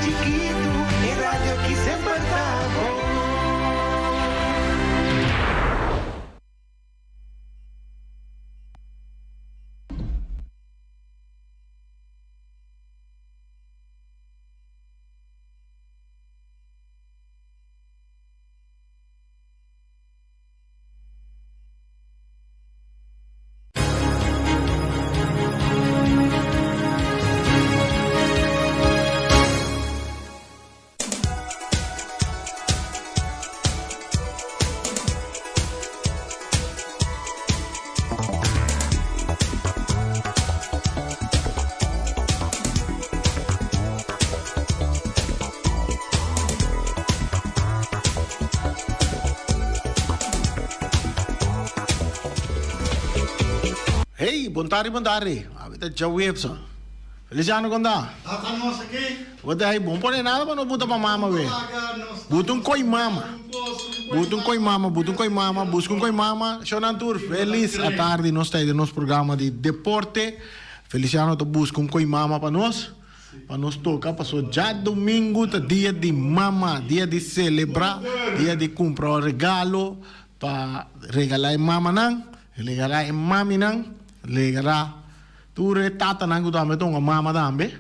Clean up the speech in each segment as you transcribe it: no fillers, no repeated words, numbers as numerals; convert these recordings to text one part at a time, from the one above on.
chikitu, e radio ki semper ta bon. Hey, bon tardi, bon tardi. Awe ta djaweps. Feliciano kon ta? Ata nos aki. Bo ta hey bon pone nada pa no buta pa mama we. Buta un koi mama. Buta un koi mama, buta un koi mama, buska un koi mama. Shonan tur, felis atardi. Nos ta den nos programa di deporte. Feliciano ta buska un koi mama pa nos. Pa nos toca paso djadomingo ta dia di mama, dia di celebra, dia di cumpra regalo pa regala e mamanan, regala e maminan, regala tur e tatanan cu tambe ta hunga mama tambe.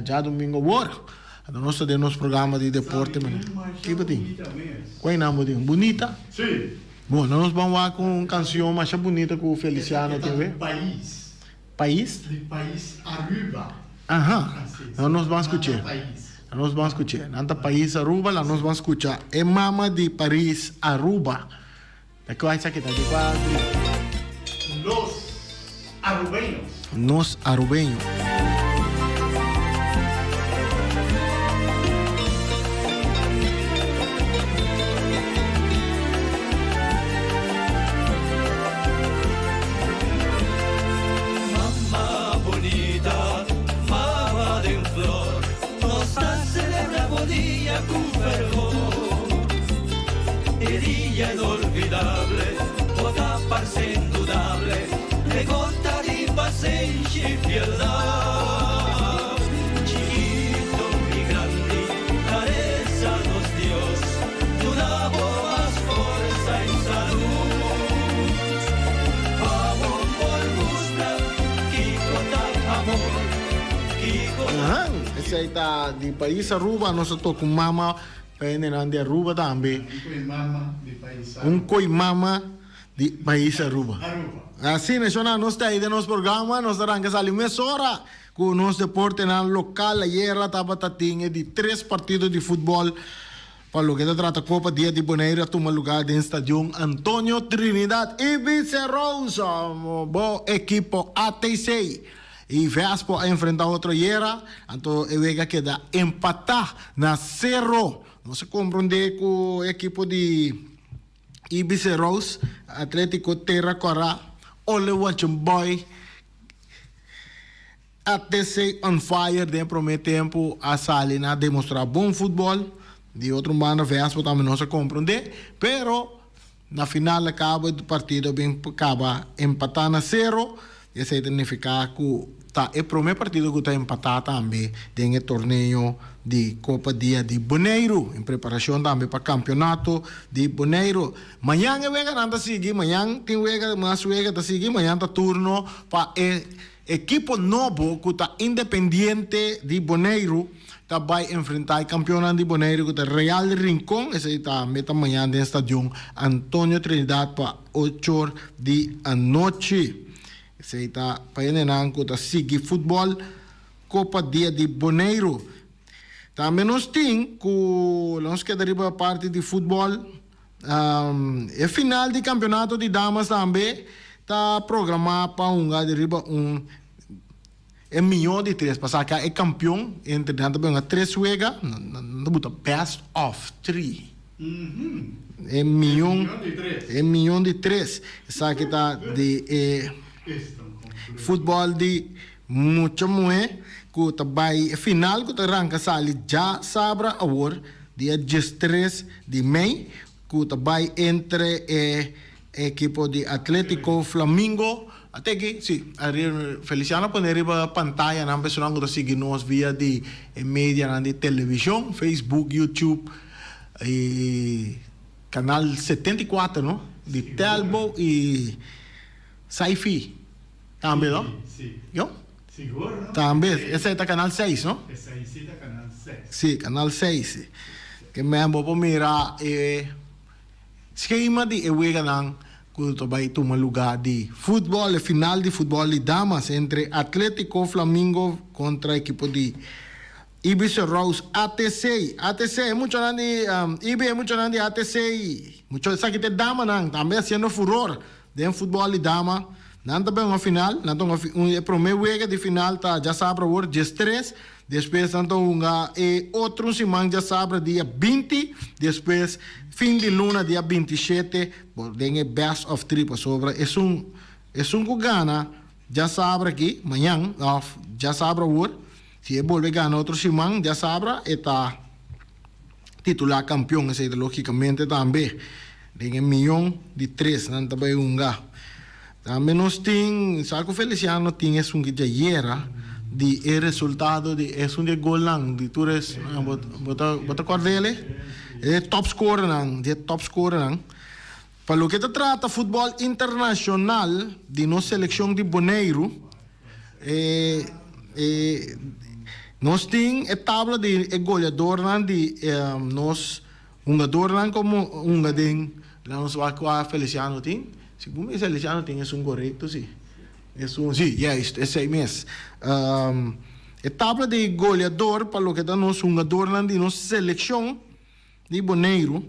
Djadomingo awor anto nos ta den nos programa di deporte. Kico tin? Cual nan bo tin? Bunita? Bon, nos ban wak un cancion masha bunita cu Feliciano tin we. Pais? Di pais Aruba. Aha. Nan nos ban scuch'é. Nan nos ban scuch'é. Nan ta pais Aruba, la nos ban scucha e mama di Paris Aruba. Ta cua esaki ta? Di cua grupo? Los Arubeños. Nos Arubeños. Mama bunita, mama den flor, nos ta celebra bo dia cu fervor. E dia inolvidable, bo ta parce indudable, e gota di pasenshi y fieldad. Chikito y grandi, ta reza nos Dios, duna bo mas forsa y salud. Pa bo por mustra kiko ta amor, kiko ta. Ahan, esei ta di pais Aruba, nos a toca un mama pa hendenan di Aruba tambe. Un koi mama di pais Aruba. Un koi mama di pais Aruba. Aruba. Asina, shona, nos ta ei den nos programa, nos ta ranca sali mesora cu nos deportenan local. Ayera tabata tin e di tres partido di futbol. Pa loke ta trata Copa Dia di Boneiru a tuma lugar den Stadion Antonio Trinidad y Vicerosa. Bo ekipo ATC y Vespo a enfrenta otro ayera, anto e wega keda empata na sero. Nos a comprende cu e ekipo di Ibiza Rose, Atletico Terra Cora, Ole Watching Boy, ATC on fire den prome tempo a sali na demostra bon futbol. Di otro banda Vespo tambe nos a comprende, pero na final a caba e partido bin caba empata na sero. Esey ta nifica cu ta e prome partido cu ta empata tambe den e torneo di Copa Dia di Boneiru, en preparacion tambe pa campeonato di Boneiru. Mañan e weganan ta sigui, mañan tin wega, mas wega ta sigui, mañan ta turno pa e Ekipo nobo ku ta Independiente di Boneiru ta bai enfrentá e kampionnan di Boneiru ku ta Real Rincon. Esei ta meta mañan den stadion Antonio Trinidad pa ochor di anochi. Esei ta pa hendenan ku ta sigui futbòl Kopa Dia di Boneiru. Tambe nos tin ku nos keda riba parti di futbòl. E final di kampionato di damas tambe ta programá pa hunga di riba un e mihó di tres pa saka e kampion entre nan ta hunga tres wega nan ta buta best of three e mion e mion di tres esaki ta di e futbòl di mucha muhé ku ta bai e final ku ta ranka sali djasabra awor. Dia diestres di mei cu ta bay entre e ekipo di Atletico Flamingo. Ate aki, si, Feliciano a pone riba pantayanan personanan ku ta sigui nos via di e medianan di televishon, Facebook, YouTube i kanal 74, no? Di Telbo i Sci-Fi tambe, no? Si. Yo? Sigur, no? Tambe, esei ta kanal 6, no? Esei si ta kanal 6. Si, kanal 6. Ke men bo por mira e Skema di e weganan ku ta bai tuma lugá di futbòl, e final di futbòl di damas entre Atletico Flamingo kontra ekipo di Ibis Rose ATC. ATC, e muchanan di Ibi, e muchanan di ATC, mucha esaki ta e damanan tambe hasiendo furor den futbòl di dama. Nan ta bai un final, nan ta hunga e promé wega di final ta djasabra awor diestres. Despues nan ta hunga e otro siman djasabra dia 20, despues fin di luna dia 27 bo den e best of three pasobra esun esun ku gana djasabra aki mañan of djasabra awor si e bolbe gana otro siman djasabra e ta titula kampion esei ta logicamente tambe den e miyon di tres nan ta bai hunga. Tambe nos tin, sa ku Feliciano tin esun ki djayera di e resultado di esun di e golnan di tur es, bo ta bo ta kòrda el e? E top scorernan, di e top scorernan. Pa loke ta trata futbòl internashonal di nos selekshon di Boneiru, e e nos tin e tabla di e goleadornan di nos hungadornan komo hunga den. Laga nos wak kua Feliciano tin. Segun mi Feliciano tin esun korekto si. Esun si, juist, esei mes. E tabla di goleador pa loke ta nos hungadornan di nos selekshon di Boneiru.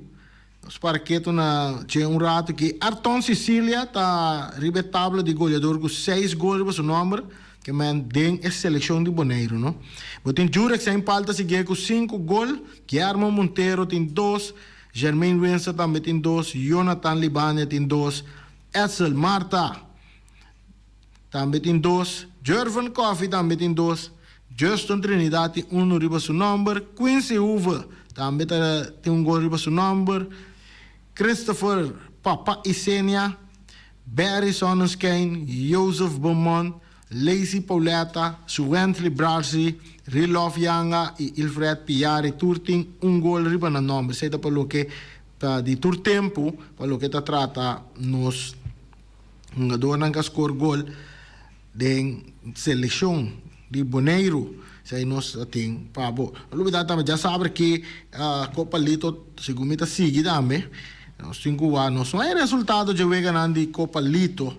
Nos para ketu na dje un ratu aki. Arton Cicilia ta riba e tabla di goleador ku seis gol riba su nòmber. Ke men den e selekshon di Boneiru no. Bo tin Jurek Seinpal ta sigui ku sinku gol. Guillermo Montero tin dos. Jermaine Winser tambe tin dos, Jonathan Libania tin dos, Edsel Martha tambe tin dos, Jervin Coffie tambe tin dos, Justin Trinidad tin unu riba su nòmber, Quincy Hoeve tambe ta tin un gol riba su nòmber, Christopher Papa Isenia, Barry Sonnenschein, Joseph Beaumont, Lacey Pauletta, Suwently Brarsy, Rilof Yanga y Ilfred Piari tur tin un gol riba nan nomber. Esey ta pa loke ta di tur tempo pa loke ta trata nos hungadornan ka score gol den seleccion di Boneiru. Esey nos ta tin pa bo. No lubida tambe djasabra ki Copa Lito segun mi ta sigui tambe. Nos tin cu wak nos no hay resultado dje weganan di Copa Lito.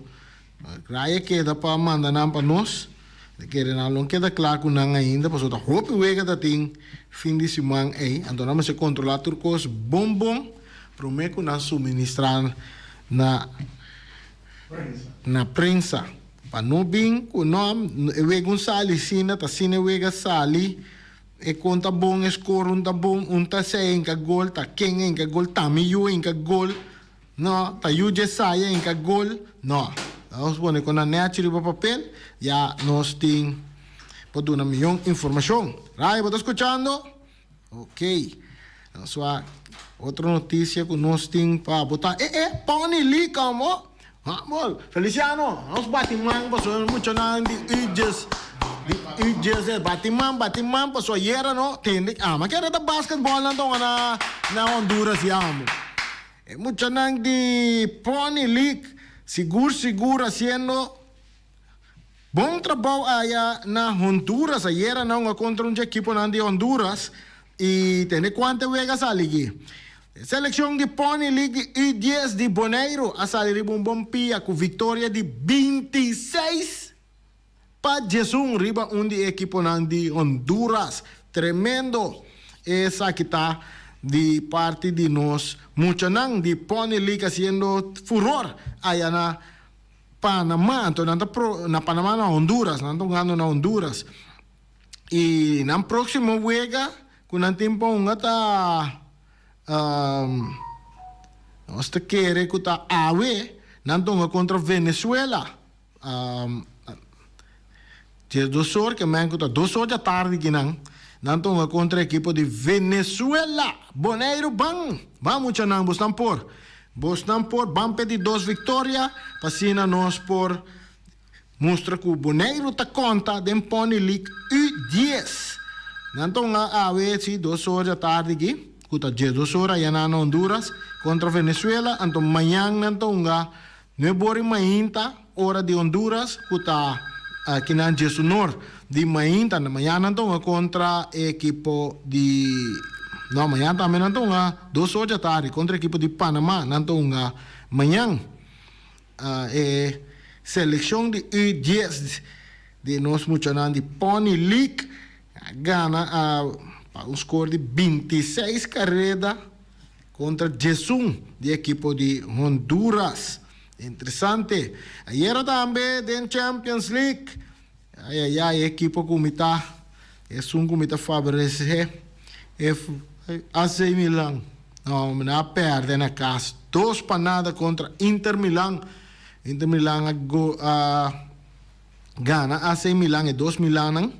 Raya keda pa manda nan pa nos. Ta kere nan lo keda kla ku nan ainda pasobra ta hopi wega ta tin fin di siman ei. Anto nan mester kontrolá tur kos bon bon promé ku nan suministrá na na prensa. Pa no bin ku no e wega un sali asina ta asina e wega sali e kon ta bon e skor un ta bon un ta esei hinka gol ta ken hinka gol ta mi yu hinka gol. No, ta yu dje saya hinka gol? No. Nos pone ku nan nechi riba papel, ya nos tin por duna mion informashon. Ray, bo ta skuchando? Ok. Nos wak otro notisia ku nos tin pa bo ta, e e, Pony Lee komo? Ha, bol. Feliciano, nos bati man pasobra muchanan di Udjes, di Udjes e bati man, bati man pasobra ayera no tende, ama kere ta basketball nan tonga na na Honduras ya amo. E muchanan di Pony League sigur sigur haciendo bon trabou aya na Honduras. Ayera nan a contra un dje ekiponan di Honduras y tene cuante wega sali aki. E seleccion di Pony League di U dies di Boneiru a sali riba un bon pia cu victoria di 26 Pa 11 riba un di e ekiponan di Honduras. Tremendo esaki ta di parti di nos muchanan di Pony League haciendo furor aya na Panama. Anto nan ta pro na Panama na Honduras, nan ta hungando na Honduras. Y nan proximo wega cu nan tin pa hunga ta nos ta kere cu ta awe nan ta hunga contra Venezuela. Dje dos or ke men ku ta dos or dja tardi kinan, nan ta hunga kontra ekipo di Venezuela. Boneiru ban! Ban muchanan, bosnan por. Bosnan por ban p'e di dos viktoria pa asina nos por. Mustra ku Boneiru ta konta den Pony League U dies. Nan ta hunga awe si 2 or di atardi aki, ku ta 12 or aya na Honduras, kontra Venezuela. Anto mañan nan ta hunga 9 or di mainta, ora di Honduras, ku ta akinan 11 or di mainta. Mañan nan ta hunga kontra e ekipo di, no, mañan tambe nan ta hunga 2 or di atardi kontra ekipo di Panama. Nan ta hunga mañan. E selekshon di U dies di nos muchanan di Pony League a gana pa un skor di 26 kareda kontra 11 di ekipo di Honduras. Interesante. Ayera tambe den Champions League, ai ai ai, ekipo ku mi ta, esun ku mi ta favoresé, e AC Milan. No, nan a pèrdè na kas 2-0 kontra Inter Milan. Inter Milan a go a gana AC Milan, e dos Milannan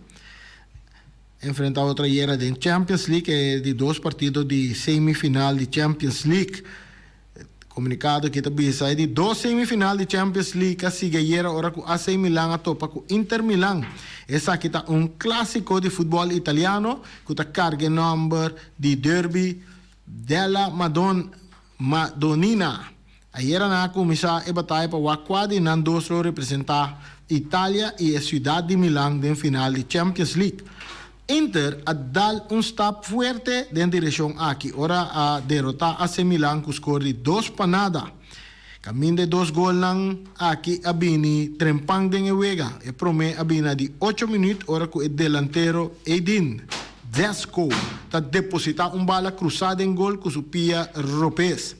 enfrentá otro ayera den Champions League, e di dos partido di semifinal di Champions League. Komunikado aki ta bisa e di dos semifinal di Champions League a sigui ayera ora ku AC Milan a topa ku Inter Milan. Esaki ta un klásiko di futbòl italiano ku ta karga e nòmber di Derby della Madon Madonnina. Ayera nan a kuminsá e bataya pa wak kua di nan dos lo representá Italia i e siudat di Milan den final di Champions League. Inter a dal un stap fuerte den direccion aki ora a derota AC Milan cu score di 2-0. Caminda e dos golnan aki a bini trempan den e wega. E prome a bini na di 8 minuut ora cu e delantero Edin Dzeko ta deposita un bala cruza den gol cu su pia ropes.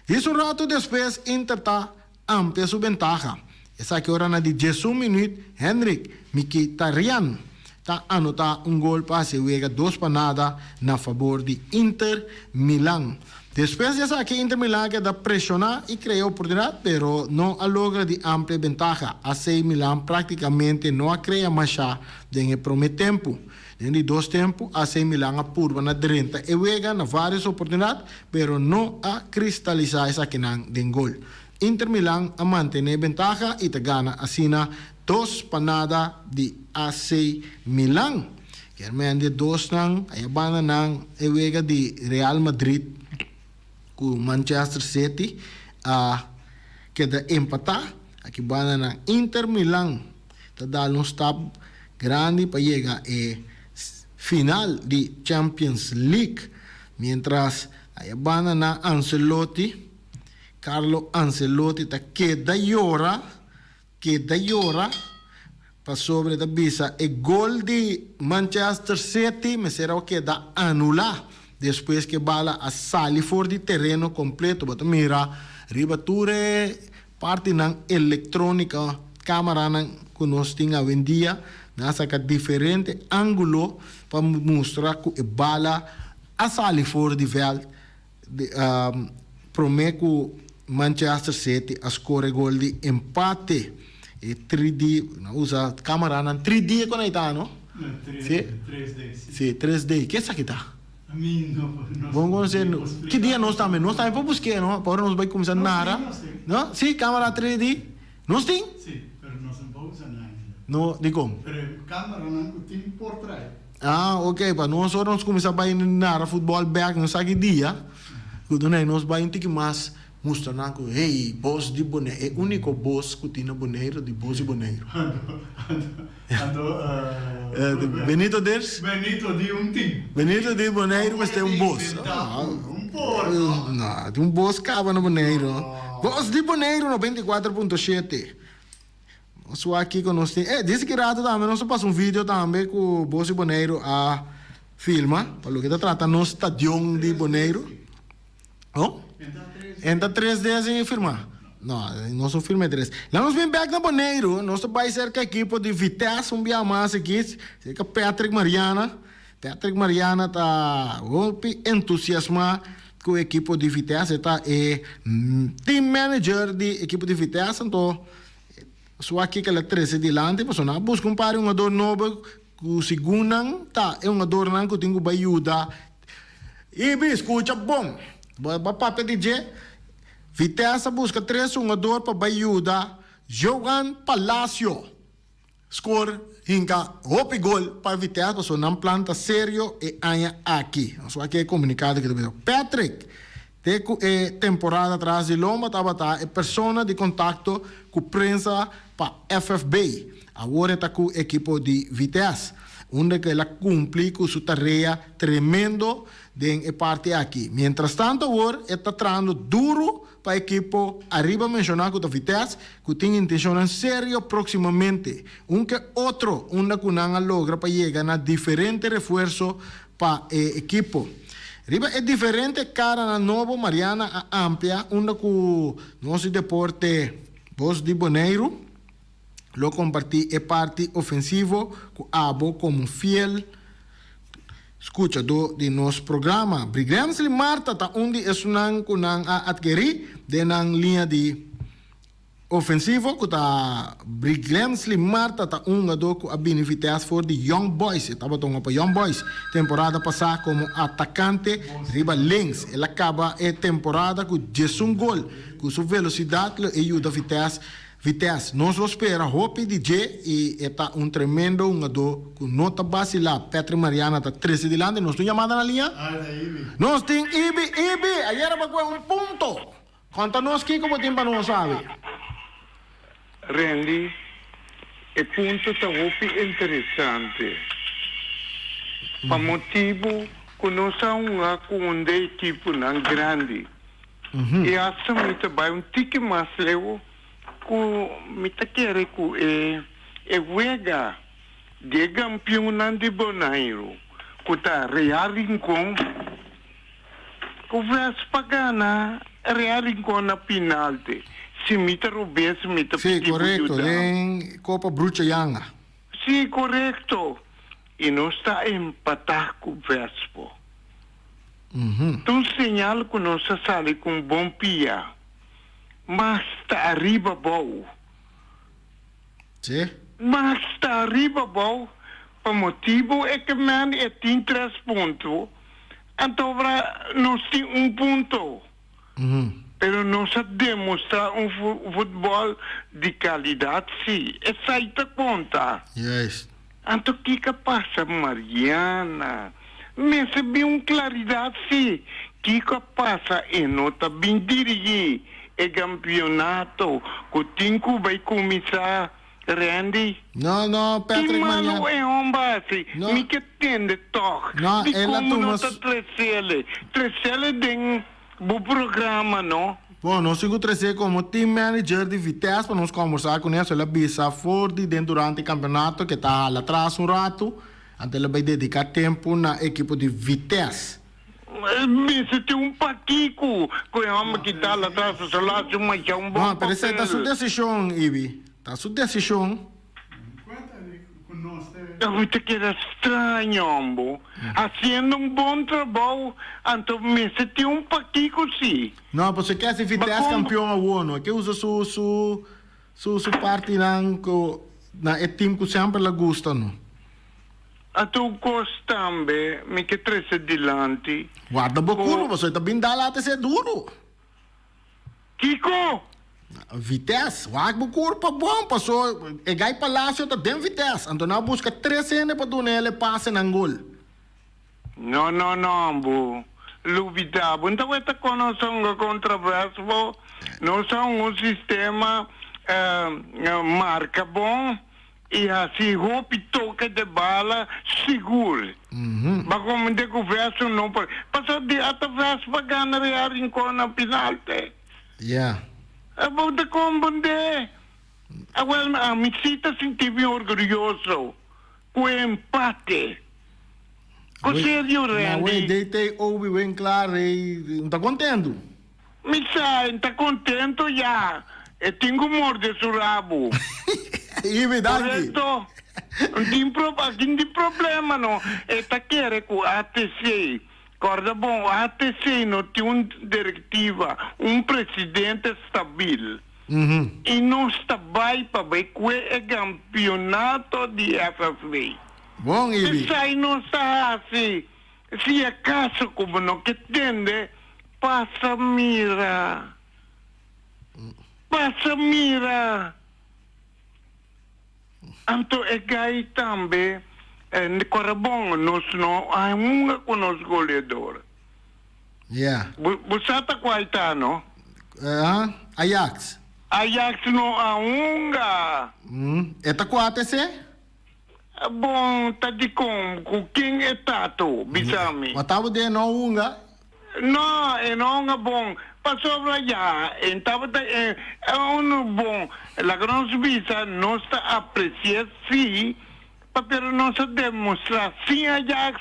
Djis un rato despues Inter ta amplia su bentaha. Esaki ora na di 11 minuut Henrik Mkhitaryan ta anota un gol pa hasi e wega 2-0 na fabor di Inter Milan. Despues di esaki Inter Milan a keda presiona y crea oportunidad pero no a logra di amplia bentaha. AC Milan practicamente no a crea masha den e prome tempo. Den di dos tempo AC Milan a purba na drenta e wega na varios oportunidad pero no a cristalisa esakinan den gol. Inter Milan a mantene bentaha y ta gana asina 2-0 di AC Milan. Kermen di dos nan aya banda nan e wega di Real Madrid cu Manchester City a keda empata. Aki banda nan Inter Milan ta dal un stap grandi pa yega e final di Champions League. Mientras aya banda nan Ancelotti, Carlo Ancelotti ta keda yora, keda yora pasobra e ta bisa e gol di Manchester City mester a keda anula despues ku e bala a sali for di tereno kompleto. Bo ta mira riba tur e partinan elektrónika, kameranan ku nos tin awendia, nan a saka diferente ángulo pa mustra ku e bala a sali for di vèlt promé ku Manchester City a skor e gol di empate. E 3D, nan usa kameranan 3D e kon ei ta, no? Sí? 3D, sí. Sí, 3D. Ke esaki ta? Mi no, no. Bon konosé. Ki dia nos tambe? Nos tambe por busk'é, no? Pa ora nos bai kuminsá nara. Nos tin, nos tin. No? Sí, kamera 3D. Nos tin? Sí, pero nos no por usa nan ainda. No, dikon? Pero e kameranan ku tin por trae. Ah, ok, pa nos ora nos kuminsá bai nara futbòl bèk, nos sa ki dia ku dunai nos bai un tiki mas mustra nan ku hey, bos di Boneiru, e úniko bos ku tin na Boneiru di Bos di Boneiru. Anto, anto, anto, Benito Ders? Benito di un tin. Benito di Boneiru mester un bos. Un por, no? No, tin un bos kaba na Boneiru. Bos di Boneiru 94.7. Nos wak kiko nos tin. Eh, disi ki rato tambe nos a pasa un video tambe ku Bos di Boneiru a filma pa loke ta trata nos stadion di Boneiru. Oh? En ta 3D así firma? No, nos no firma e 3. La nos bin bek na Boneiru, nos ta bai serka ekipo di Vitesse un bia mas aki, serka Patrick Mariana. Patrick Mariana ta hopi entusiasmá ku ekipo di Vitesse. E ta e team manager di ekipo di Vitesse, anto su aki ku el a trese dilanti pasobra nan a buska un par di hungador nobo ku segun nan ta e hungadornan ku tin ku bai yuda. Ibi, skucha bon, bo a papia di dje. Vitesse a buska tres hungador pa bai yuda Johan Palacio. Score hinka hopi gol pa Vitesse pasobra nan plan ta serio e aña aki. Nos wak e comunicado ki ta bisa. Patrick, te cu e temporada tras di lomba tabata e persona di contacto cu prensa pa FFB. Awor e ta cu ekipo di Vitesse, unda cu el a cumpli cu su tarea tremendo den e parti aki. Mientrastanto awor e ta trahando duro Pa ekipo ariba menshoná ku ta Vitesse ku tin intenshonnan serio próksimamente, un ke otro unda ku nan a logra pa yega na diferente refuerso pa e ekipo. Riba e diferente karanan nobo Mariana a amplia unda ku nos di Deporte Bos di Boneiru lo kompartí e parti ofensivo ku abo komo fiel Skuchadó di nos programa. Brigrensley Martha ta un di esunnan ku nan a atkerí den nan liña di ofensivo ku ta Brigrensley Martha ta un hungadó ku a bini Vitesse for di Young Boys. E tabata hunga pa Young Boys temporada pasá komo atakante riba links. El a kaba e temporada ku diesun gol. Ku su velosidat lo e yuda Vitesse Vitesse, nos lo spera hopi di dje y e ta un tremendo hungadó cu no ta bacila. Patrick Mariana ta trece dilanti. Nos tin un yamada na liña? Nos tin Ibi. Ibi, ayera bo a coge un punto. Conta nos kico bo tin pa nos awe. Randy, e punto ta hopi interesante. Pa motibo cu nos a hunga cu un de ekiponan grandi. I asta mi ta bai un tiki mas leu ku mi ta kere ku e e wega di e kampionnan di Boneiru ku ta Real Rincon ku Vespa gana Real Rincon na pinalte. Si mi ta robes mi ta Sí, pidi bo korekto, yuda. den Kopa Brucha Yanga. Sí, korekto. I nos ta empatá ku Vespo. Ta un señal ku nos a sali ku un bon pia, mas ta ariba abou. Sí. Mas ta ariba abou pa motibu e ke men e tin tres punto, anto ora nos tin un punto. Pero nos a demostrá un futbòl di kalidat sí, esei ta konta. Juist. Anto kiko a pasa Mariana? Mester bin un klaridat sí, kiko a pasa e no ta bin dirigí e kampionato ku tin ku bai kuminsá Randy? No, no, Ki Patrick malu Mariana. e homber hasi? No. Mi ke tende tòg. No, Di el a komo tuma no ta su. tresele? Tresele den bo programa, no? Bon, nos tin ku tres'é komo team manager di Vitesse pa nos kòmbersá kuné. So el a bisa for di den durante e kampeonato ke ta hala atras un ratu, anto el a bai dediká tempu na ekipo di Vitesse. Mester tin un pakico cu e homber ki ta la tras su laat su masha un bon No, pero esei ta su papel. desishon, Ibi. Ta su desishon. Abo ta keda straño, hombo. Haciendo un bon trabou, anto mester tin un pakico si. No, pasobra ke si Vitesse campeon awor, no. E ke usa su, su, su, su partinan cu na e team cu semper la gusta, no. Anto un kos tambe mi ke trese dilanti. Warda bo kuru, pasobra e ta bin dal ate ser duru. Kiko? Vitesse, wak bo kurpa bon, paso e gai Palacio ta den Vitesse, anto nan a buska tres hende pa duna el e pase nan gol. No, no, no, bo lubida, bo no ta weta kon nos a hunga kontra Westbo, nos a hunga un sistema marka bon, I hasi hopi toke de bala sigur. Ba komende ku Vespa no por. Pasobra di ata Vespa gana Real Rincon na final te. Ya. Bo ta komprende. Awel ami si ta sinti mi orguyoso ku e empate. Ku serio Na wey Randy. DT Obi wen klar rey un ta kontentu. Mi sa, e ta contento ya. E tin cu morde su rabo. Ibi, danki. Correcto. N tin pro, aki n tin problema no. E ta kere cu ATC. Corda bon, ATC no tin un directiva, un presidente stabil. Y nos ta bay pa bay cue e gampionato di FFB. Bon, Ibi. Esai nos ta haci. Si acaso cu bo no ke tende, pasa mira. Pasa mira. Anto e gai tambe kora bon nos no a hunga ku nos goleador. Yeah. Bo sa ta kual ta no? Uh, Ajax. Ajax no a hunga. E ta kua te se? Bon, ta dikon? Ku ken e tato? Bisa mi. Ma tabata e no hunga? No, e no hunga bon. Pasobra ya e tabata e unu bon. Laga nos bisa nos ta apresi'é sí, pa pero nos a demostrá sin Ajax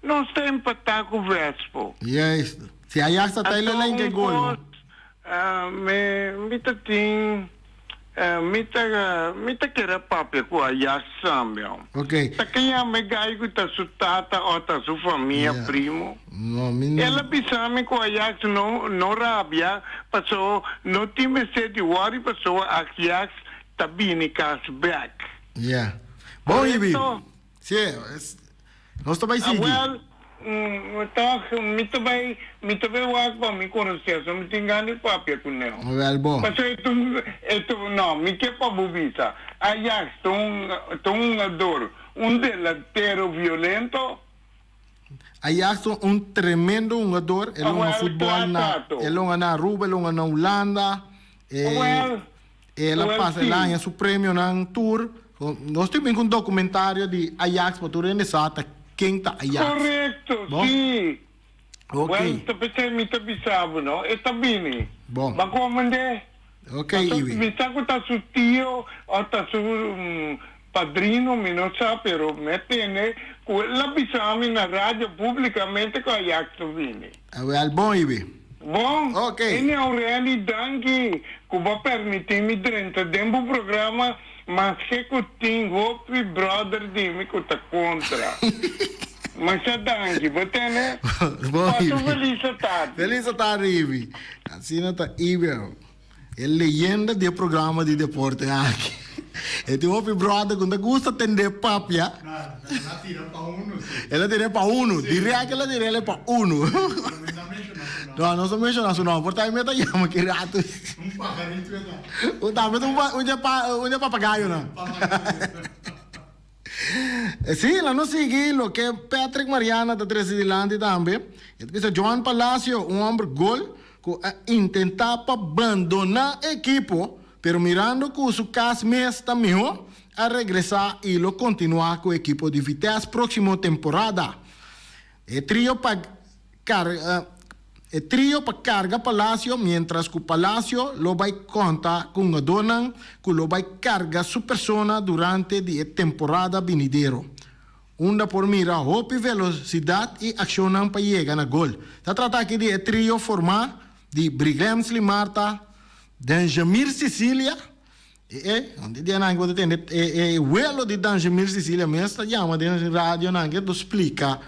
nos ta empatá ku Vespo. Juist. Si Ajax ta ta e leleng ke gol, no? Mi mi ta tin mi ta mi ta kere papia ku Ajax tambe. Ok. Ta ke yama e gai ku ta su tata o ta su famia primo. No, mi no. El a bisa mi ku Ajax no no rabia paso no tin mester di wòri paso Ajax ta bini kas bèk. Yeah. Bon Ibi. Si, nos ta bai sigui. Awel, tòg mi ta bai, mi ta bai wak pa mi konosé, so mi tin gana di papia ku nel. Awel bo. Pasobra e ta un, e ta, no, mi ke pa bo bisa, Ajax ta un, ta un hungador, un delantero violento. Ajax ta un tremendo hungador, el a hunga futbòl na, el a hunga na Aruba, el a hunga na Hulanda, e, el a pasa, el a haña su premionan tur. Nos tin bin ku un documentario di Ajax pa tur hende sa ta ken ta Ajax. Korekto, si. Ok. Wèl, ta p'esei mi ta bisa bo, no? E ta bini. Bon. Bo a komend'é? Ok, Ibi. Mi sa ku ta su tio o ta su padrino, mi no sa, pero mi a tende ku el a bisa mi na radio públikamente ku Ajax ta bini. Awèl, bon, Ibi. Bon, Ok. Ene Aureli, danki ku bo a permití mi drenta den bo programa, maske ku tin hopi bròder di mi ku ta kontra. Masha danki, bo tene? Bon, Pasa un Ibi. felis atardi. Felis atardi, Ibi. Asina ta Ibi. E leyenda di e programa di deporte aki. E tin hopi brother ku no ta gusta tende papia. Na, el a tira pa uno si. El a tira pa uno. Direct el a tira el pa uno. Pero mi no a menciona su nomber. No, nos a menciona su nomber. Por ta mi ta yama ki rato. Un pajarito e ta. Un tambe ta un un pa un dje papagayonan. Papagayo. Sí, la nos sigui loke Patrick Mariana ta trece dilanti tambe. E ta bisa Joan Palacio, un homber gol cu a intenta pa bandona e ekipo, pero mirando cu su cas mes ta miho, a regresa y lo continua cu ekipo di Vitesse proximo temporada. E trio pa E trio pa carga Palacio mientras cu Palacio lo bay conta cu hungadornan cu lo bay carga su persona durante di e temporada binidero. Unda por mira hopi velocidad y accionnan pa yega na gol. Ta trata aki di e trio forma di Briglemsley Martha, Danjamir Cicilia, E e, un dia nan bo ta tende e e welo di Danjemir Cicilia mes ta yama den radio nan ke ta splika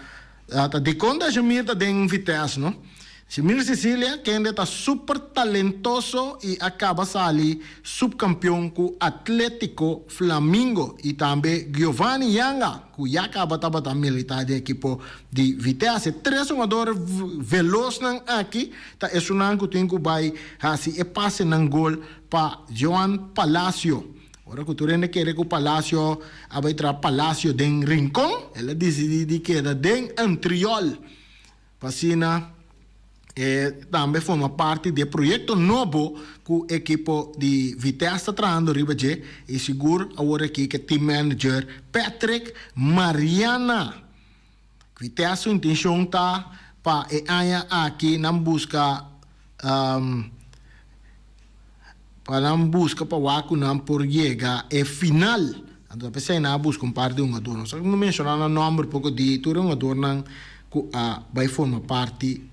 ta dikon Danjemir ta den Vitesse no. Danjemir Cicilia kende ta super talentoso i a kaba sali subkampion ku Atletico Flamingo i tambe Giovanni Yanga ku ya kaba tabata milita den ekipo di Vitesse. E tres hungador velosnan aki ta esunnan ku tin ku bai hasi e pasenan gol Pa Joan Palacio. Ora cu tur hende kere cu Palacio a bay traha palacio den Rincon, el a dicidi di keda den Antriol. Pa asina e tambe forma parti di e proyecto nobo cu ekipo di Vitesse ta trahando riba dje y sigur awor aki cu e team manager Patrick Mariana. Vitesse su intencion ta pa e aña aki nan busca pa nan busca pa wak cu nan por yega e final. Anto ta p'esei nan a busca un par di hungador. Nos a menciona nan nomber poco di tur e hungadornan cu a bay forma parti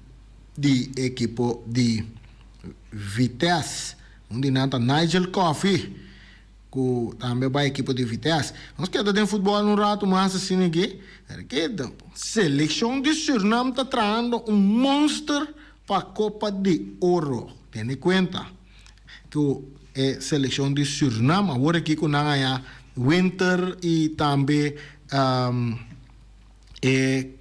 di e ekipo di Vitesse. Un di nan ta Nigel Coffie. Ku tambe bai ekipo di Vitesse. Nos keda den futbòl un ratu mas asina aki. Keda selekshon di Surnam ta trahando un monster pa Kopa di Oro. Tene kuenta ku e selekshon di Surnam awor aki ku nan haña Winter i tambe e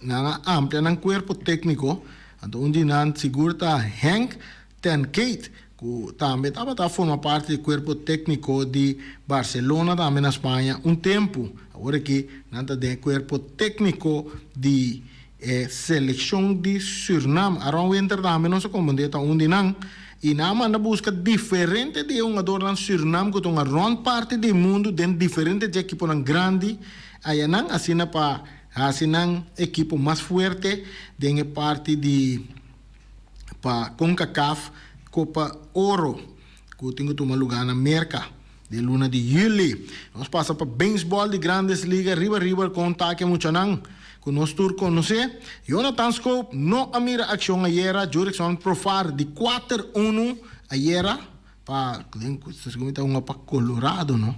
nan a amplia nan kuerpo tékniko. Anto un di nan sigur ta Henk ten Kate. ku tambe tabata forma parti di kuerpo tékniko di Barcelona tambe na Spaña un tempu. Awor aki nan ta den e kuerpo tékniko di e selekshon di Sürnam. Aron Winter tambe nos a komprendé ta un di nan. I nan a manda buska diferente di e hungadornan Sürnam ku ta hunga rònt parti di mundu den diferente dje ekiponan grandi ayanan asina pa hasi nan ekipo mas fuerte den e parti di pa Concacaf Copa Oro ku tin ku tuma lugá na Merka den luna di yüli. Nos pasa pa beisbòl di Grandes Liga riba riba kon ta ke muchanan ku nos tur konosé. Jonathan Schoop no a mira akshon ayera, Jurickson Profar di kuater unu ayera. Pa segun ta hunga pa Colorado no.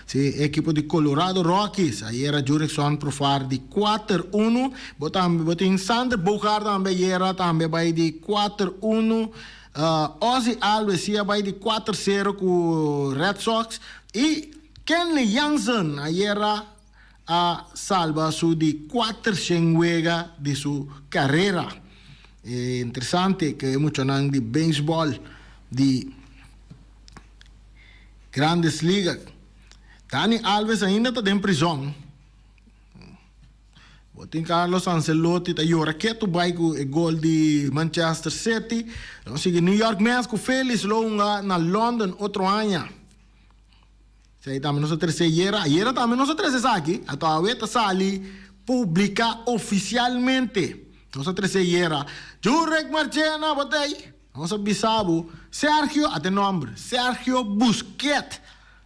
Si e ekipo di Colorado Rockies ayera Jurickson Profar di kuater unu. Bo tambe bo tin Sander Bogaerts tambe ayera tambe bai di kuater unu. Ozzie Albies si a bai di kuater sero ku Red Sox i Kenley Jansen ayera a salba su di kuatershen wega di su karera. E interesante ku e muchanan di beisbòl di Grandes Ligas. Dani Alves ainda ta den prizòn. Bo tin Carlos Ancelotti ta yora ketu bai ku e gol di Manchester City. Nos sigui New York Mets ku Phillies lo hunga na London otro aña. Esei tambe nos a trese ayera. Ayera tambe nos a trese esaki. Ato awe ta sali publica oficialmente. Nos a trese ayera. Jurek Marchena, bo ta ei? Nos a bisa bo, Sergio, ata e nomber, Sergio Busquet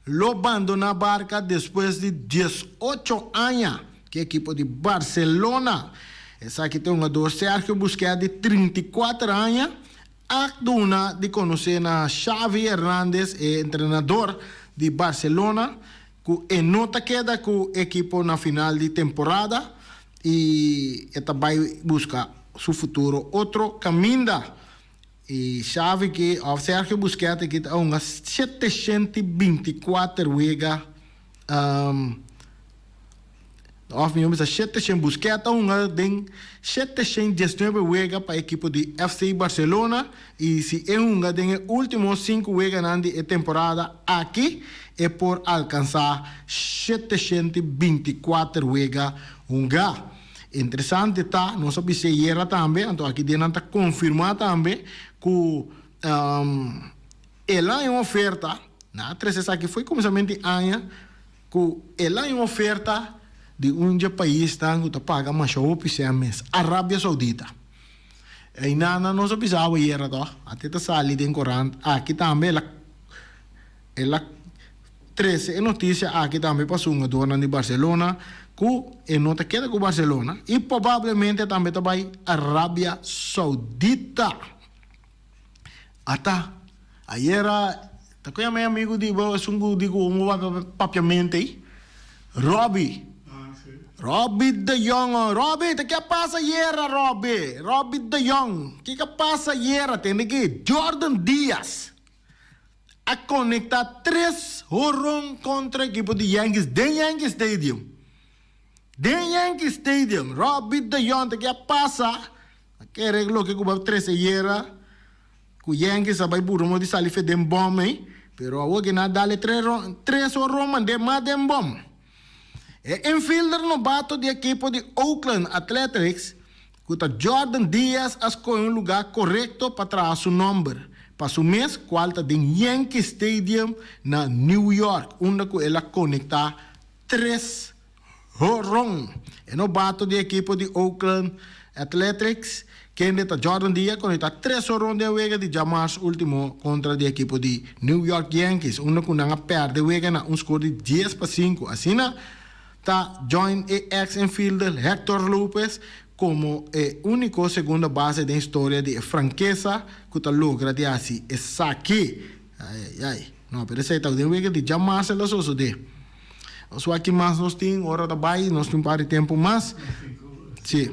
lo bandona Barca despues di diesocho aña ku e ekipo di Barcelona. Esaki ta e hungador Sergio Busquet di 34 aña. A duna di conoce na Xavi Hernandez, e entrenador di Barcelona, cu e no ta keda cu ekipo na final di temporada y e ta bay busca su futuro otro caminda. Y Xavi ki, of Sergio Busquets ki ta hunga 724 wega. Òf mihó bisa 700 Busquets a hunga den 719 wega pa ekipo di FC Barcelona i si e hunga den e último sinku weganan di e temporada aki e por alkansá 724 wega hungá. Interesante ta, nos a bis'é ayera tambe, anto aki den nan ta konfirmá tambe ku el a haña un oferta, nan a trese esaki fo'i kuminsamentu di aña, Ku el a un oferta di un dje paisnan ku ta paga masha hopi sèn mes, Arabia Saudita. Einan nos a bisa awe ayera tòg, ate ta sali den korant aki tambe el a el a trese e notisia aki tambe pa su hungadornan di Barcelona ku e no ta keda ku Barcelona i probablemente tambe ta bai Arabia Saudita. Ata, ayera ta ku yama e amigu di bo esun ku di ku un bo papiamento ei, Robby. Robby de Jong, Robby, ta ke a pasa ayera Robby? Robby de Jong, kiko a pasa ayera? Tende ki Jordan Diaz a konekta tres horon kontra ekipo di Yankees den Yankee Stadium. Den Yankee Stadium, Robby de Jong ta ke a pasa. A kere loke ku bo a trese ayera ku Yankees a bai buru mo di sali fe den bom ei, pero awor ke nan a dale tres horon mand'é mas den bom. E infielder nobato di ekipo di Oakland Athletics ku ta Jordan Diaz a skohe un lugá korekto pa traha su nòmber pa su mes kual ta den Yankee Stadium na New York unda ku el a konektá tres Horon. E nobato di ekipo di Oakland Athletics, kende ta Jordan Diaz, konekta tres horon den wega di djamars ultimo kontra di ekipo di New York Yankees, unda ku nan a pèrdè wega na un skor di 10-5. Asina ta join e eks infielder Hector Lopez komo e úniko segunda base den historia di e frankesa ku ta logra di hasi esaki. Ai ai ai. No, pero esei ta den wega di djamars el a sosodé. Nos wak ki mas nos tin, ora ta bai, nos tin un par di tempu mas. Sí.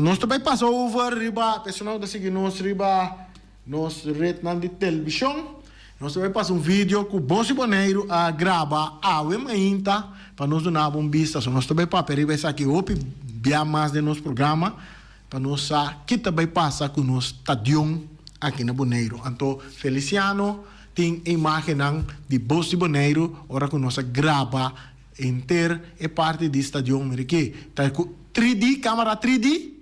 Nos ta bai pasa over riba, personanan ku ta sigui nos riba nos retnan di televishon, nos ta bai pasa un video ku Bosi Boneiru a graba awe mainta pa nos duna bo un bista. So nos ta bai papia riba esaki hopi bia mas den nos programa pa nos sa ki ta bai pasa ku nos stadion. aki na Boneiru. Anto Feliciano tin e imagennan di Bos di Boneiru ora ku nos a graba henter e parti di stadion. Mira ki ta ku 3D, camera 3D?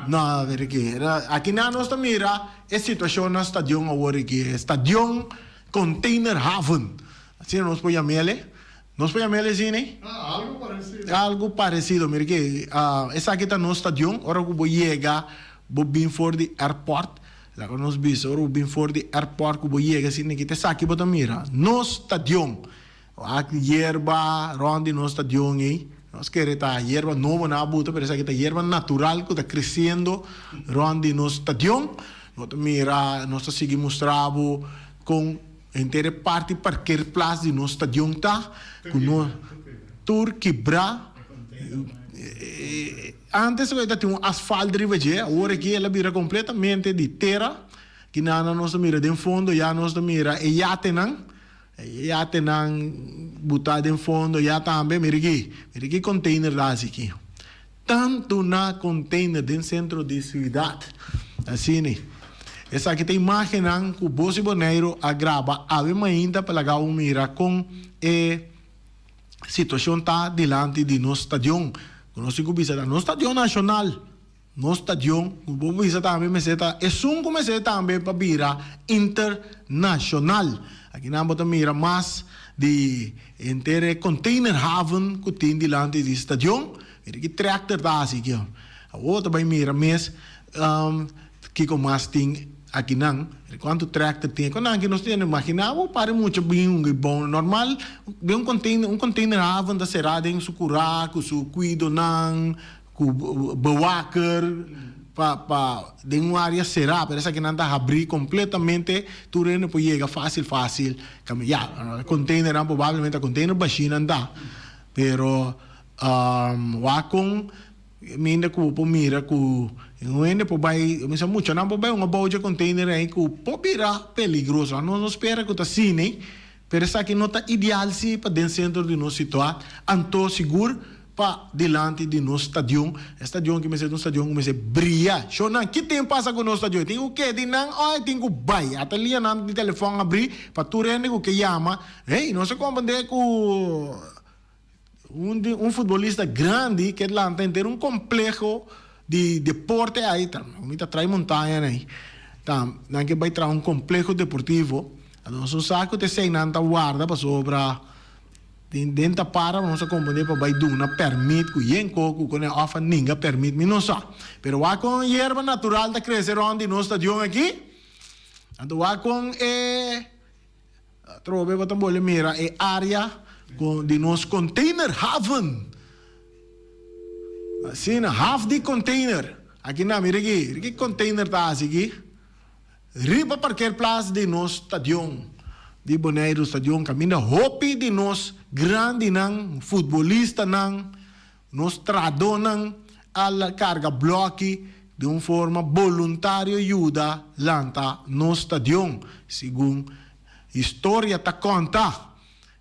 No, mira ki. Aki nan nos ta mira e situashon na stadion awor aki. E stadion Container Haven. Asina nos por yam'el. Nos por yam'el asina? Algo parecido. Algo parecido. Mira ki, esaki ta nos stadion. Ora ku bo yega, bo bin for di airport. Laga nos bisa, ora bo bin for di airport ku bo yega asina aki, ta esaki bo ta mira. Nos stadion. Wak yerba rond di nos stadion ei. Nos kere ta yerba nobo nan a buta, pero esaki ta yerba natural ku ta kresiendo rond di nos stadion. Bo ta mira, nos ta sigui mustra bo kon Henter e parti parkeerplaats di nos stadion ta cu no tur kibra. Antes e ta tin un asfalt riba dje, awor aki el a bira completamente di tera. Kinana nos ta mira den fondo ya nos ta mira e yatenan, e yatenan buta den fondo ya tambe. Mira aki, mira ki container ta haci aki. Tantu na container den centro di ciudad. Asina. Esaki ta imagennan cu Bos di Boneiru a graba awe mainta pa laga bo mira con e situacion ta dilanti di nos stadion. Cu nos tin cu bisa ta nos stadion nacional. Nos stadion cu bo bisa tambe mester ta esun cu mester tambe pa bira internacional. Akinan bo ta mira mas di henter e containerhaven cu tin dilanti di stadion. Mira ki tractor ta haci aki. Awor ta bay mira mes kico mas tin akinan. Mira cuanto tractor tin. Con nan aki nos tin imagina bo pare mucha bin un gebouw normal. Den un container, un containerhaven ta cera den su cura cu su cuidonan. Ku bewaker pa pa den un área será, pero esakinan ta habrí kompletamente, tur hende por yega fásil fásil. Kami ya, konteinernan probablemente ta konteiner bashinan ta, pero wak kon minda ku bo por mira ku un hende por bai, mi sa muchanan por bai un abou dje konteiner ei ku por bira peligroso. Nos no spera ku ta asina, pero esaki no ta ideal si pa den sentro di nos situá, anto sigur Pa dilanti di nos stadion. E stadion aki mester ta un stadion ku mester bria. Shownan, ki tin pasa ku nos stadion? E tin ku keda nan òf e tin ku bai? Ata lianan di telefòn abrí pa tur hende ku ke yama. Hey, nos a komprendé ku un di un futbolista grandi ke lanta henter un kompleho di deporte ai. Ta mi ta trai montaña nei. Ta nan ke bai traha un kompleho deportivo. Anto nos sa ku ta esei nan ta warda pasobra. Den ta para nos a komponé pa bai duna pèrmit ku yen koko ku ne òf a ninga pèrmit mi no sa. Pero wak kon yerba natural ta krese rònt di nos stadion aki. Anto wak kon e atrobe bo ta bole mira e área kon di nos container haven. Asina haf di container. Aki nan mira aki, mira ki container ta hasi aki. Riba parkeerplaats di nos stadion di Boneiru Stadion kaminda hopi di nos grandinan, futbolistanan, nos tradonan a karga blòki di un forma boluntario yuda lanta nos stadion, segun historia ta konta.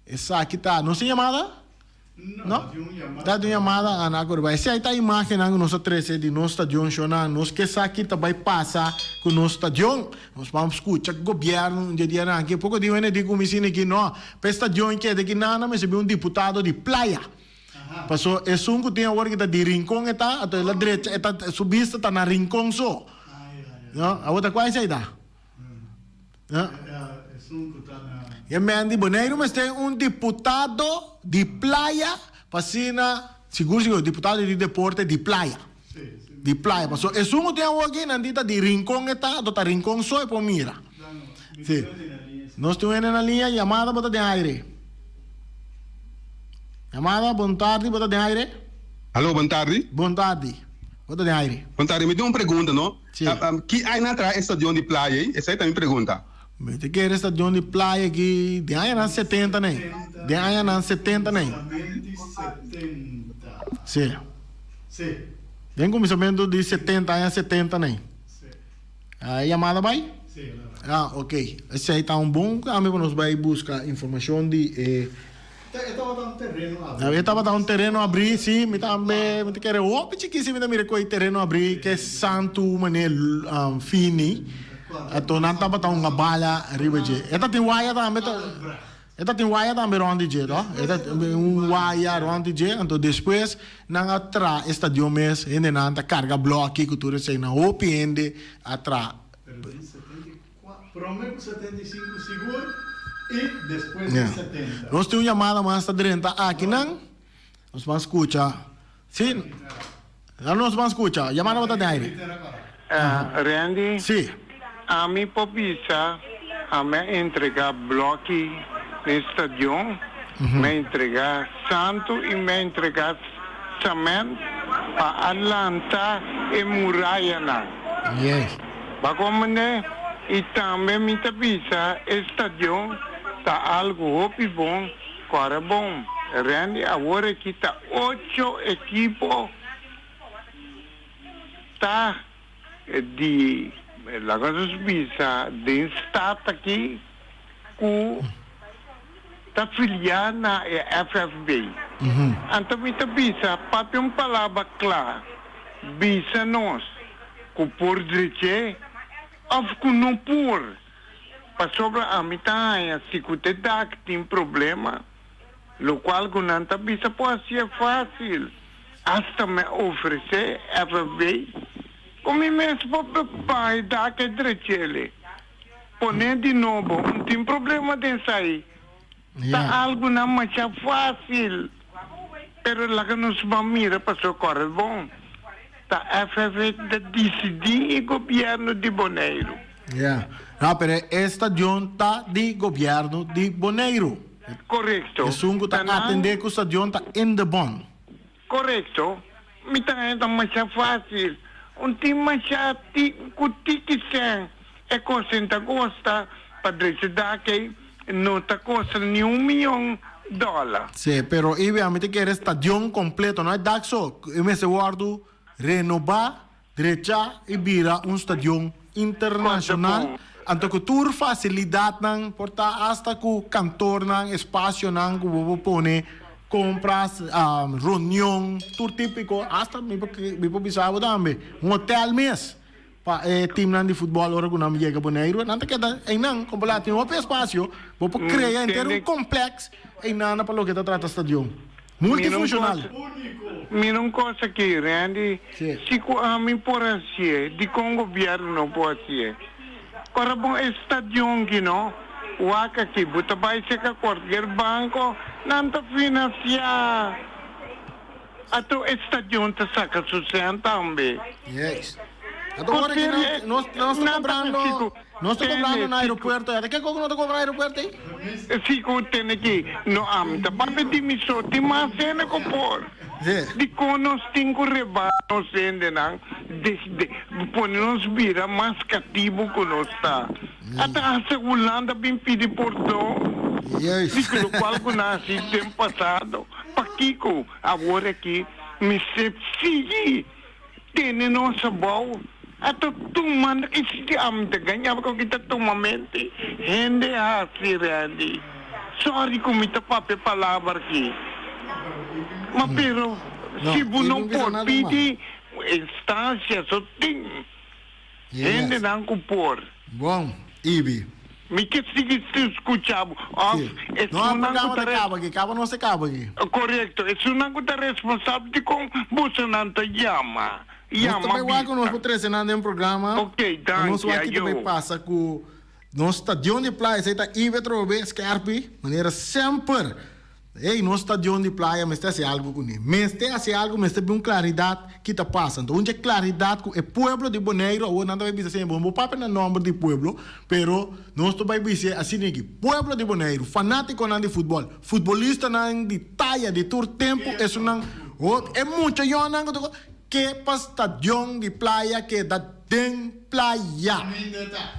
Esaki ta nos tin yamada? No? Ta di un yamada Ana Corba. Esei ta imagennan ku nos a trese di nos stadion shona. Nos ke sa ki ta bai pasa ku nos stadion. Nos ban skucha gobièrnu un dia dianan aki. Poko di wende di ku mi sini ki no. Pa e stadion keda ki nana mester bin un diputado di playa. Paso esun ku tin awor ki ta di Rincon e ta, anto el a drecha e ta su bista ta na Rincon so. No? Awor ta kua esei ta? E men di Boneiru mester un diputado di playa pa asina, sigur sigur, diputado di deporte di playa. Di playa, pasobra esun ku tin awor aki nan di ta di Rincon e ta, anto ta Rincon so e por mira. Si. Nos tin un hende na liña, yamada bo ta den aire. Yamada, bon tardi, bo ta den aire. Alo, bon tardi. Bon tardi, bo ta den aire. Bon tardi, mi tin un pregunta no. Sí. Ki aña a traha e stadion di playa ei? Esei ta mi pregunta. Mi ta kere stadion di playa aki den añanan setenta nei. Den añanan setenta nei. Sí. Den kuminsamentu di setenta, aña setenta nei. E yamada bai? Ah, ok. Esei ta un bon kambio pa nos bai buska informashon di e. E tabata un tereno abrí. E tabata un tereno abrí, sí. Mi tambe, mi ta kere hopi chikí si mi ta mira ku e tereno abrí ke santu manera fini. Anto nan tabata hunga bala riba dje. E ta tin waya tambe ta e ta tin waya tambe rond di dje to. E ta un waya rond di dje anto despues nan a traha e stadion mes hendenan ta carga bloki cu tur esey nan hopi hende a traha. Pero den 74, prome cu 75 sigur y despues di 70. Nos tin un yamada mas ta drenta akinan. Nos ban scucha. Si. Nos ban scucha. Yamada bo ta den aire. Randy. Si. Ami por bisa ami a entrega bloki den stadion, mi a entrega santo y mi a entrega cement pa a lanta e murayanan. Yes. Bo comprende? Y tambe mi ta bisa e stadion ta algo hopi bon. Kòrda bon, Randy awor aki ta ocho ekipo ta di laga nos bisa den stad aki ku ta filiá na e FFB. Anto mi ta bisa papia un palabra kla, bisa nos ku por drech'é òf ku no por. Pasobra ami ta haña si ku te dak tin problema, lokual ku nan ta bisa por hasié fásil. Asta mi a ofresé FFB ku mi mes por bai dak e drechele, poné di nobo, un tin problema den esei. Ta algu nan masha fásil, pero laga nos ban mira pasobra kòrda bon, ta FFB ta disidí i gobièrnu di Boneiru. Ya. No, pero e stadion ta di gobièrnu di Boneiru. Korekto. Esun ku ta atendé ku stadion ta Indebon. Korekto. Mi ta haña ta masha fásil. Un tin masha ti ku tiki sèn e kos ta gosta pa drecha dak ei no ta kosta ni un miyon dòler. Sí, pero Ibi ami ta kere stadion kompleto, no e dak so. E mester wòrdu renobá, drechá i bira un stadion internashonal. Anto ku tur fasilidatnan, por ta asta ku kantornan, espasionan ku bo por pone kompras, reunion, tur tipiko, asta mi por mi por bisa bo tambe, un hotel mes pa e teamnan di futbòl ora ku nan yega Boneiru, nan ta keda einan, komo la tin hopi espasio, bo por krea henter un kompleks einan pa loke ta trata stadion. Multifunshonal. Mira un kos aki, Randy, si ku ami por hasié, dikon gobièrnu no por hasié? Ora bo e stadion ki no, wak aki, bo ta bai seka kualkier banko, nan ta finansiá. Ato e stadion ta saka su sèn tambe. Yes. Ato ora ki nos nos ta kobrando nos ta kobrando na aeropuerto ya. Ke koko no ta kobra aeropuerto ei? Si ku tene ki no ami ta papia di mi so tin mas hende ku por. Dikon nos tin ku reba nos hendenan de pone nos bira mas katibu ku nos ta. Ata hasta Hulanda bin pidi pordon di lokual ku nan hasi den pasado. Pakiko awor aki mester sigui tene nos abou? Ata tuma i ami ta gaña ku ta tuma mente hende hasi Randy. Sorry ku mi ta papia palabra aki. Ma pero si bo no por pidi instancia so tin hendenan ku por. Bon, Ibi. Mi ke sigui skucha bo. Òf esunnan ku ta. No, kaba aki, kaba nos e kaba aki. Korekto, esunnan ku ta responsabel dikon bosonan ta yama, yama bisa. Nos ta bai wak ku nos por trese nan den programa. Ok, danki, ayo. Nos wak ki ta bai pasa ku nos stadion di playa, esei ta Ibi atrobe, skèrpi, manera semper. Ey, nos stadion di playa mester hasi algu kuné. Mester hasi algu, mester bin un klaridat ki ta pasa. Anto un dje klaridat ku e pueblo di Boneiru, awor nan ta bai bisa asina, bo no por papia na nòmber di pueblo, pero nos ta bai bisa asina aki, pueblo di Boneiru, fanátikonan di futbòl, futbolistanan di taya di tur tempu, esunnan, e mucha yònnan ku ta ke pa stadion di playa keda den playa.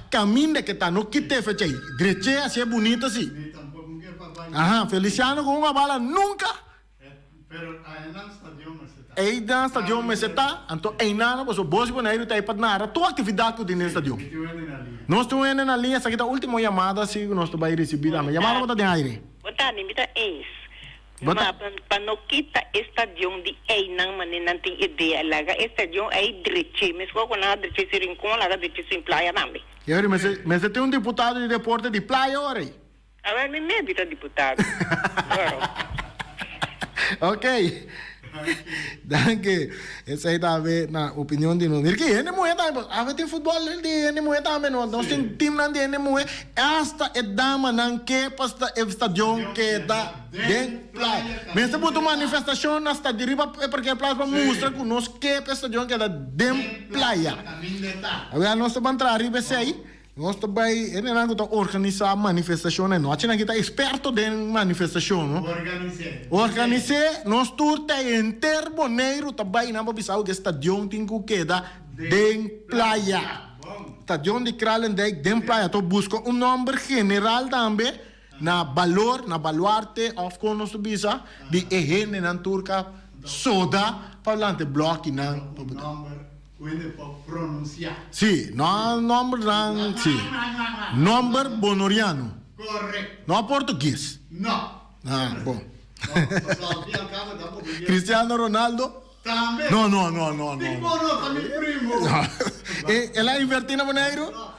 Kaminda ke ta, no kit'é fecha ei, drech'é hasié bunito asi. Aha, Feliciano ku un bala nunka. Pero einan stadion mester ta. Einan stadion mester ta, anto einan pasobra bos di Boneiru ta ei pa nara tur aktividat ku tin den stadion. Nos tin un hende na liña, esaki ta ultimo yamada si ku nos ta bai risibí tambe. Yamada bo ta den aire. Bo ta ni, mi ta eens. Ma pa no kita e stadion di einan manera nan tin idea, laga e stadion ei dreché, meskos ku nan a dreché si Rincon, laga dreché sin Playa tambe. Y ahora mester tin un diputado di deporte di Playa ora ei. Awel mi mes bira diputado. Claro. Ok. Danki. Esei tambe na opinion di nos. Mira ki hende muhe tambe. Awe tin futbol di hende muhe tambe no. Nos tin teamnan di hende muhe. Hasta e damanan ke pa e stadion keda den Playa. Mester buta un manifestacion na stadion riba e parkeerplaats pa mustra cu nos ke pa e stadion keda den Playa. Awel nos ta ban traha riba esei. Nos ta bai hendenan ku ta organisá manifestashonnan. No achinan ki ta eksperto den manifestashon, no. Organis'é. Organis'é, nos tur ta henter Boneiru ta bai nan pa bisa ku e stadion tin ku keda den Playa. Stadion di Kralendijk den Playa. To buska un nòmber general tambe na balor, na baluarte òf kon nos ta bisa di e hendenan tur ka soda pa lanta e blòkinan. Un nòmber Ku hende por pronunsiá. Sí, no nombernan, sí. Nomber bonoriano. Korekto. No portugues. No. Ah, bon. No, pasobra al fin y al cabo ta portugues. Cristiano Ronaldo? Tambe. No, no, no, no, no. Dikon no? Ta mi primo. E, el a invertí na Boneiru? No,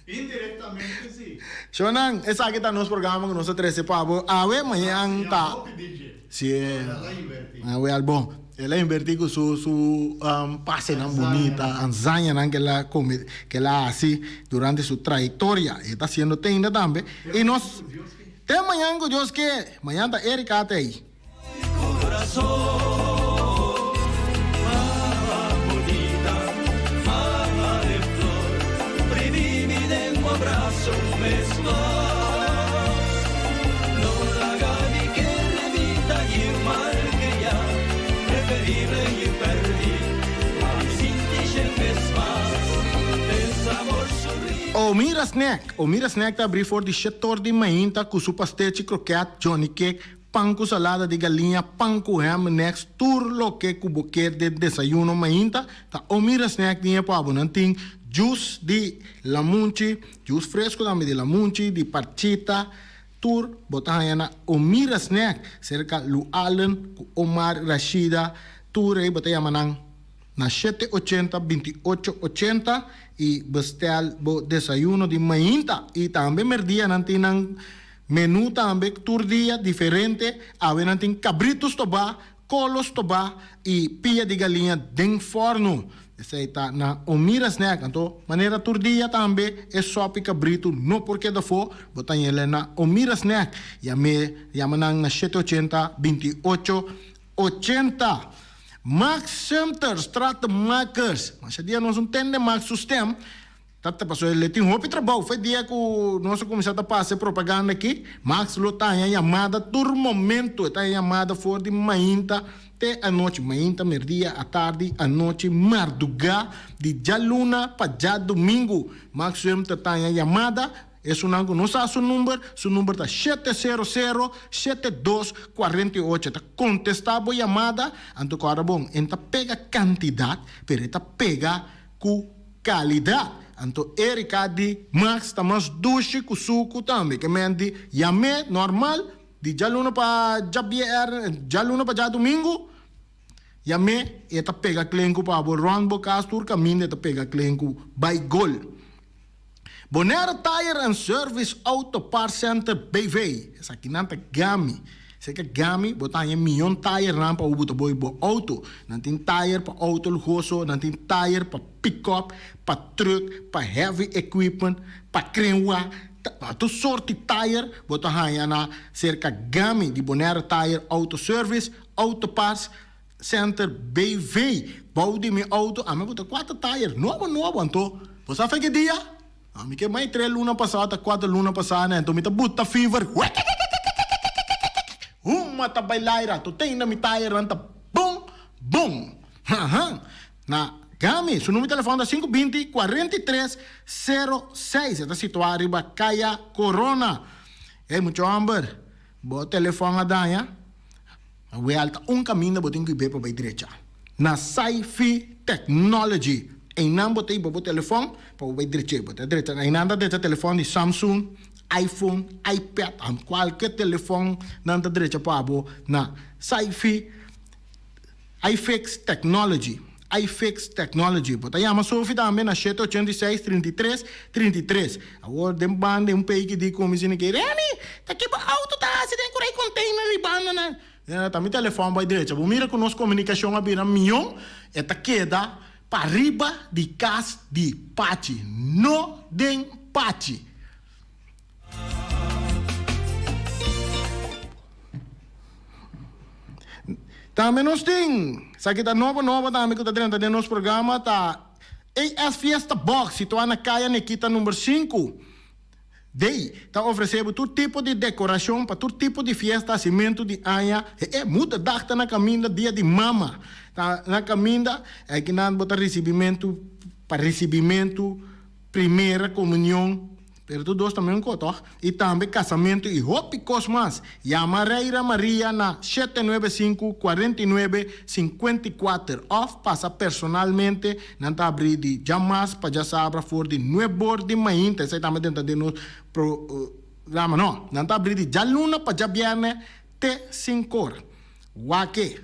indirectamente sí. Shownan, esaki ta nos programa ku nos a trese pa bo awe, mañan ta. Hopi DJ. Sí. El a invertí. Awel bon. El a invertí ku su su pasenan bunita, anzañanan ku el a kome, ku el a hasi durante su trayektoria. E ta hasiendo te ainda tambe. I nos te mañan ku Dios ke. Mañan ta Erika ta ei. Omira Snack Omira Snack ta abrí for di shetor di mainta ku su pastechi, kroket, johnny cake, pan ku salada di galiña, pan ku ham en eggs, tur loke ku bo kier den desayuno mainta ta Omira Snack tin e pa bo. Nan tin juice di lamunchi, juice fresco tambe di lamunchi, di parchita. Tur bo ta haña na Omira Snack serka Lu Allen ku Omar Rashida. Tur ei bo ta yama nan na shete ochenta binti ocho ochenta i bestel bo desayuno di mainta i tambe merdia nan tin nan menu tambe tur dia diferente. Awe nan tin kabritu stobá Kolo stobá i pia di galiña den fòrnu. Esei ta na Omira Snack. Anto, manera tur dia tambe e sòpi kabritu no por keda afó, bo ta hañ'el na Omira Snack. Yam'é, yama nan na shete ochenta, binti ocho, ochenta. Max Sumter, Stratenmakers. Masha dia nos un tende Max su stem. Ta ta pasobra el tin hopi trabou. Fe dia ku nos a kuminsá ta pasa e propaganda aki, Max lo ta haña yamada tur momento. E ta haña yamada for di mainta te anochi. Mainta, merdia, atardi, anochi, mardugá, di djaluna pa djadumingu. Max Wim ta ta haña yamada. Esunnan ku no sa su number, su number ta shete sero sero, shete dos, kuarenta i ocho. E ta kontestá bo yamada. Anto ku ora bon, e no ta pega kantidat, pero e ta pega ku Calidad. Anto Erika di Max ta mas dushi cu sucu tambe. Ke men di yam'é normal di djaluna pa djabier, djaluna pa djadumingu, yam'é e ta pega klenku pa bo rond bo cas tur caminda e ta pega klenku bay gol. Bonaire Tire and Service Auto Parts Center BV. Esakinan ta Gami. Serka Gami bo ta haña miyon tayernan pa bo ta boi bo auto. Nan tin tayer pa auto luhoso, nan tin tayer pa pick-up, pa truck, pa heavy equipment, pa krenwa, tur sort di tayer bo ta haña na serka Gami di Bonaire Tire Auto Service, Auto Parts Center BV. Bou di mi auto ami a bota kuater tayer nobo nobo anto bo sa fe ki dia? Ami ke mai tres luna pasá ta kuater luna pasá ne, anto mi ta buta fever wekekekekekekekekekeke huma ta bai laira anto te ainda mi tayernan ta bon bon haha na Gami su numero di telefòn ta sinku binti kuarenta i tres sero seis e ta situá riba Kaya Korona ey mucha hòmber bo telefòn a daña Wèl ta un kaminda bo tin ku bai pa bai drecha. Na Sci-Fi Technology. Einan bo ta hiba bo telefòn pa bo bai drech'é. Bo ta drecha, einan ta drecha telefòn di Samsung, iPhone, iPad, an kualke telefòn nan ta drecha pa bo na Sci-Fi iFix Technology. iFix Technology. Bo ta yama Sophie tambe na 786 33 33. Awor den banda un peiki di ku mi sini ke, Remy, ta ke bo auto ta hasi den kurai container di banda nan? Ta mi telefòn bai drecha. Bo mira ku nos komunikashon a bira mion, e ta keda pariba di kas di Pachi, no den Pachi. Tambe nos tin, esaki ta nobo nobo tambe ku ta drenta den nos programa ta AS Fiesta Box situá na Kaya Nikita number sinku. Dey ta ofresé bo tur tipo di dekorashon pa tur tipo di fiesta, hasimentu di aña, e e muda dag ta na kaminda, dia di mama ta na kaminda, akinan bo ta risibimentu pa risibimentu. Primera Comunion, pero tur dos ta meun ko toch? Y tambe casamento y hopi cos mas. Yama Reira Maria na 795 49 54 of pasa personalmente, nan ta abri di djamas pa djasabra for di nuebor di mainta, esai tambe den ta den nos programa no, nan ta abri di djaluna pa djabierne te sinkor. Wak-e.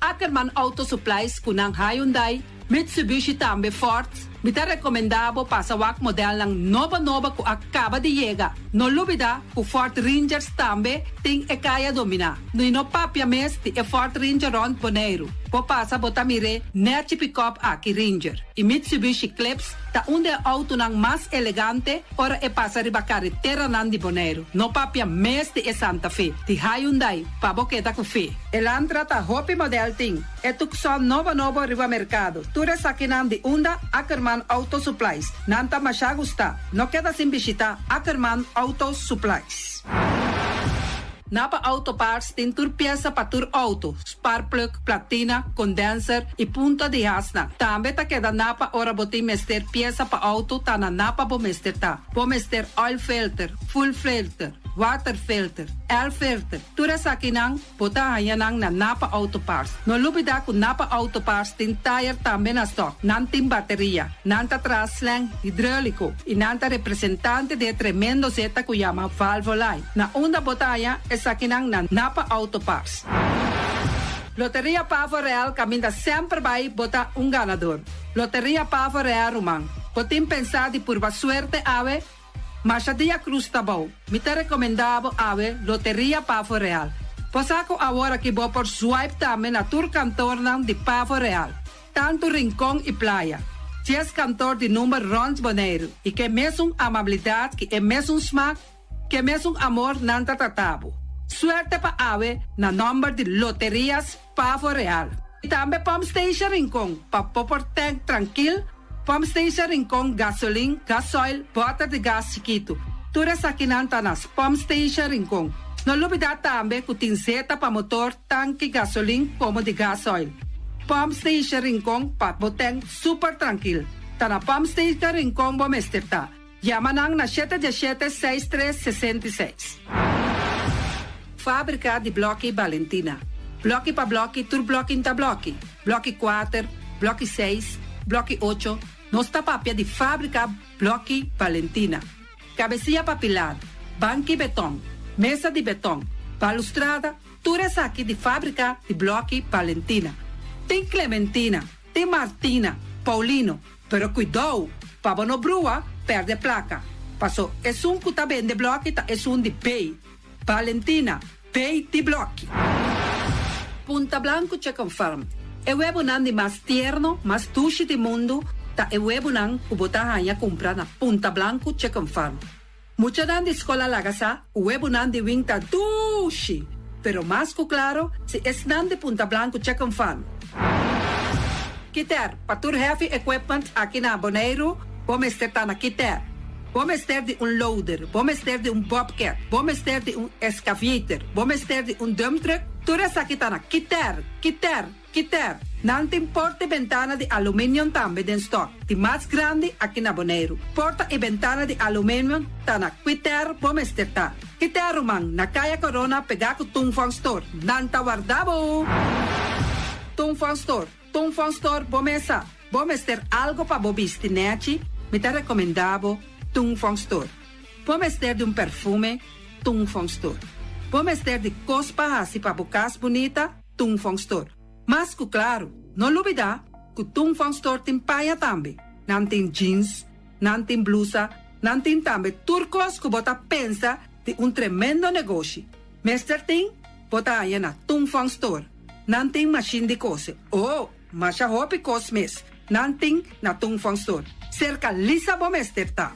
Ackerman Auto Supplies ku nan Hyundai, Mitsubishi tambe Ford. Mi ta rekomendá bo pasa wak modelnan nobo nobo ku a kaba di yega. No lubidá ku Ford Rangers tambe tin e kaya dominá. I no papia mes di e Ford Ranger rònt Boneiru. Bo pasa bo ta mir'é nèchi pikòp aki Ranger. I Mitsubishi Eclipse ta un di e outonan mas elegante ora e pasa riba kareteranan di Boneiru. No papia mes di e Santa Fe, di Hyundai, pa bo keda ku fe. Elantra ta hopi model tin. E Tucson nobo nobo riba merkado. Tur esakinan di unda Ackerman Auto Supplies. Nan ta masha gusta. No keda sin bishita Ackerman Auto Supplies. Napa Auto Parts tin tur piesa pa tur auto, sparkplug, platina, condenser y punta di hasnan. Tambe ta keda Napa ora bo tin mester piesa pa auto ta na Napa bo mester ta. Bo mester oil filter, fuel filter, water filter, air filter, tur esakinan bo ta haña nan na Napa Auto Parts. No lubida cu Napa Auto Parts tin tire tambe na stock. Nan tin bateria. Nan ta traha slang hidrolico y nan ta representante di e tremendo zeta cu yama Valvoline. Na unda bo ta haña esakinan na Napa Auto Parts. Loteria Pavo Real caminda semper bay bo ta un ganador. Loteria Pavo Real ruman, bo tin pensa di purba suerte awe? Masha dia cruz ta bou. Mi ta recomenda bo awe Loteria Pavo Real. Bo sa cu awor aki bo por swipe tambe na tur kantoornan di Pavo Real. Tantu Rincon i Playa. Djes kantor di number rond Boneiru i ke mesun amabilidat ki e mesun smak, ke mesun amor nan ta trata bo. Suerte pa awe na nomber di Loterias Pavo Real. I tambe Pump Station Rincon pa bo por tank trankil, Pump Station Rincon gasolin, gasoil, bòter di gas chikitu. Tur esakinan ta na Pump Station Rincon. No lubida tambe ku tin zeta pa motor, tanki gasolin komo di gasoil. Pump Station Rincon pa bo ten super trankil. Ta na Pump Station Rincon bo mester ta. Yama nan na shete diesshete seis tres 66. Fabrika di bloki Balentina. Bloki pa bloki tur bloki n'ta bloki. Bloki kuater, bloki seis, bloki ocho, nos ta papia di Fabrika Bloki Balentina. Kabesia pa pilar, banki beton, mesa di beton, balustrada, Tur esaki di fábrika di blòki Valentina. Tin Clementina, tin Martina, Paulino, pero kuidou pa bo no brua pèrdè plaka, paso esun ku ta bende blòki ta esun di B. Valentina, B di blòki. Punta Blanco Chicken Farm, e webonan di mas tierno, mas dushi di mundu ta e webonan ku bo ta haña kumpra na Punta Blanco Chicken Farm. Muchanan di skol a laga sa ku webunan di wing ta dushi, pero mas ku klaro si esnan di Punta Blanku Chicken Farm. Kiter, pa tur heavy equipment aki na Boneiru, bo mester ta na Kiter. Bo mester di un loader, bo mester di un bobcat, bo mester di un excavator, bo mester di un dump truck, tur esaki ta na Kiter, Kiter, Kiter. Nan tin porta i bentana di aluminium tambe den stock, di mas grandi aki na Boneiru. Porta i bentana di aluminium ta na Quiter bo mester ta. Quiter ruman, na Kaya Corona pegá ku Tung Fong Store. Nan ta warda bo! Tung Fong Store, Tung Fong Store bo mesa. Bo mester algo pa bo bisti nechi? Mi ta rekomendá bo Tung Fong Store. Bo mester di un perfume? Tung Fong Store. Bo mester di kos pa hasi pa bo kas bunita? Tung Fong Store. Mas ku klaru, no lubidá ku Tung Fong Store tin paña tambe. Nan tin jeans, nan tin blusa, nan tin tambe tur kos ku bo ta pensa di un tremendo negoshi. Mester tin, bo ta haña na Tung Fong Store. Nan tin mashin di kose. Oh, masha hopi kos mes nan tin na Tung Fong Store. Serka Lisa bo mester ta.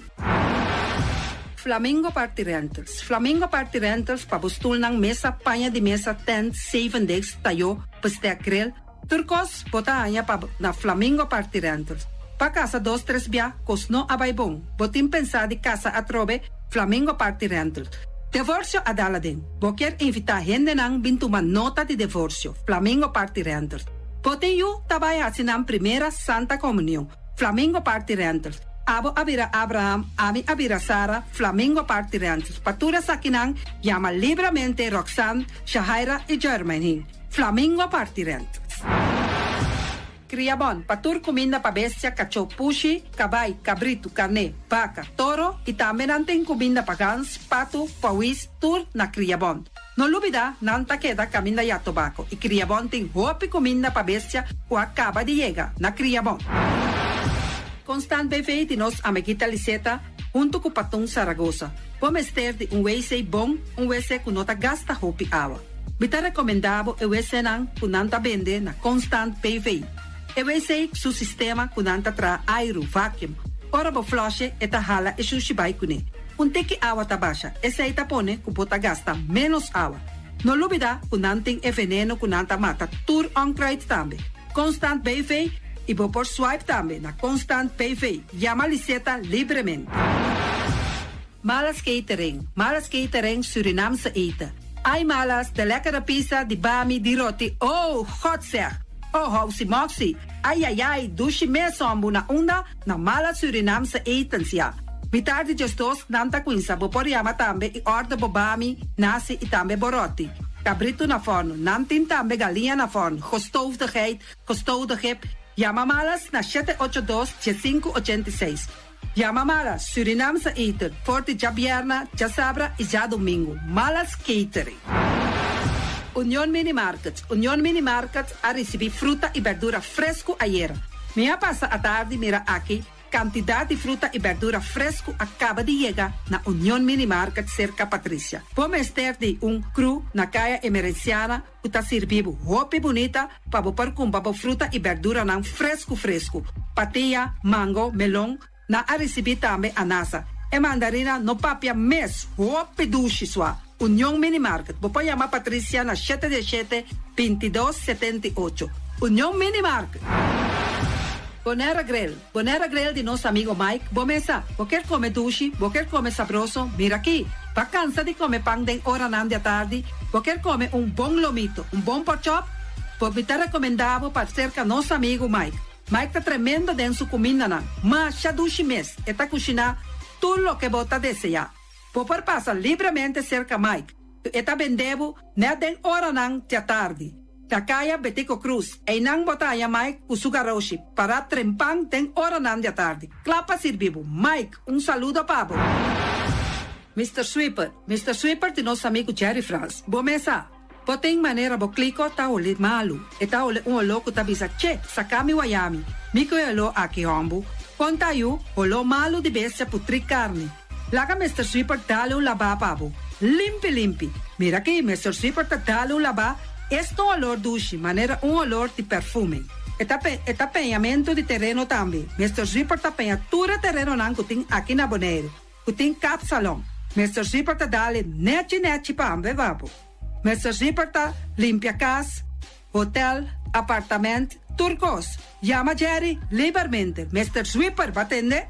Flamingo Party Rentals Flamingo Party Rentals pa bo stulnan, mesa, paña di mesa, tent, zeven degs, tayó, bestek, grill, tur kos bo ta haña pa na Flamingo Party Rentals. Pa kasa dos tres bia kos no a bai bon, bo tin pensá di kasa atrobe, Flamingo Party Rentals. Devorsio a dal aden. Bo kier invitá hendenan bin tuma nota di devorsio, Flamingo Party Rentals. Bo tin yu ta bai hasi nan primera Santa Komunion, Flamingo Party Rentals. Abo a bira Abraham, ami a bira Sara, Flamingo Party Rentals. Pa tur esakinan, yama libramente Roxanne, Shahaira i Jermaine. Flamingo Party Rentals. Kriabon, pa tur kuminda pa bestia, kachó, pushi, kabai, kabritu, karné, baka, toro i tambe nan tin kuminda pa gans, patu, pawis, tur na Kriabon. No lubida, nan ta keda kaminda ya tobako i Kriabon tin hopi kuminda pa bestia ku a kaba di yega na Kriabon. Constant BV di nos amiguita Liseta huntu ku Patun Saragosa. Bo mester di un wc bon, un wc ku no ta gasta hopi awa. Mi ta rekomendá bo e wcnan ku nan ta bende na Constant BV. E wc su sistema ku nan ta traha airu, vacuum. Ora bo flush'e e ta hala e shushi bai kuné. Un tiki awa ta basha, esei ta pone ku bo ta gasta ménos awa. No lubidá ku nan tin e veneno ku nan ta mata tur onkruid tambe. Constant BV i bo por swipe tambe na Constant BV. Yama Liseta libremente. Malas Catering, Malas Catering Surinaamse eten. Ai Malas, de lekkere pizza, di bami, di roti, oh, God zeg! Oh, housi moxi, ai ai ai, dushi mes hombu na unda? Na Malas Surinaamse etens, ya. Mitar di diesdos nan ta cuinsa, bo por yama tambe y order bo bami, nasi y tambe bo roti. Cabrito na forno, nan tin tambe galiña na forno, gestoofde geit, gestoofde kip. Yama Malas na shete ocho dos, diescinco ochenta i seis. Yama Malas Surinaamse eten for di djabierna, djasabra y djadomingo. Malas Catering. Union Mini Market Union Mini Market a ricibi fruta y berdura fresco ayera. Mi a pasa atardi mira aki cantidad di fruta y berdura fresco a caba di yega na Union Mini Market cerca Patricia. Bo mester di un crew na Caya Emerenciana ku ta sirbi bo hopi bunita pa bo por kumpra bo fruta i berduranan fresku fresku. Patia, mango, melon, nan a risibí tambe anasa. E mandarina no papia mes, hopi dushi sua. Union Mini Market, bo por yama Patricia na shete dieshete, bintidos, setenta i ocho. Union Mini Market. Bonera Grill, Bonera Grill di nos amigo Mike, bo mesa, bo kier come dushi, bo kier come sabroso, mira aki. Bo cansa di come pan den oranan di atardi, bo kier come un bon lomito, un bon pork chop, bo mi ta recomenda bo pa cerca nos amigo Mike. Mike ta tremendo den su cumindanan, masha dushi mes, e ta cushina tur loke bo ta desea. Bo por pasa libremente cerca Mike. E ta bende bo net den oranan di atardi. Na Caya Betico Croes, einan bo ta haya Mike cu su garoshi, para trempan den oranan di atardi. Cla pa sirbi bo. Mike, un saludo pa bo. Mr. Sweeper, Mr. Sweeper di nos amigo Jerry Frans. Bo mesa, bo tin manera bo kliko ta hole malu. E ta hole un oló ku ta bisa, che, saka mi wayami. Mi ku e oló aki hombu. Konta yu, oló malu di bestia putri karni. Laga Mr. Sweeper dal un labá pa bo. Limpi, limpi. Mira aki, Mr. Sweeper ta dal un labá. Esta un olor dushi, manera un olor di perfume. E ta, pe, e ta peñamento di tereno tambe. Mr. Sweeper ta peña tur e terenonan ku tin aki na Boneiru. Ku tin kapsalon. Mr. Sweeper ta dal e nechi nechi pa bo bo. Mr. Sweeper ta limpia kas, hotel, apartamento, tur kos. Yama Jerry liberamente. Mr. Sweeper, bo a tende?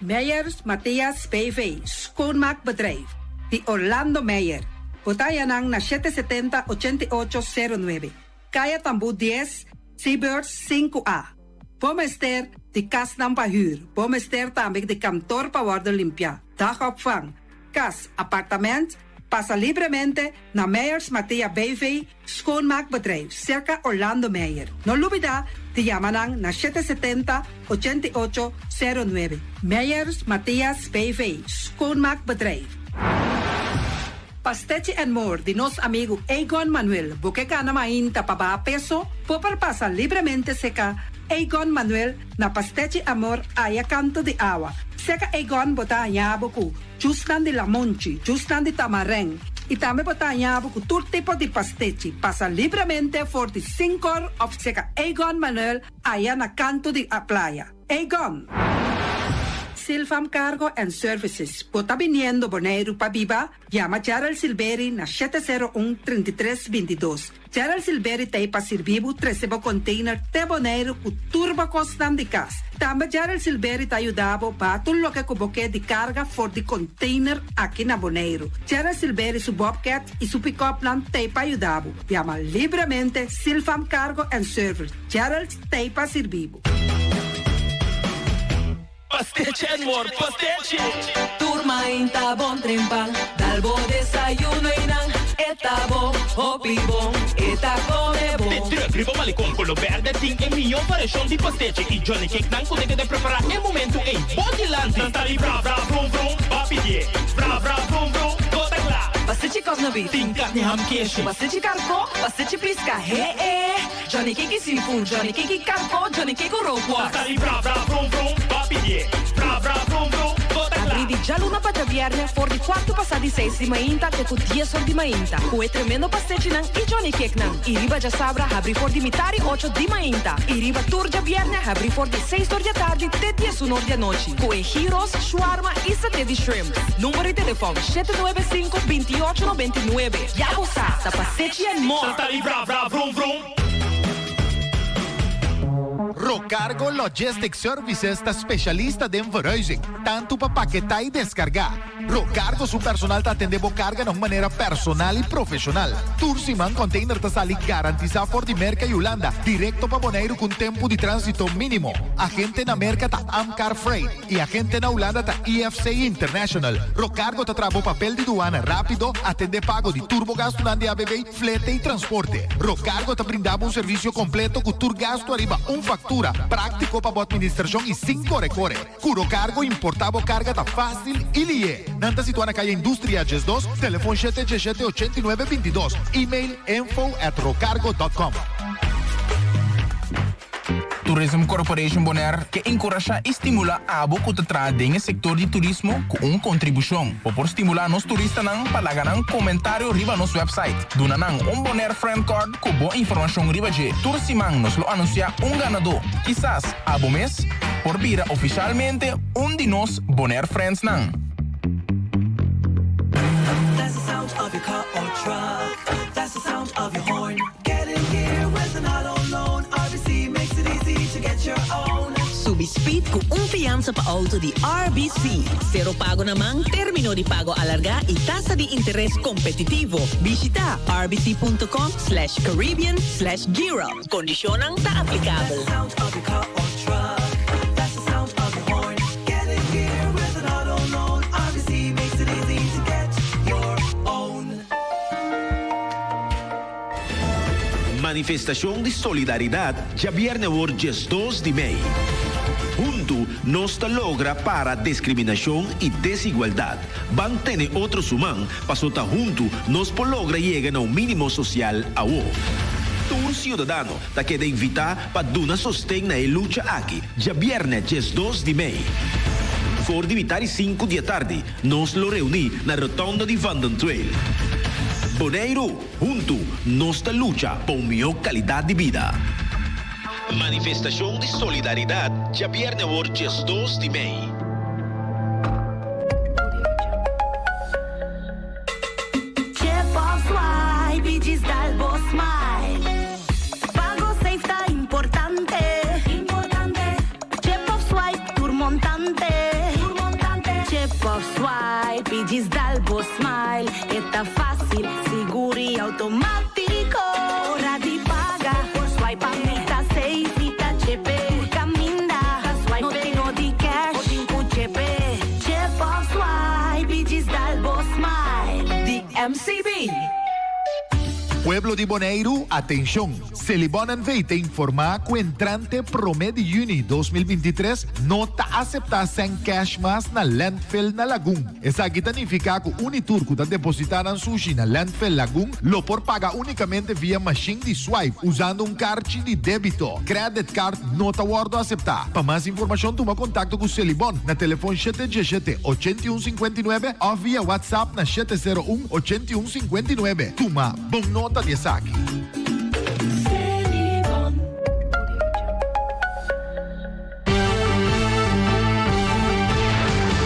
Meyers Matthias BV, Schoonmaakbedrijf, di Orlando Meyer. Bo ta haya nan na 770 8809. Kaya Tambú dies, Seabirds sinku A. Bo mester di kasnan pa hür, bo mester tambe di kantor pa wòrdu limpiá, dagopvang, kas, apartament, pasa libremente na Meyers Mathea BV Schoonmaakbedrijf, serka Orlando Meyer. No lubidá di yama nan na shete setenta, ochenta i ocho, sero nuebe. Meyers Mathias BV Schoonmaakbedrijf. Pastechi and More di nos amigu Egon Manuel Bo ke gana mainta pa baha peso? Bo por pasa libremente seka Egon Manuel na Pastechi Amor aya kanto di awa. Seka Egon bo ta haña bo ku jusnan di lamonchi, jusnan di tamarèn i tambe bo ta haña bo ku tur tipo di pastechi. Pasa libremente for di sinkor òf seka Egon Manuel aya na kanto di playa. Egon! Silvam Cargo and Services, Bo ta biniendo Boneiru pa biba? Yama Gerald Silberi na shete sero un, 33, 22. Gerald Silberi ta ei pa sirbi bo trese bo container te Boneiru ku tur bo kosnan di kas. Tambe Gerald Silberi ta yuda bo baha tur loke ku bo ke di karga for di container aki na Boneiru. Gerald Silberi su bobcat i su pick-upnan ta ei pa yuda bo. Yama libremente Silvam Cargo and Service. Gerald ta ei pa sirbi bo. Pastechi and more pastechi! Tur mainta bon trempan, dal bo desayuno y nan e ta bo, hopi bon, e ta come bon. De truck riba Malecon Colo Berde tin e miyo variacion di pastechi y Johnny Cake nan cu ta keda prepara e momento ey bo dilanti. Nan ta di bra bra vrum vrum, ba pidie, bra bra vrum vrum, bo ta cla. Pastechi cosnabi. Tin carni ham keshi. Pastechi carco, pastechi pisca, he e. Johnny Cake seafood, Johnny Cake karko, Johnny Cake rookworst. Ta sali bra bra vrum vrum, ba pidié. Bra bra vrum vrum, bo ta kla. Abrí di djaluna pa djabièrnè for di kuartu pasá di seis di mainta te ku dies or di mainta ku e tremendo pastechinan i Johnny Cakenan. I riba djasabra habrí for di mitar i ocho di mainta i riba tur djabièrnè habrí for di seis or di atardi te diesun or di anochi ku e gyros, shwarma i saté di shrimp. Number di telefòn, shete nuebe sinku, binti ocho nobenta i nuebe. Ya bo sa, ta pastechi and more! Ta sali bra bra vrum vrum. Rocargo Logistic Services ta specialista den verhuizing, tanto pa paketá y descargá. Rocargo su personal ta atende bo carga na un manera personal y profesional. Tur siman container ta sali garantisa for di Merca y Hulanda directo pa Boneiru cu un tempo di transito minimo. Agente na Merca ta Amcar Freight. E agente na Hulanda ta IFC International. Rocargo ta traha bo papel di duana rápido, atendé pago di tur bo gastunan di ABV, flete i transporte. Rocargo ta brinda bo un servisio kompleto ku tur gastu ariba un faktura, práktiko pa bo atministrashon i sin kore kore. Ku Rocargo importá bo karga ta fásil i lié. Nan ta situá na Kaya Industria 12, telefon shete djeshete 89 22, email info at rocargo dot com. Tourism Corporation Bonaire ke enkurashá i stimulá abo ku ta traha den e sektor di turismo ku un kontribushon. Bo por stimulá nos turistanan pa laga nan komentario riba nos wèpsait. Duna nan un Bonaire Friend Card ku bo informashon riba dje. Tur siman nos lo anunsiá un ganadó. Kisas abo mes por bira ofishalmente un di nos Bonaire Friendsnan. That's the sound of your car or truck. That's the sound of your horn. Get in gear with an auto loan. RBC makes it easy to get your own. Subi speed ku un fiansa pa outo di RBC. Sero pago na man, término di pago alargá i tasa di interes kompetitivo. Bishitá rbc.com slash Caribbean slash gear up. Kondishonnan ta aplikabel. That's the sound of your car or truck. That's the sound of your horn. Get in gear with an auto loan. RBC makes it easy to get your own. Manifestashon di solidaridat djabièrnè awor 12 di mei. Huntu nos ta logra para deskriminashon i desigualdat. Ban tene otro su man paso ta huntu nos por logra yega na un mínimo sosial awo. Tur siudadano ta keda invitá pa duna sosten na e lucha aki djabièrnè 12 di mei. For di mitar i sinku di atardi nos lo reuní na rotonda di Van den Tweel. Boneiru, huntu nos ta lucha pa un mihó kalidat di bida. Manifestashon di solidaridat djabièrnè awor 12 di mei. Chip of swipe y djis dal bo smile. Pago safe ta importante. Importante. Chip of swipe tur montante. Tur montante. Chip of swipe y djis dal bo smile. E ta fácil, sigur y automático. Ora di paga. Pueblo di Boneiru, atenshon! Selibon NV ta informá ku entrante promé di yüni 2023 no ta aseptá sèn kèsh mas na landfill na Lagun. Esaki ta nifiká ku un i tur ku ta depositá nan sushi na landfill Lagun lo por paga únikamente via mashin di swipe usando un karchi di débito. Credit card no ta wòrdu aseptá. Pa mas informashon tuma kontakto ku Selibon na telefon shete diesshete, 81 59 òf via WhatsApp na 701, 81 59. Tuma bon nota di esaki.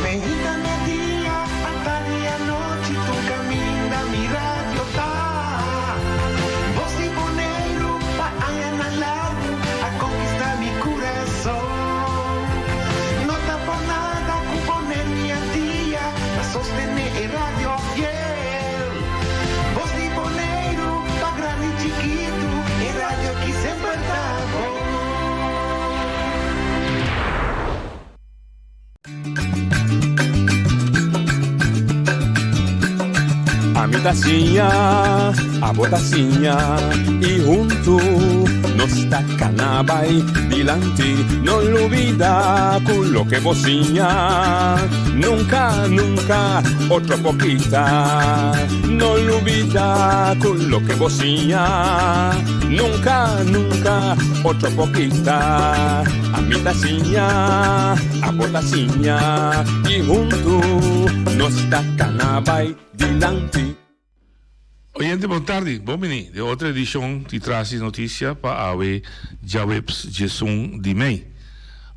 Meinta media, atardi anochi, tur caminda mi radio ta. Voz di Boneiru pa añanan largu a conquista mi curason. No ta por nada cu Boneiru i Antia ta sostene e radio fiel. Voz di Boneiru pa grandi i chikitu, e radio ki semper ta bon. Ami ta siña, abo ta siña y huntu nos ta cana bay dilanti. No lubida cu loke bo siña nunca, nunca otro por kita. No lubida cu loke bo siña nunca, nunca otro por kita. Ami ta siña, abo ta siña y huntu nos ta cana bay dilanti. Oyente bon tardi, bon bini den otro edicion di Tras di Noticia pa awe djaweps 11 di mei.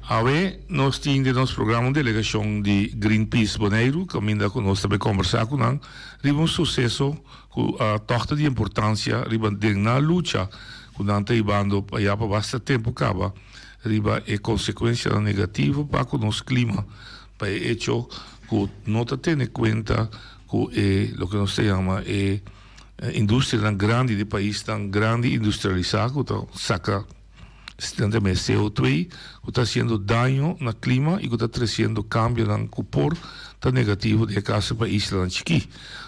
Awe nos tin den nos programa un delegacion di Greenpeace Boneiru caminda cu nos ta bay combersa cu nan riba un suceso cu a tog ta di importancia riba den nan lucha cu nan ta hibando pa ya pa basta tempo caba riba e consecuencianan negativo pa cu nos clima pa e hecho cu no ta tene cuenta cu e loke nos ta yama e industrianan grandi di paisnan grandi industrialisa cu ta saca nan ta yama e CO2 cu ta haciendo daño na clima y cu ta treciendo cambionan cu por ta negativo den e caso pa islanan chiki.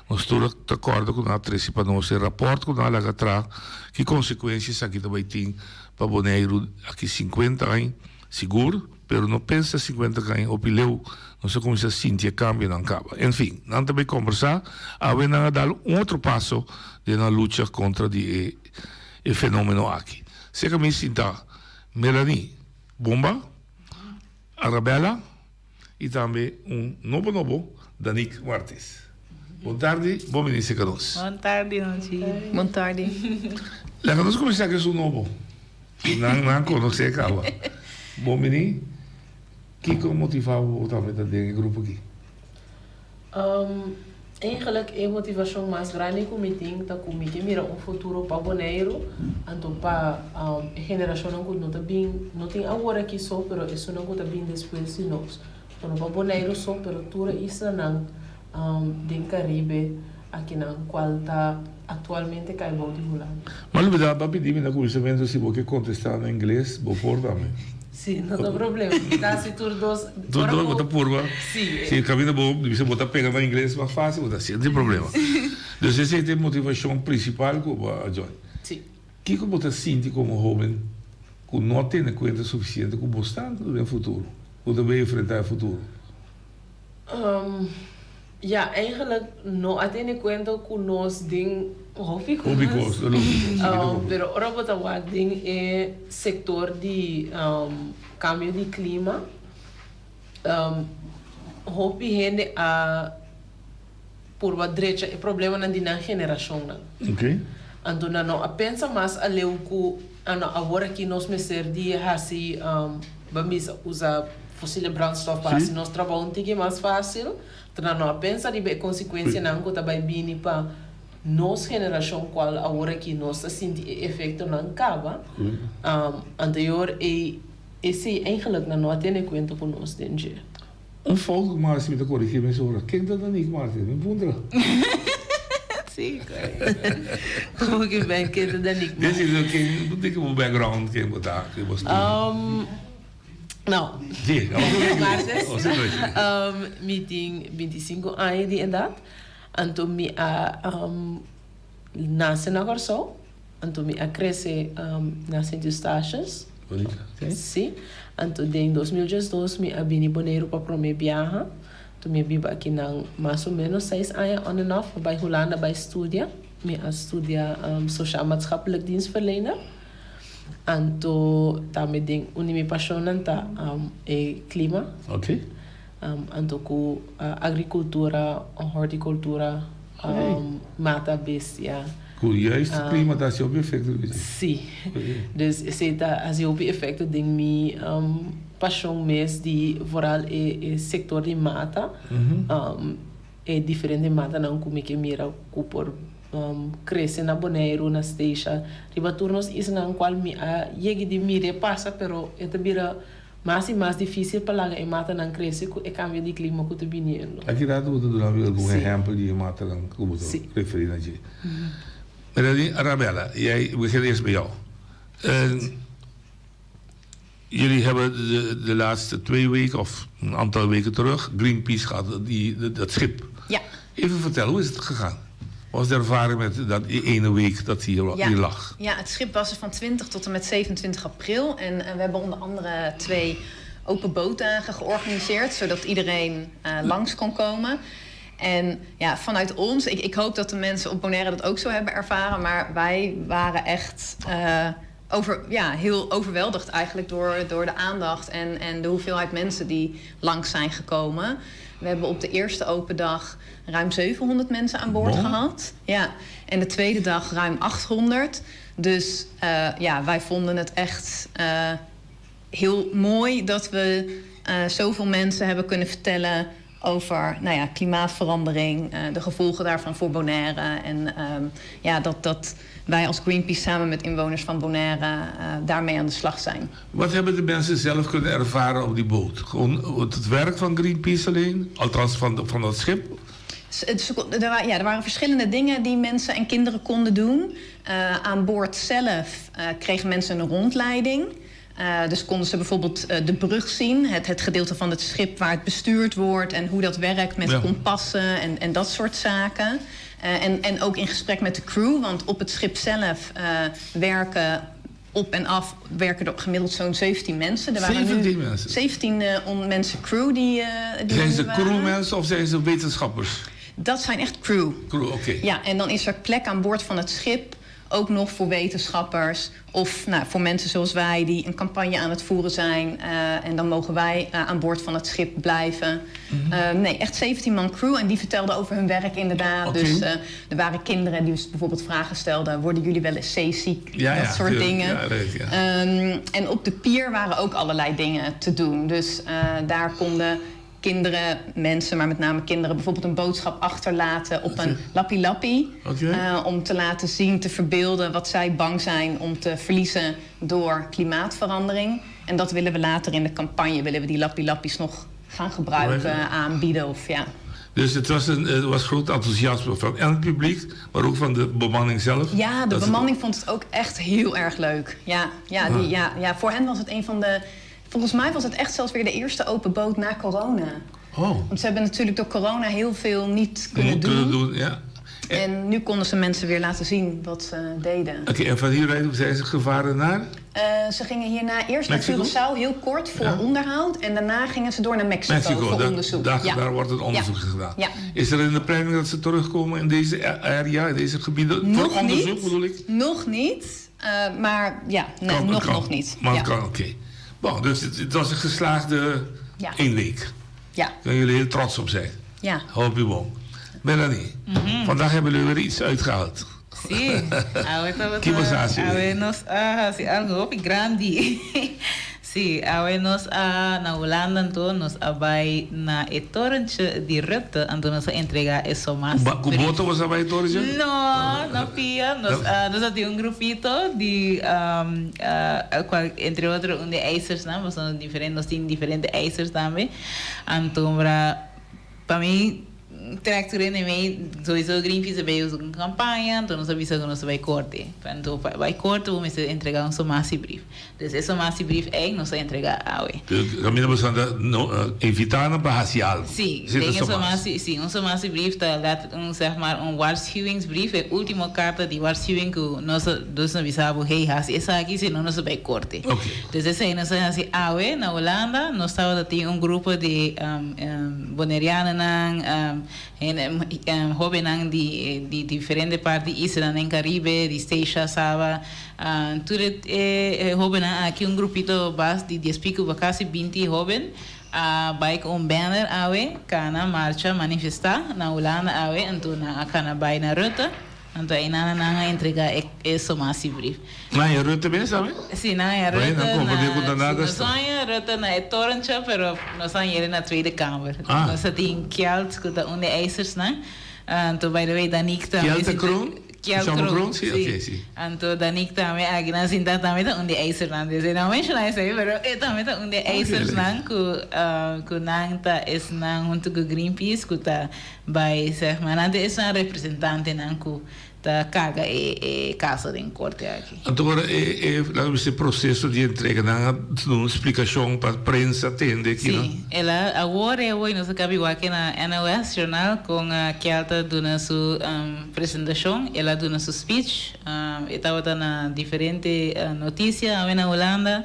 Nos tur ta corda cu nan a trece pa nos e raport cu nan a laga traha ki consecuencia esaki ta bay tin pa Boneiru aki 50 aña. Sigur, pero no pensa 50 aña hopi leu, nos a cuminsa sinti e cambionan caba. En fin, nan ta bay combersa, awe nan a dal un otro paso den nan lucha contra di e e fenomeno aki. Seca mi sinta Melanie Bomba, Arabella y tambe un nobo nobo Danique Martis. Bon tardi, bon bini seca nos. Bon tardi Honchi. Bon tardi. Laga nos cuminsa cu esun nobo. Nan nan conoce caba. Bon bini, kico motiva bo tambe ta den e grupo aki? Um, eigenlijk e motivacion mas grandi cu mi tin ta cu mi ke mira un futuro pa Boneiru, anto pa um, e generacionnan cu no ta bin, no tin awor aki so, pero esunnan cu ta bin despues di nos. No pa Boneiru so, pero tur e islanan um, den Caribe akinan cual ta actualmente cay bou di Hulanda. M'a lubida pa pidi mi na cuminsamentu si bo ke contesta na ingles, bo por tambe. Si, no ta problema. Mi ta haci tur dos. Tur dos bo ta purba. Si. Si caminda bo bisa bo ta pega na ingles mas facil, bo ta haci, no tin problema. Dus esey ta e motivacion principal cu bo a join. Si. Kico bo ta sinti como hoben cu no a tene cuenta suficiente cu bo sta den futuro, cu ta bay enfrenta e futuro? Ja, eigenlijk no a tene cuenta cu nos den hopi cos. Hopi cos, lo logico. Pero ora bo ta wak den e sector di cambio di clima, hopi hende a purba drecha e problemanan di nan generacionnan. Anto nan no a pensa mas aleu cu ano awor aki nos mester di haci, ban bisa usa Fosile brandstof pa hasi nos trabou un tiki mas fásil. Tra no a pensa riba e konsekuensianan ku ta bai bini pa nos generashon kual awor aki nos ta sinti e efektonan kaba. Anterior ei esei eigenlik nan no a tene kuenta ku nos den dje. Un fout ku mi a hasi mi ta korigí mesora. Ken ta Danique Martin? Mi puntra. Sí, komo ki ben ken ta Danique Martin? Desi ken, di ki bo background, ken bo ta, ken bo studia? No. Martes. Mi tin 25 aña di edat. Anto mi a um, nase na Kòrsou, anto mi a krese na Sint Eustatius. Bonita, ok. Sí. Anto den 2012 mi a bini Boneiru pa promé biaha. Anto mi a biba akinan mas o ménos seis aña on and off. Mi bai Hulanda bai studia. Mi a studia Sociaal Maatschappelijk Dienstverlener. Anto tambe den un di mi pashonnan ta e klima. Ok. Anto ku agrikultura, hortikultura, mata bestia. Ku juist klima ta hasi hopi efekto riba dje. Sí. Dus esei ta hasi hopi efekto den mi pashon mes di vooral e sektor di mata. E diferente matanan ku mi ke mira ku por krese na Boneiru, na Statia, riba tur nos islanan kual mi a yegi di mir'é pasa pero e ta bira mas i mas difísil pa laga e matanan krese ku e kambio di klima ku ta biniendo. Aki rato bo ta duna mi algun ehèmpel di e matanan ku bo ta referí na dje. Melanie Arabella, jij begin eerst bij jou. Jullie hebben de, de laatste twee weken of een aantal weken terug Greenpeace gehad, die, dat schip. Ja. Even vertellen, hoe is het gegaan? Wat was de ervaring met dat die ene week dat hier, ja. hier lag? Ja, het schip was er van 20 tot en met 27 april. En, en we hebben onder andere twee open bootdagen georganiseerd, zodat iedereen uh, langs kon komen. En ja, vanuit ons, ik, ik hoop dat de mensen op Bonaire dat ook zo hebben ervaren, maar wij waren echt. Uh, over, ja, heel overweldigd eigenlijk door, door de aandacht en, en de hoeveelheid mensen die langs zijn gekomen. We hebben op de eerste open dag ruim 700 mensen aan boord gehad. Ja, en de tweede dag ruim 800. Dus uh, ja, wij vonden het echt uh, heel mooi dat we uh, zoveel mensen hebben kunnen vertellen over nou ja, klimaatverandering, de gevolgen daarvan voor Bonaire. En um, ja, dat, dat wij als Greenpeace samen met inwoners van Bonaire uh, daarmee aan de slag zijn. Wat hebben de mensen zelf kunnen ervaren op die boot? Gewoon het werk van Greenpeace alleen? Althans van, de, van dat schip? Er, ja, er waren verschillende dingen die mensen en kinderen konden doen. Uh, aan boord zelf uh, kregen mensen een rondleiding. Uh, dus konden ze bijvoorbeeld uh, de brug zien, het, het gedeelte van het schip waar het bestuurd wordt en hoe dat werkt met ja. kompassen en, en dat soort zaken. Uh, en, en ook in gesprek met de crew, want op het schip zelf werken op en af werken er gemiddeld zo'n 17 mensen. Er waren 17 nu mensen? 17 uh, mensen crew die, die Zijn ze crewmensen of zijn ze wetenschappers? Dat zijn echt crew. Crew, oké. Okay. Ja, en dan is er plek aan boord van het schip ook nog voor wetenschappers of nou, voor mensen zoals wij die een campagne aan het voeren zijn. Uh, en dan mogen wij uh, aan boord van het schip blijven. Mm -hmm. uh, nee, echt 17 man crew en die vertelden over hun werk inderdaad. Okay. Dus er waren kinderen die dus bijvoorbeeld vragen stelden: worden jullie wel eens zeeziek? Ja, dat ja, soort dingen. Ja, leuk, ja. Um, en op de pier waren ook allerlei dingen te doen. Dus daar konden kinderen, mensen, maar met name kinderen, bijvoorbeeld een boodschap achterlaten op een lappie-lappie. Okay. Uh, om te laten zien, te verbeelden wat zij bang zijn om te verliezen door klimaatverandering. En dat willen we later in de campagne, willen we die lappie-lappies nog gaan gebruiken, aanbieden. Of, ja. Dus het was, een, het was groot enthousiasme van en het publiek, maar ook van de bemanning zelf? Ja, de dat bemanning het... vond het ook echt heel erg leuk. Ja, ja, die, ja, ja, voor hen was het een van de... Volgens mij was het echt zelfs weer de eerste open boot na corona. Oh. Want ze hebben natuurlijk door corona heel veel niet kunnen Moet doen. Kunnen doen ja. En, en nu konden ze mensen weer laten zien wat ze deden. Oké, okay, en van hieruit zijn ze gevaren naar? Uh, ze gingen hierna eerst Mexico? naar Curaçao, heel kort, voor ja. onderhoud. En daarna gingen ze door naar Mexico, Mexico voor daar, onderzoek. Daar, ja. daar wordt het onderzoek ja. gedaan. Ja. Is er in de planning dat ze terugkomen in deze area, in deze gebieden? Nog voor onderzoek niet, bedoel ik? Nog niet, uh, maar ja, nee, kan, nog, kan. nog niet. Maar ja. het kan, oké. Okay. Bon, dus het, het, was een geslaagde ja. één week. Ja. Daar kunnen jullie heel trots op zijn. Ja. Hoop je bon. Melanie, mm -hmm. vandaag hebben jullie weer iets uitgehaald. Sí, awe nos a hasi algo hopi grandi. Sí, awe nos a na Hulanda anto nos a bai na e torentje di Rutte anto nos a entrega e somas. Ku boto boso a bai e torentje? No, no pia, nos a nos a tin un grupito di um, uh, cual entre otro un di eisersnan, pasobra nos diferente nos tin diferente eisers tambe. Anto pa mi. trek tur hende mee, sowieso Greenpeace a bay usa un campaña, anto nos a bisa cu nos ta bay corte. Anto pa bay corte bo mester entrega un sommatiebrief. Dus e sommatiebrief ey nos a entrega awe. Caminda bo sta invita nan pa haci algo. Si, den e sommatie, si, un sommatiebrief ta let un zeg maar un waarschuwingsbrief, e ultimo carta di waarschuwing cu nos a dus a bisa bo hey haci esaki si no nos a bay corte. Dus esey nos a haci awe na Hulanda, nos tabata tin un grupo di Bonerianonan, hende hobennan di di diferente parti di islanan den Caribe, di Statia, Saba, tur e hobennan aki un grupito bas di dies pico pa casi binti hoben a bay cu un banner awe cana marcha manifesta na Hulanda awe anto nan a cana bay na Rutte. Anto einan nan a entrega e sommatiebrief. Nan e Rutte mes tambe? Si, nan e Rutte na, si nos a haña Rutte na e torentje, pero nos a hañ'e na Tweede Kamer. Nos a tin Kjeld ku ta un di e eisersnan. Anto by the way Danique tambe. Kjeld de Kroon? Kjeld Kroon, si. Anto Danique tambe aki nan sinta tambe ta un di e eisernan. Dus e no a menshoná esei, pero e tambe ta un di e eisersnan ku ku nan ta esnan huntu ku Greenpeace ku ta Bai seg maar nan ta esun representantenan ku ta karga e e kaso den korte aki. Anto ora e e laga bisa e proseso di entrega nan a duna un splikashon pa prensa tende aki no? Si, el a awor e awor nos a kabi wak na NOS journal kon Kjell ta duna su presentashon, el a duna su speech, e tabata na diferente notisia awe na Hulanda.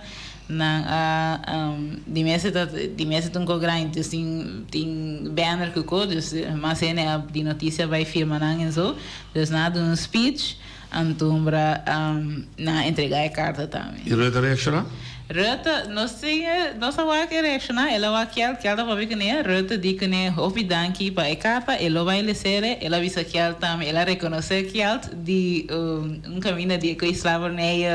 Nan a di mester ta di mester ta un ko grandi dus tin tin banner ku ko dus mas hende a di notisia bai firma nan en so dus nan a duna un speech antombra nan a entrega e karta tambe. I Rutte a reakshoná? Rutte nos tin nos a wak e reakshoná el a wak Kjeld Kjeld a papia kuné Rutte di kuné hopi danki pa e karta e lo bai lesere el a bisa Kjeld tambe el a rekonosé Kjeld di un kaminda di e ku e slavernij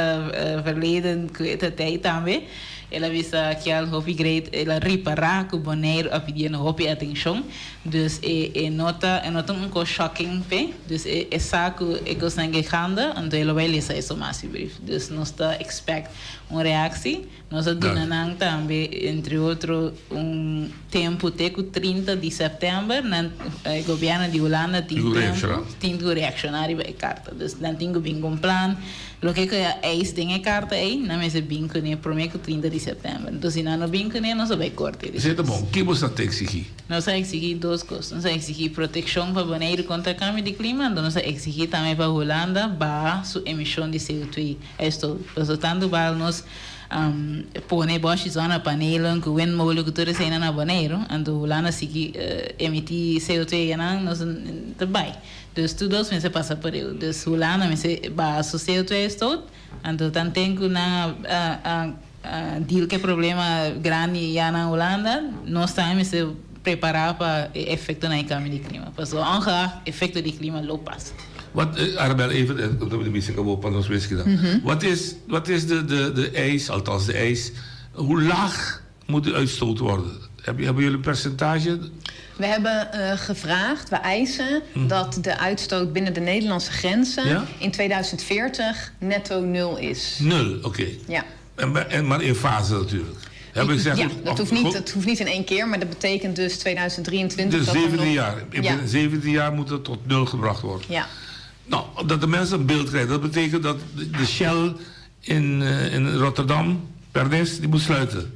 verleden ku e ta tei tambe. El a bisa Kjell hopi great, el a ripará ku Boneiru a pidiendo hopi atenshon. Dus e e no ta e no ta un kos shocking p'e. Dus e e sa ku e kosnan ke ganda, anto e lo bai lesa e somatiebrief. Dus nos ta expect un reactie. Nos a duna nan tambe, entre otro, un tempu te ku 30 di sèptèmber, nan, e gobièrnu di Hulanda tin tempu, tin ku reakshoná riba e karta. Dus nan tin ku bin ku un plan. Loke ku a eis den e karta ei, nan mester bin kuné promé ku 30 di sèptèmber. Enton si nan no bin kuné, nos a bai korte. Esei ta bon. Ki bo sa ta eksigí? Nos a eksigí dos kos. Nos a eksigí protekshon pa Boneiru kontra kambio di klima, anto nos a eksigí tambe pa Hulanda baha su emishon di CO2. Esto, pasobra tantu bal nos pone bòshi zonnepanelen ku windmolen ku tur eseinan na Boneiru, anto Hulanda sigui emití CO2 einan, nos ta bai. Dus tur dos mester pasa por eu. Dus Hulanda mester baha su CO2 uitstoot, anto tanten ku nan a deal ku e problema grandi ya na Hulanda, nos tambe mester prepará pa e efektonan di kambio di klima, pasobra ongeacht efekto di klima lo pasa. Wat, Arabel, even, eh, dat moet ik zeggen, pa nos whisky dan. Wat is, wat is de, de, de eis, althans de eis, hoe laag moet de uitstoot worden? Heb, hebben jullie een percentage? We hebben eh, gevraagd, we eisen dat de uitstoot binnen de Nederlandse grenzen Ja? in 2040 netto nul is. Nul, oké. Ja. En, en, maar in fase natuurlijk. Heb ik gezegd, Ja, dat hoeft, niet, dat hoeft niet in één keer, maar dat betekent dus 2023. Dus dat er 17 nog- jaar. In Ja. 17 jaar moet het tot nul gebracht worden. Ja. Nou, dat de mensen een beeld krijgen. Dat betekent dat de de Shell in, eh, in Rotterdam, Pernis, die moet sluiten.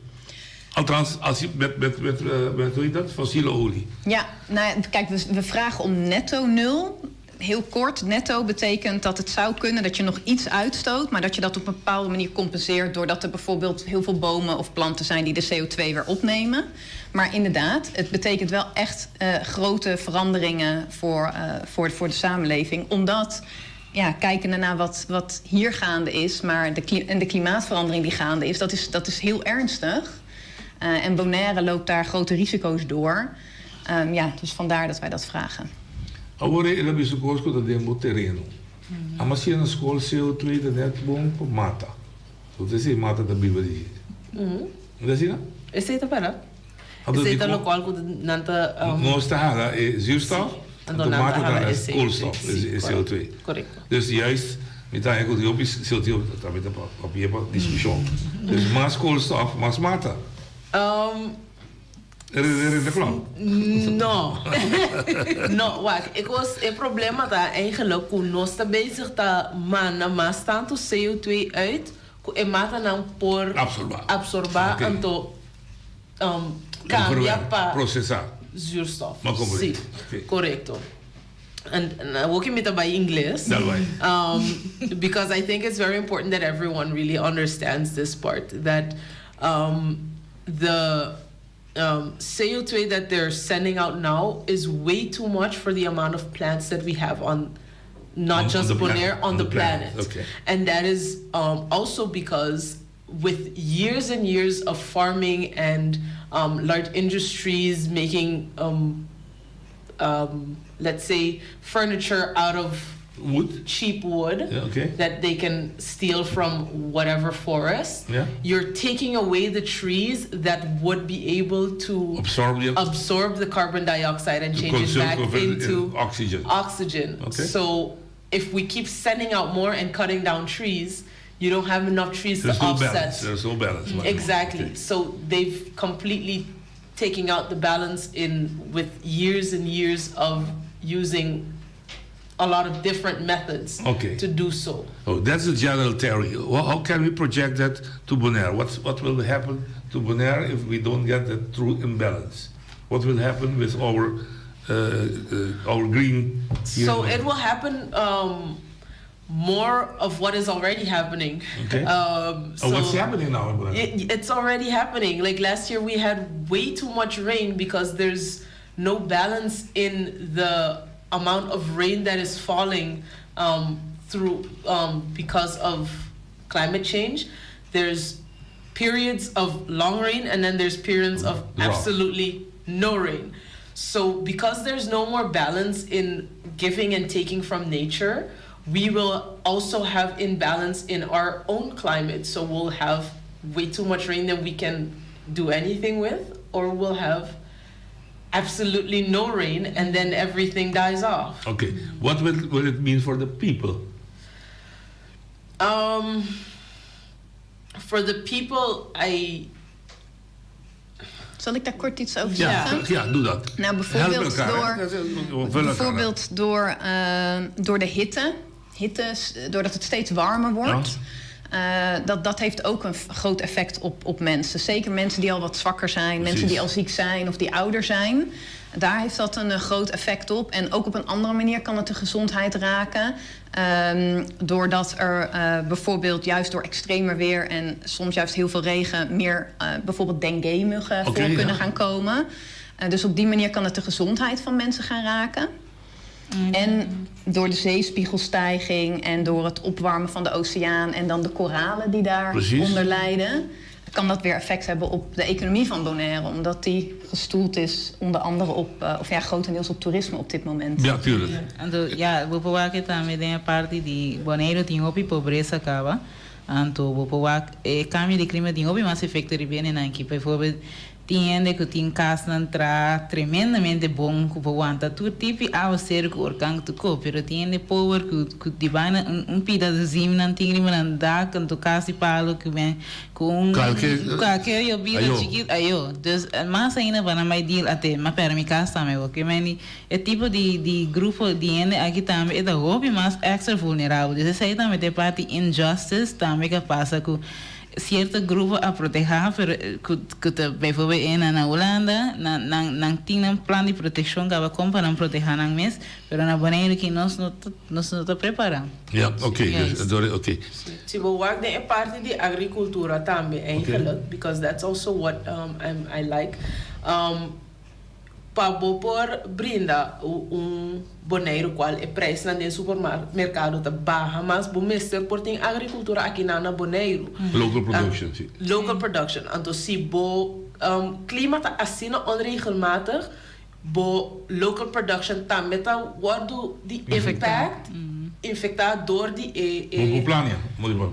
Althans, als je met, met, met, eh, met hoe heet dat? Fossiele olie. Ja, nou ja, kijk, we, we vragen om netto nul. Heel kort, netto betekent dat het zou kunnen dat je nog iets uitstoot, maar dat je dat op een bepaalde manier compenseert doordat er bijvoorbeeld heel veel bomen of planten zijn die de CO2 weer opnemen. Maar inderdaad, het betekent wel echt eh, grote veranderingen voor, eh, voor, voor de samenleving. Omdat, ja, kijkende naar wat, wat hier gaande is, maar de, kli- en de klimaatverandering die gaande is, dat is, dat is heel ernstig. Eh, en Bonaire loopt daar grote risico's door. Ehm, ja, dus vandaar dat wij dat vragen. Awor el a bisa kos ku ta den bo tereno. Ama si na skol CO2 ta net bon pa mata. Bo ta si mata ta biba di No ta asina? Esei ta bèrdat. Anto Esei ta dikon lokual ku nan ta. nos ta hala e zuurstof, Anto anto nan ta mata ta hala hala e CO2. koolstof, Sí, e CO2. korekto. Dus juist mi ta haña ku hopi CO2 tambe ta papia pa diskushon. Dus mas koolstof, mas mata. Renta klok? No. No, wak, e kos, e problema ta eigenlijk ku nos ta bezig ta manda mas tantu CO2 uit ku e matanan por Absorba. absorba Oké. anto um, kambia Verwerk, pa Procesa. zuurstof. Ma comprende. Sí, Oké. korekto. En awor ki mi ta bai Ingles. Dal bai. Um, because I think it's very important that everyone really understands this part. That um, the um, CO2 that they're sending out now is way too much for the amount of plants that we have on not On- on just the planet. Bonaire, on, the, planet. Okay. And that is um, also because with years and years of farming and um, large industries making, um, um, let's say, furniture out of Wood? cheap wood Yeah, okay. that they can steal from whatever forest, Yeah. you're taking away the trees that would be able to Absorb the- absorb the carbon dioxide and To change it consume- back convert it into in oxygen. Oxygen. Okay. So if we keep sending out more and cutting down trees, you don't have enough trees There's to no offset. balance. There's no balance. Exactly. So they've completely taken out the balance in with years and years of using a lot of different methods Okay. to do so. Oh, that's the general theory. Well, how can we project that to Bonaire? What's, what will happen to Bonaire if we don't get the true imbalance? What will happen with our uh, uh, our green? here So in it will happen um, more of what is already happening. Okay. Um, Oh, what's happening now in Bonaire? It, it's already happening. Like last year, we had way too much rain because there's no balance in the amount of rain that is falling um, through um, because of climate change. There's periods of long rain and then there's periods of Drought. absolutely no rain. So because there's no more balance in giving and taking from nature, we will also have imbalance in our own climate. So we'll have way too much rain that we can do anything with, or we'll have absolutely no rain and then everything dies off. Okay. What will, will it mean for the people? Um, for the people, I Zal ik daar kort iets over Ja, zeggen? ja, doe dat. Nou, bijvoorbeeld Help elkaar, hè? door, Dat is- we vullen elkaar aan. bijvoorbeeld door, eh, door de hitte. hitte, s- doordat het steeds warmer wordt. Eh, dat, dat heeft ook een f- groot effect op, op mensen. Zeker mensen die al wat zwakker zijn, mensen Precies. die al ziek zijn of die ouder zijn. Daar heeft dat een eh, groot effect op. En ook op een andere manier kan het de gezondheid raken. Ehm, doordat er eh, bijvoorbeeld juist door extremer weer en soms juist heel veel regen meer eh, bijvoorbeeld dengue-muggen Oké, voor ja. kunnen gaan komen. Eh, dus op die manier kan het de gezondheid van mensen gaan raken. En door de zeespiegelstijging en door het opwarmen van de oceaan en dan de koralen die daar Precies. onder lijden, kan dat weer effect hebben op de economie van Bonaire, omdat die gestoeld is onder andere op, eh, of ja, grotendeels op toerisme op dit moment. Ja, tuurlijk. Anto, ja, bo por wak tambe den e parti di Boneiru tin hopi pobresa kaba. Anto, bo por wak e kambio di klima tin hopi mas efekto riba hendenan aki. Bijvoorbeeld, tin hende ku tin kasnan traha tremendamente bon ku por wanta tur tipi awaseru ku orkan ku tur ko, pero tin hende pober ku ku di baina un un pida di zim nan tin riba nan dak, anto kas di palo ku ben ku un Kalke- kalke yobida Ayo. chikit ayo. Dus mas ainda pa nan bai deal ate, ma pera mi kas tambe bo. Ke men e tipo di di grupo di hende aki tambe e ta hopi mas extra vulnerabel. Dus esei tambe ta e parti injustice tambe ke pasa ku Cierto grupo a proteha pero cu cu ta bijvoorbeeld e na na Hulanda nan nan nan tin nan plan di proteccion caba con pa nan proteha nan mes pero na Boneiru ki nos no ta nos no ta prepara. Ja, oké. Dus, Juist. door- oké. Si bo wak den e parti di agricultura tambe eigenlijk, because that's also what um, I'm, I like. Um, Pa bo por brinda un Boneiru kual e preisnan den supermerkado ta baha mas, bo mester por tin agrikultura akinan na Boneiru. Local production, si. Local production. Anto si bo klima ta asina onregelmatig, bo local production tambe ta wòrdu di impact, infektá dor di e. Bo por plania,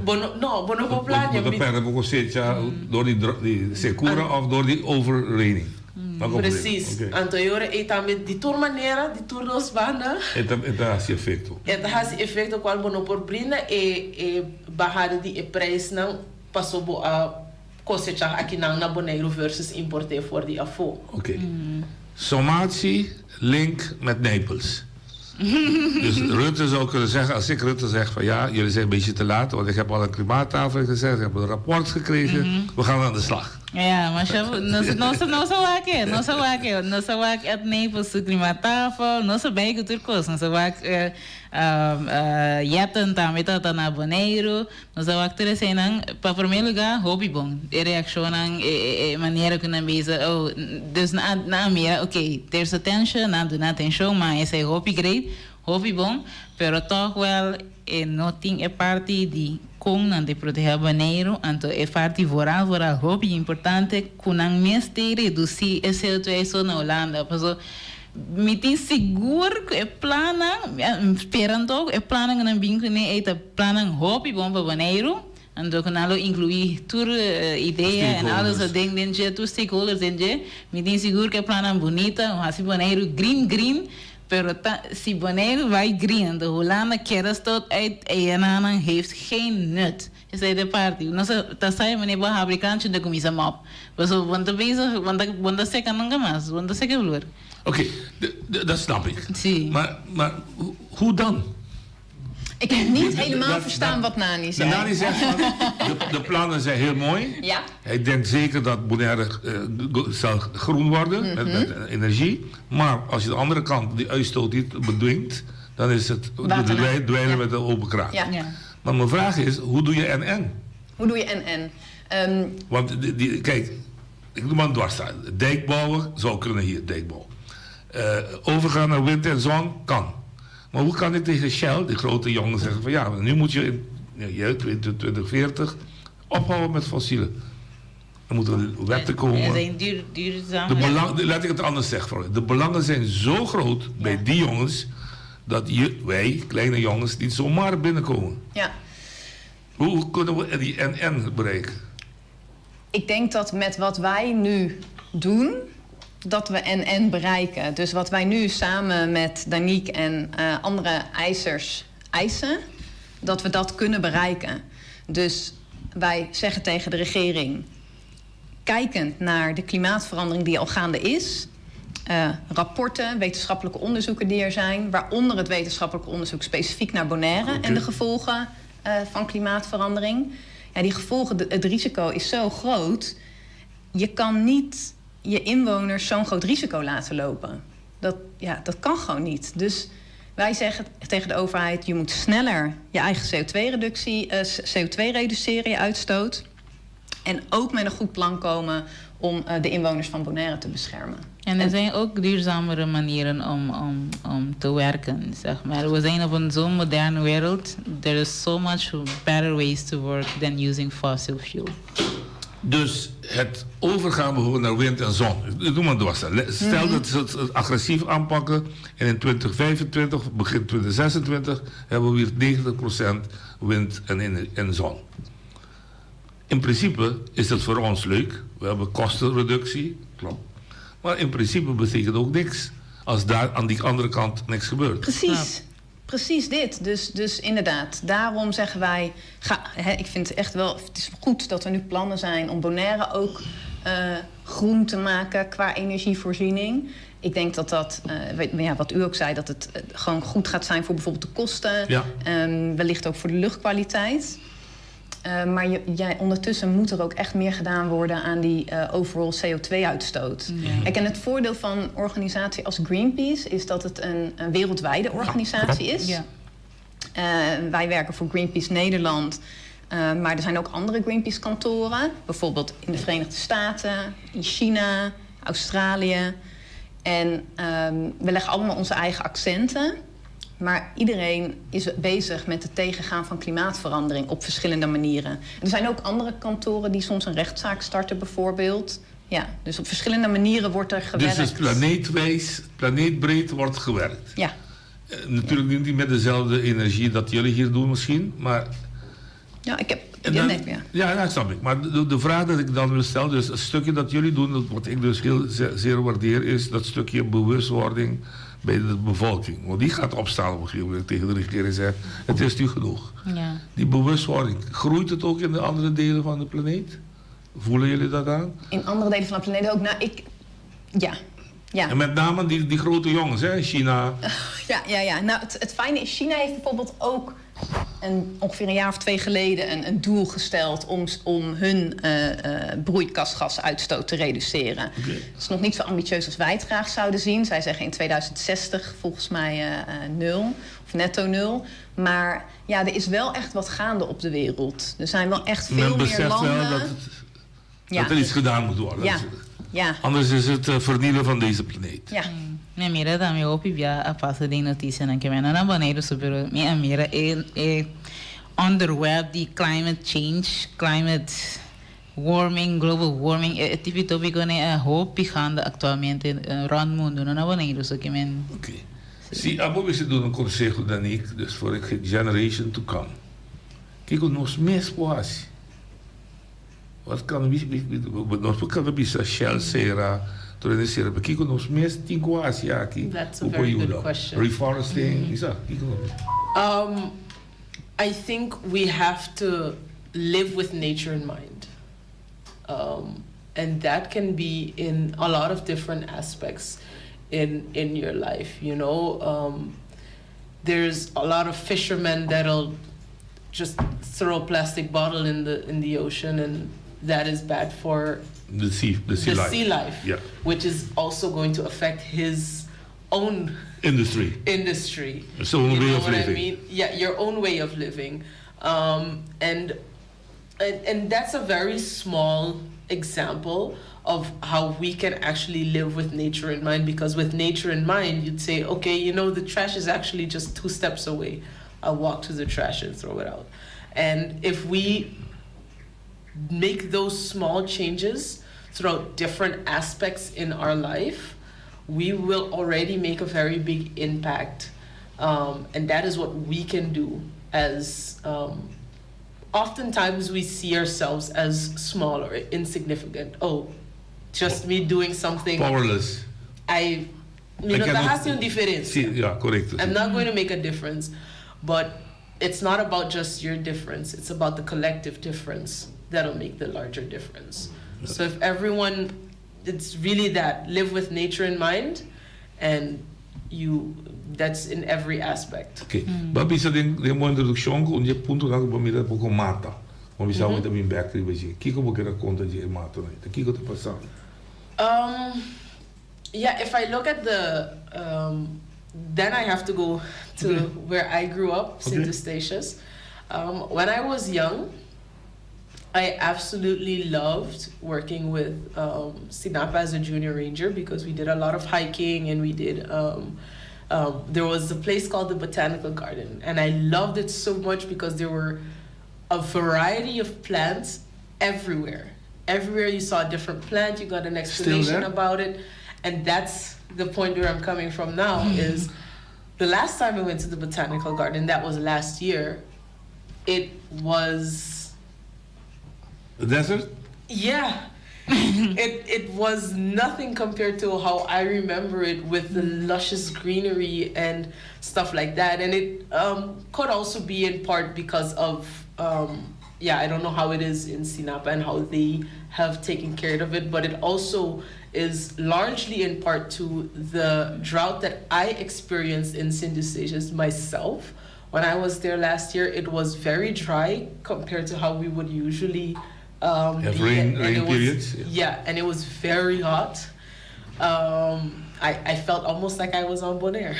Bo no, no, bo no por plania. Bo ta pèrdè bo kosecha dor di sekura òf dor di overraining. Ta comprende? Precies. Oké. Anto e ora ei tambe di tur manera, di tur dos banda. E ta, e ta hasi efecto. E ta hasi efecto cual bo no por brinda e, e bahada di e prijsnan paso bo a kosechá akinan na Boneiru versus import'é for di afó. Oké. Sommatie link met Nijpels. Dus Rutte zou kunnen zeggen, als ik Rutte zeg van ja, jullie zijn een beetje te laat, want ik heb al een klimaattafel gezegd, ik heb een rapport gekregen, we gaan aan de slag. Ja, maar chef, nos nos nos a wak e, nos a wak e, nos a wak Ed Nijpels su klimaattafel, nos a bij ku tur kos, nos a wak eh, um, eh, Jetten tambe tabata na Boneiru, Nos a wak tur eseinan. Pa promé lugá, hopi bon. E reakshonnan, e e manera ku nan bisa, oh, dus nan a nan a mira, oké, there's attention, nan a duna atenshon, ma esei hopi great, hopi bon, pero tòg wèl e no tin e parti di kon nan ta protehá Boneiru, anto e parti vooral vooral hopi importante ku nan mester redusí e CO2 so na Hulanda, paso Mi tin sigur ku e plannan, mi spera anto ku e plannan ku nan bin kuné ei ta plannan hopi bon pa Boneiru, anto ku nan lo inkluí tur idea en alles dat den den dje, tur stakeholders den dje. Mi tin sigur ku e plannan bunita, un hasi Boneiru green green, pero ta si Boneiru bai green anto Hulanda keda stot uit eienaarnan heeft geen nut. Esei ta e parti. Nos ta sa e manera bo habri kranchi ta kuminsá mòp. Pasobra bo no ta bezig, bo no ta, bo no ta seka nunka mas. Bo no ta seka vloer. Oké, dat snap ik. Sí. Maar, maar hoe dan? Ik heb niet helemaal verstaan wat Nani zei. Nani zegt van, de, de plannen zijn heel mooi. Ja. Hij denkt zeker dat Bonaire uh, zal groen worden mm -hmm. met, met energie. Maar als je de andere kant die uitstoot niet bedwingt, dan is het dweilen ja. met de open kraan. Ja. ja. Maar mijn vraag is, hoe doe je en-en? Hoe doje en-en? Um, Want die, die, kijk, ik noem maar een dwarsstraat. Dijk bouwen zou kunnen hier, dijkbouw. Uh, overgaan naar wind en zon kan. Maar hoe kan ik tegen Shell, die grote jongen, zeggen van ja, nu moet je in ja, 2040 ophouden met fossielen. Er moeten wetten komen. Er zijn duur, duurzame... De belang, laat ik het anders zeggen. De belangen zijn zo groot ja. bij die jongens dat je, wij, kleine jongens, niet zomaar binnenkomen. Ja. Hoe, hoe kunnen we die NN bereiken? Ik denk dat met wat wij nu doen, dat we NN bereiken. Dus wat wij nu samen met Danique en uh, andere eisers eisen, dat we dat kunnen bereiken. Dus wij zeggen tegen de regering, kijkend naar de klimaatverandering die al gaande is, uh, rapporten, wetenschappelijke onderzoeken die er zijn, waaronder het wetenschappelijk onderzoek specifiek naar Bonaire okay. en de gevolgen uh, van klimaatverandering. Ja, die gevolgen, het risico is zo groot. Je kan niet je inwoners zo'n groot risico laten lopen. Dat, ja, dat kan gewoon niet. Dus wij zeggen tegen de overheid: je moet sneller je eigen CO2-reductie, uh, CO2 reduceren, je uitstoot. En ook met een goed plan komen om uh, de inwoners van Bonaire te beschermen. En er zijn ook duurzamere manieren om, om, om te werken, zeg maar. We zijn op een zo'n moderne wereld. There is so much better ways to work than using fossil fuel. Dus het overgaan bijvoorbeeld naar wind en zon. Doe maar dwars. Stel mm -hmm. dat ze het agressief aanpakken en in 2025, begin 2026, hebben we weer 90% wind en, en zon. In principe is dat voor ons leuk. We hebben kostenreductie, klopt. Maar in principe betekent ook niks als daar aan die andere kant niks gebeurt. Precies. Ja. Precies dit. Dus, dus inderdaad, daarom zeggen wij... Ga, hè, ik vind het echt wel... Het is goed dat er nu plannen zijn om Bonaire ook uh, groen te maken qua energievoorziening. Ik denk dat dat, uh, weet, ja, wat u ook zei, dat het gewoon goed gaat zijn voor bijvoorbeeld de kosten. Ja. Um, wellicht ook voor de luchtkwaliteit. Uh, maar je, jij, ondertussen moet er ook echt meer gedaan worden aan die uh, overall CO2-uitstoot. Ja. Kijk, en het voordeel van een organisatie als Greenpeace is dat het een, een wereldwijde organisatie is. Ja. Uh, wij werken voor Greenpeace Nederland. Uh, maar er zijn ook andere Greenpeace-kantoren. Bijvoorbeeld in de Verenigde Staten, in China, Australië. En um, we leggen allemaal onze eigen accenten. Maar iedereen is bezig met het tegengaan van klimaatverandering op verschillende manieren. Er zijn ook andere kantoren die soms een rechtszaak starten, bijvoorbeeld. Ja, dus op verschillende manieren wordt er gewerkt. Dus het planeetwijs, planeetbreed wordt gewerkt? Ja. Uh, natuurlijk ja. niet met dezelfde energie dat jullie hier doen misschien, maar... Ja, ik heb... Dan, ja, ja. ja, dat snap ik. Maar de, de vraag dat ik dan wil stellen, dus het stukje dat jullie doen, wat ik dus heel zeer waardeer, is dat stukje bewustwording bij de bevolking. Want die gaat opstaan op een gegeven moment tegen de regering en zegt: het is nu genoeg. Ja. Die bewustwording, groeit het ook in de andere delen van de planeet? Voelen jullie dat aan? In andere delen van de planeet ook. Nou, ik... Ja. Ja. En met name die, die grote jongens, hè? China. Ja, ja, ja. Nou, het, het fijne is, China heeft bijvoorbeeld ook een, ongeveer een jaar of twee geleden een, een doel gesteld om, om hun uh, uh, broeikasgasuitstoot te reduceren. Okay. Het is nog niet zo ambitieus als wij het graag zouden zien. Zij zeggen in 2060 volgens mij uh, nul, of netto nul. Maar ja, er is wel echt wat gaande op de wereld. Er zijn wel echt veel Men meer landen. Wel dat, het, ja. dat er iets gedaan moet worden. Ja. Ja. Anders is het uh, vernielen van deze planeet. Ja. Mi a mira tambe hopi bia a pasa den noticianan ke men a na Boneiru so pero mi a mira e e onderwerp di climate change, climate warming, global warming, e tipo di topiconan a hopi gaande actualmente rond mundo no na Boneiru so ke men. Oké. Si abo mester duna un conseho Danique dus for e generation to come kiko nos mes por haci? Wat kan nos por kada bisa Shell sera tur hende sera pero kiko nos mes tin ku hasi aki That's a ku por very good yuda? question. Reforesting bisa kiko nos Um, I think we have to live with nature in mind. Um, and that can be in a lot of different aspects in in your life, you know. Um, there's a lot of fishermen that'll just throw a plastic bottle in the in the ocean and that is bad for the sea the sea the life. sea life Yeah. which is also going to affect his own Industry. industry. His own You way know of what I living. mean? Yeah, your own way of living. Um, and, and and that's a very small example of how we can actually live with nature in mind because with nature in mind you'd say okay you know the trash is actually just two steps away i'll walk to the trash and throw it out and if we make those small changes throughout different aspects in our life, we will already make a very big impact. Um, and that is what we can do as um, oftentimes we see ourselves as small or insignificant. Oh, just me doing something. Powerless. I, you know, I that cannot- has un diferencia. Si, ja, korekto. I'm not going to make a difference, but it's not about just your difference. It's about the collective difference that'll make the larger difference. So if everyone, it's really that live with nature in mind, and you, that's in every aspect. Oké. Bo a bisa den den bo introdukshon ku un di e puntonan ku bo a mira poko mata. Bo a bisa awe ta bin bèk riba dje. Kiko bo keda konta dje e matanan ei? Ta kiko ta pasando? Um, yeah, if I look at the, um, then I have to go to Okay. where I grew up, Okay. Sint Eustatius. Um, when I was young, I absolutely loved working with um, Sinapa as a junior ranger because we did a lot of hiking and we did. Um, um, there was a place called the Botanical Garden, and I loved it so much because there were a variety of plants everywhere. Everywhere you saw a different plant, you got an explanation there? about it. And that's the point where I'm coming from now is the last time I went to the botanical garden, that was last year, it was The desert? yeah. it it was nothing compared to how I remember it with the luscious greenery and stuff like that. And it um, could also be in part because of um, yeah, I don't know how it is in Sinapa and how they have taken care of it, but it also is largely in part to the drought that I experienced in Sint Eustatius myself. When I was there last year, it was very dry compared to how we would usually um, Have be. rain- and rain it was, periods, yeah. Yeah, and it was very hot. Um, I, I felt almost like I was on Bonaire.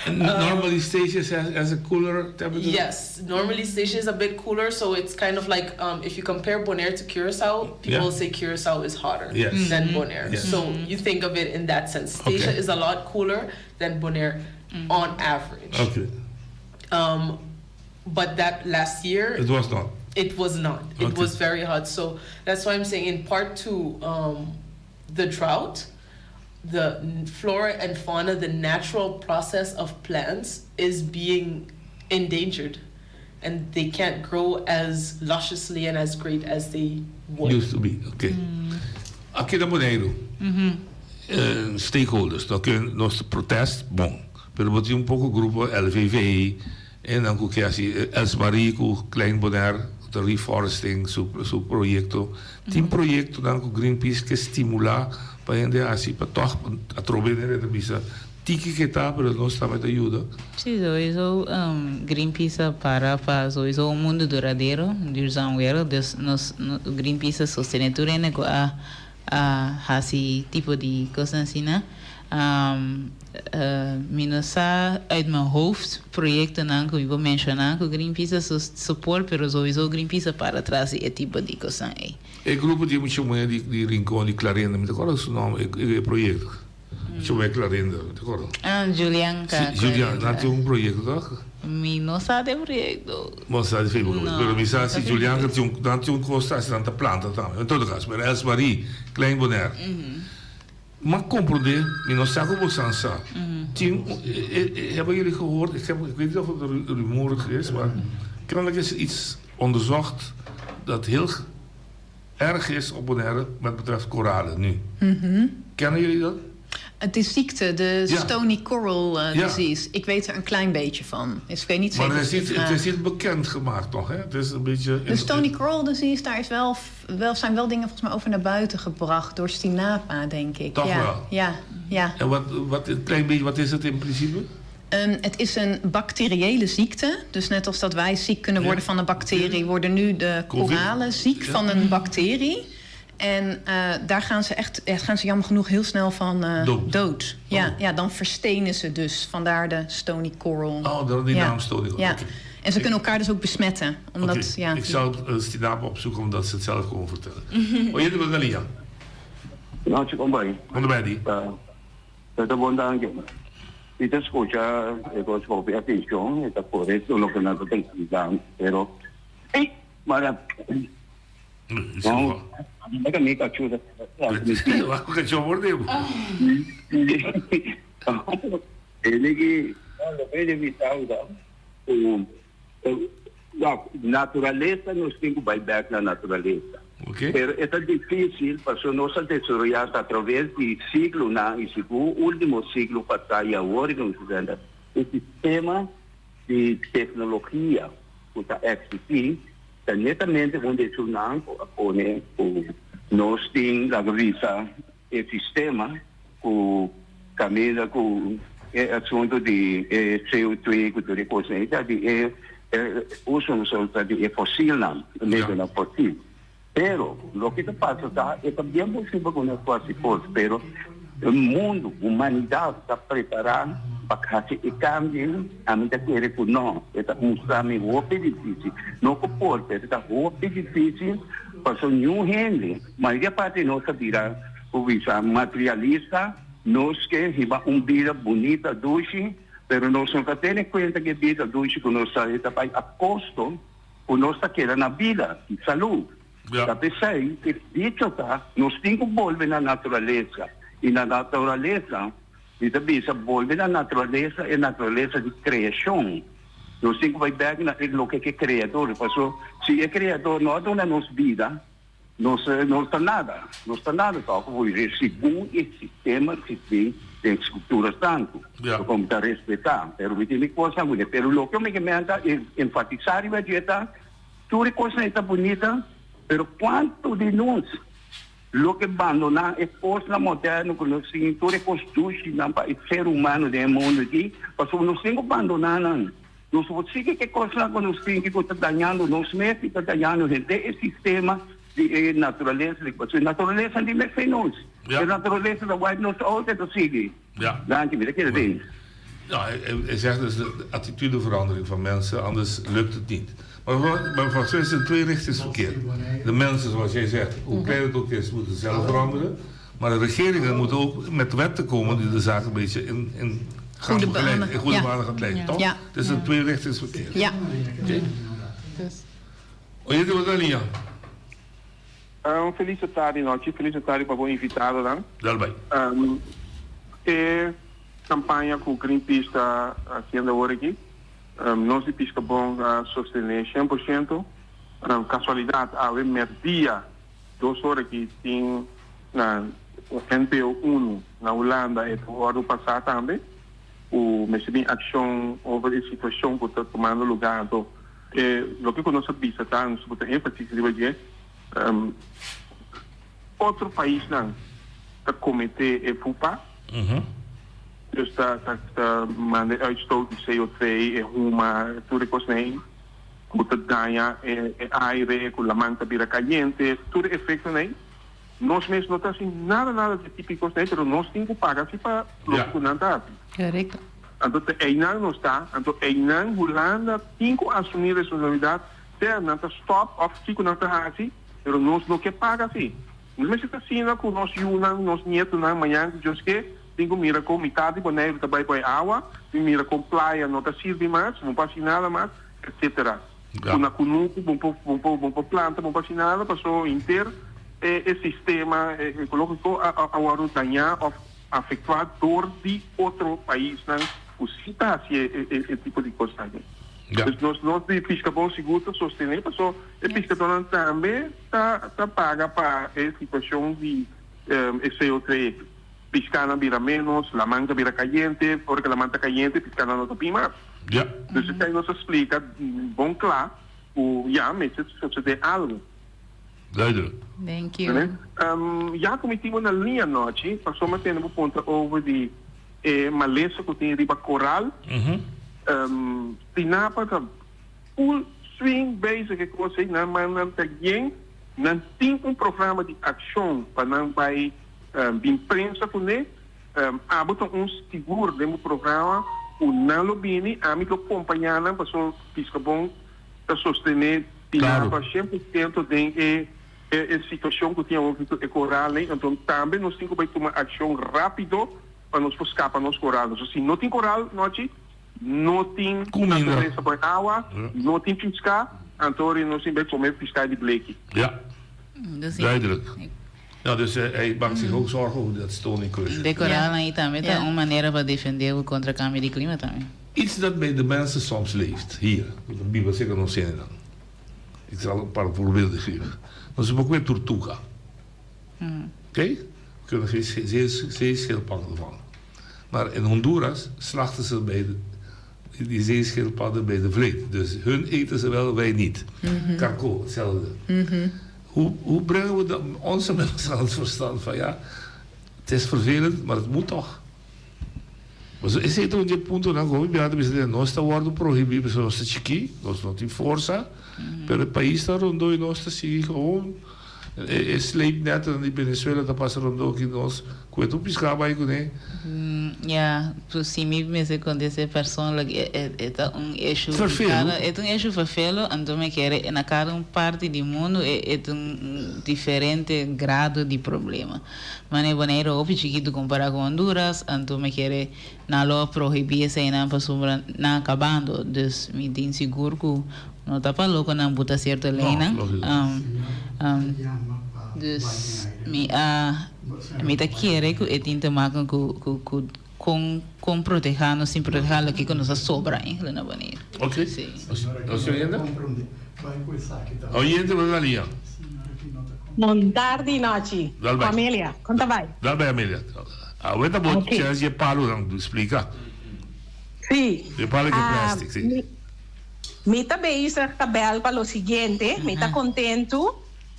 And normally Statius has, has a cooler temperature? Yes, normally Statia is a bit cooler, so it's kind of like um, if you compare Bonaire to Curacao, people Yeah. say Curacao is hotter Yes. than Mhm. Bonaire. Yes. So you think of it in that sense. Statia Okay. is a lot cooler than Bonaire on average. Okay. Um, but that last year, It was not. It was not. It Okay. was very hot. So that's why I'm saying in part two, um, the drought, the n- flora and fauna, the natural process of plants is being endangered, and they can't grow as lusciously and as great as they would. Used to be, oké. Aki na Boneiru, eh, stakeholders, no ke nos protest, bon. Pero bo tin un poko grupo LVV, en nan ku ke hasi Els Marie ku Klein Bonaire. ta reforesting su su proyekto. Tin proyektonan ku Greenpeace ke stimulá pa hende hasi pa tòg atrobe hende ta bisa tiki ke ta pero nos tambe ta yuda. Sí, sowieso Greenpeace a para pa sowieso un mundu duradero, un duurzaam wereld, dus nos Greenpeace a sostené tur hende ku a a hasi tipo di kosnan asina. Mi no sa uit mijn hoofd proyectonan ku mi por menshoná ku Greenpeace a support, pero sowieso Greenpeace a para tras di e tipo di kosnan ei. E grupo di mucha muhé di Rincon di Clarenda, mi ta kòrda su nòmber, e proyecto. Mucha muhé Clarenda, mi ta kòrda. Ah, Julianka. Si, Julian, nan tin un proyecto tòg? Mi no sa di e proyecto. Bo no sa di Facebook, No. pero mi sa si Julianka tin un, nan tin un kos ta hasi, nan ta planta tambe. En todo caso, pero Elsmarie Klein Bonaire. M'a comprende, mi no sa cu bo san sa. Tin un, hebben jullie gehoord, ik heb, ik weet niet of het een rumoerig is, maar kennelijk is er iets onderzocht dat heel erg is op Bonaire met betreft koralen nu. Kennen jullie dat? Het is ziekte, de Ja. stony coral eh, Ja. disease. Ik weet er een klein beetje van. Dus ik weet niet Maar zeker het is of niet, het, het eh, is niet bekend gemaakt nog, hè? Het is een beetje... De stony coral disease, daar is wel, wel, zijn wel dingen volgens mij over naar buiten gebracht door Stinapa, denk ik. Toch ja. wel? Ja, ja. En wat, wat, een klein beetje, wat is het in principe? Ehm, het is een bacteriële ziekte. Dus net als dat wij ziek kunnen worden van een bacterie, worden nu de Covid. koralen ziek Ja. van een bacterie. En eh, daar gaan ze echt, echt gaan ze jammer genoeg heel snel van eh, Dood. dood. Ja, ja, dan verstenen ze dus. Vandaar de stony coral. Oh, daarom die Ja. naam stony coral. Ja. Oké. En ze kunnen elkaar dus ook besmetten. Omdat, Oké, ja, Ik zal uh, Stinapa opzoeken omdat ze het zelf komen vertellen. Oh, je bent Galia. No, chico, bem. Quando vai di? Ta bon danki. Mi ta skucha e kos ku hopi atenshon, e ta korekto loke nan ta pensando, pero ey, mara no, mira mi kachó ta transmití. Wak kachó morde bo. E ki loke mi ta bisa ku wak naturalesa nos tin ku bai bèk na naturalesa. Pero e ta difícil pasobra nos a desaroyá a traves di siglonan i sigur último siglo pasá i awor ku nos ta sinta e sistema di teknologia ku ta eksistí ta netamente un di esunnan ku a pone ku nos tin laga bisa e sistema ku kaminda ku e asuntu di e CO2 ku tur e kosnan ei ta di e uso ta di e fosilnan, e medionan fosil. Pero loke ta pasa ta e ta bien posibel ku nos por hasi kos, pero e mundu, humanidat ta prepará pa hasi e kambio? Ami ta kere ku no. E ta mustra mi hopi difísil. No ku por, pero e ta hopi difísil pasobra niun hende Mayoria parti di nos ta bira ku bisa materialista, nos ke hiba un bida bunita, dushi, pero nos no ta tene kuenta ku e bida dushi ku nos ta ta bai a kosto ku nos ta keda na bida i salú. Ta p'esei e dicho ta nos tin ku bolbe na naturalesa i na naturalesa mi ta bisa bolbe na naturalesa e naturalesa di kreashon. Nos tin ku bai bèk na e loke ke kreador paso si e kreador no a duna nos bida Nos no ta nada, nos ta nada tok por segun e sistema ki tin den Scritura Santu. Lo mi ta respetá, pero mi tin mi kosnan kuné. Pero loke mi ke menta enfatisá riba dje ta, tur e kosnan ei ta bunita, pero kuantu di nos lo ke bandoná e kosnan moderno ku nos tin, tur e kos dushinan pa e ser humano den e mundu aki, pasobra nos tin ku bandoná nan. Nos por sigui ke kosnan ku nos tin ku ta dañando nos mes i ta dañando henter e sistema di e naturalesa. Pasobra e naturalesa di mester nos. E naturalesa ta wipe nos out e ta sigui. Danki, mi ta kere den. Ja, hij zegt dus de attitudeverandering van mensen, anders lukt het niet. Maar, maar volgens mij is het een tweerichtingsverkeer. De mensen, zoals jij zegt, hoe klein het ook is, moeten zelf veranderen. Maar de regeringen moeten ook met wetten komen die de zaak een beetje in, in gaan Goede begeleiden, banen. in goede Ja. banen gaat leiden, Ja. toch? Ja. Het is een tweerichtingsverkeer. Ja. Oké. Dus. Oye, te wat Un felis tardi nochi, felis tardi pa bo invitadonan. Daarbij. Um, e kampaña ku Greenpeace ta hasiendo awor aki, um, nos di Piscabon a sostené 100%. Um, kasualidat awe mèrdia dos ora aki tin na NPO Uno na Hulanda e ta wòrdu pasá tambe ku mester bin akshon over e situashon ku ta tumando lugá. Anto. E loke ku nos a bisa ta, nos ta pone énfasis riba dje, otro paisnan ta kometé e fupa, dus ta ta manda e uitstoot di CO2, e huma, tur e kosnan ei ku ta daña e aire, ku laman ta bira kayente, tur e efektonan ei. Nos mes no ta hasi nada nada di e tipo di kosnan ei, pero nos tin ku paga si pa loke ku nan ta hasi. Korekto. Anto te einan nos ta, anto einan Hulanda tin ku asumí responsabilidat, sea nan ta stòp òf kiko nan ta hasi, pero nos no ke paga si. No mester ta asina ku nos yunan, nos nietunan mañan ku Dios ke, tin ku mira kon mitat di Boneiru ta bai bai awa, tin mira kon playa no ta sirbi mas, bo por hasi nada mas, etcetera. Ku na kunuku bo por bo por bo por planta, bo por hasi nada paso henter e e sistema ekológiko a a wòrdu dañá òf afektuá dor di otro paisnan ku si ta hasi e e e tipo di kosnan. Dus nos nos di Piskabon sigur ta sostené paso e piskadónan tambe ta ta paga pa e situashon di e CO2. Piskanan bira ménos, laman ta bira kayente, ora ku laman ta kayente piskanan no ta bin mas. Dus esei nos a splika bon kla ku ya mester sosodé algu. Duidelijk. Thank you. Ya ku mi tin bo na liña anochi, pasobra mi a tende bo puntra over di e malesa ku tin riba koral. Tinapa ta full swing bezig e kos ei, nan mannan ta yen, nan tin un programa di akshon pa nan bai bin prensa kuné. Abo ta un sigur den bo programa ku nan lo bini, ami lo kompañá nan pasobra Piskabon ta sostené Tinapa 100% den e e situashon ku tin awor ku e koral ei. Anto tambe nos tin ku bai tuma akshon rápido pa nos por skapa nos koral. Pasobra si no tin koral nochi, no tin naturalesa por awa, no tin piská, anto ora nos tin bai kome piská di bleki. Ja, duidelijk. Ja, dus hij maakt zich ook zorgen over dat stony kust. De koralnan ei tambe ta un manera pa defendé bo kontra kambio di klima tambe. Iets dat bij de mensen soms leeft, hier, ku ta biba serka nos hendenan. Ik zal een paar voorbeelden geven. Nos por kue turtuga. Oké? We kunnen geen zeeschildpadden vangen. Maar in Honduras slachten ze bij de, die zeeschildpadden bij de vleet. Dus hun eten ze wel, wij niet. Karko, hetzelfde. Hoe, hoe brengen we de, onze mensen aan het verstand van ja, het is vervelend, maar het moet toch. Pasobra esei ta un di e puntonan ku hopi biaha ta bisa nos ta wòrdu prohibí pasobra nos ta chikí, nos no tin forsa, pero e paisnan rondó di nos ta sigui gewoon e sleepnetnan di Venezuela ta pasa rondó aki nos ku e tur piská bai kuné. Ya, pues si mi mester kontest'é persoonlijk e ta un issue di kada, e ta un issue fervelo, anto mi kere na kada un parti di mundu e ta un diferente grado di problema. Mane Boneiru hopi chikitu kompará ku Honduras, anto mi kere nan lo a prohibí eseinan pasobra nan a kabando. Dus mi tin sigur ku no ta pa loko nan buta sierto leinan. Dus mi a mi ta kere ku e tin te maken ku ku ku kon kon protehá nos sin protehá loke ku nos a sobra eigenlijk na Boneiru. Oké. Nos oyente? Oyente bo ta lia. Bon tardi nochi. Dal bai. Amelia, kon ta bai? Dal bai Amelia. Awe ta bo Ok. chance di e palunan splika. Sí. E palu ke Ah, plastic, sí. mi, mi ta bezig ta bel pa lo siguiente. Mi ta kontentu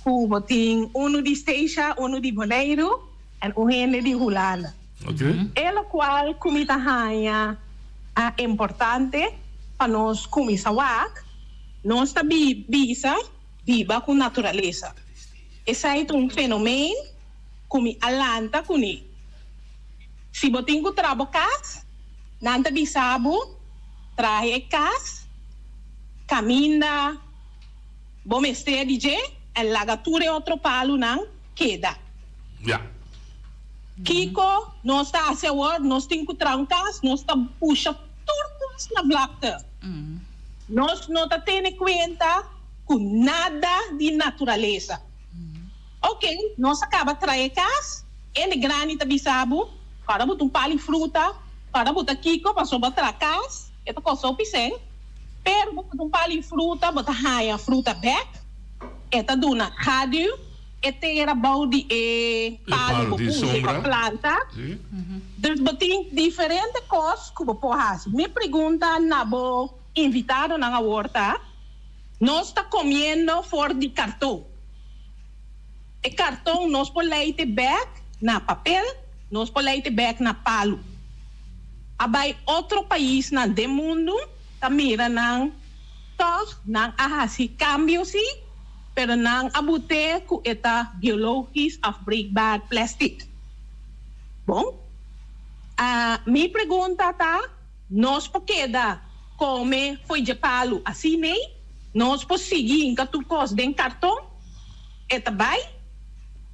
ku bo tin unu di Statia, unu di Boneiru en un hende di Hulanda. Ok. E lokual ku mi ta haña a importante pa nos kuminsá wak, nos ta bi bisa Biba ku naturalesa. Esei ta un fenomeen ku mi a lanta kuné. Si bo tin ku traha bo kas, nan ta bisa bo traha e kas kaminda bo mester di dje en laga tur e otro palunan keda. Ya. Kiko nos ta hasi awor? Nos tin ku traha un kas, nos ta pusha tur kos na vlakte. Nos no ta tene kuenta ku nada di naturalesa. Ok, nos a kaba trae kas, hende grandi ta bisa bo, kòrda bo ta un pali fruta, kòrda bo ta kiko pasobra bo a traha kas, e ta kosta hopi sèn, pero bo ta un pali fruta, bo ta haña fruta bèk, e ta duna schaduw, e tera bou di e palu bo usa pa planta. Dus bo tin diferente kos ku bo por hasi. Mi pregunta na bo invitadonan awor ta. Nos ta comiendo for di carton. E carton nos por leite bek na papel, nos por leite bek na palu. A bay otro paisnan den mundo ta mira nan tog nan a haci cambio si, pero nan a bute cu e ta biologisch afbreekbaar plastic. Bon, a mi pregunta ta, nos por keda come fo'i dje palu asin'ey? Nos por sigui hinca tur cos den carton? E ta bay?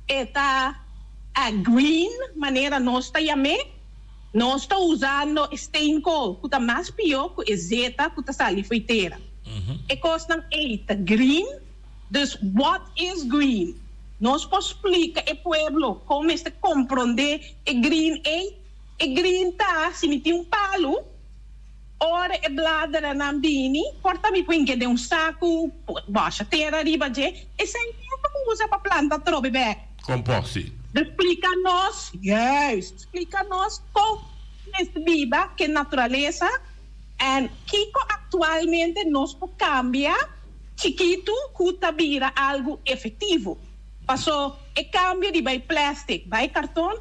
E ta a green manera nos ta yam'é? Nos ta usando e steenkool cu ta mas pio cu e zeta cu ta sali fo'i tera. E cosnan ey ta green? Dus what is green? Nos por splica e pueblo con mester compronde e green ey? E green ta si mi tin un palu, ora e bladeranan bini, por ta mi por hinke den un sacu, bosha tera riba dje, esey mi por usa pa planta atrobe bek. Compost, si. Dus splica nos, juist, splica nos con mester biba ke naturalesa en kico actualmente nos por cambia chikitu ku ta bira algu efektivo. Paso e kambio di bai plastic bai karton,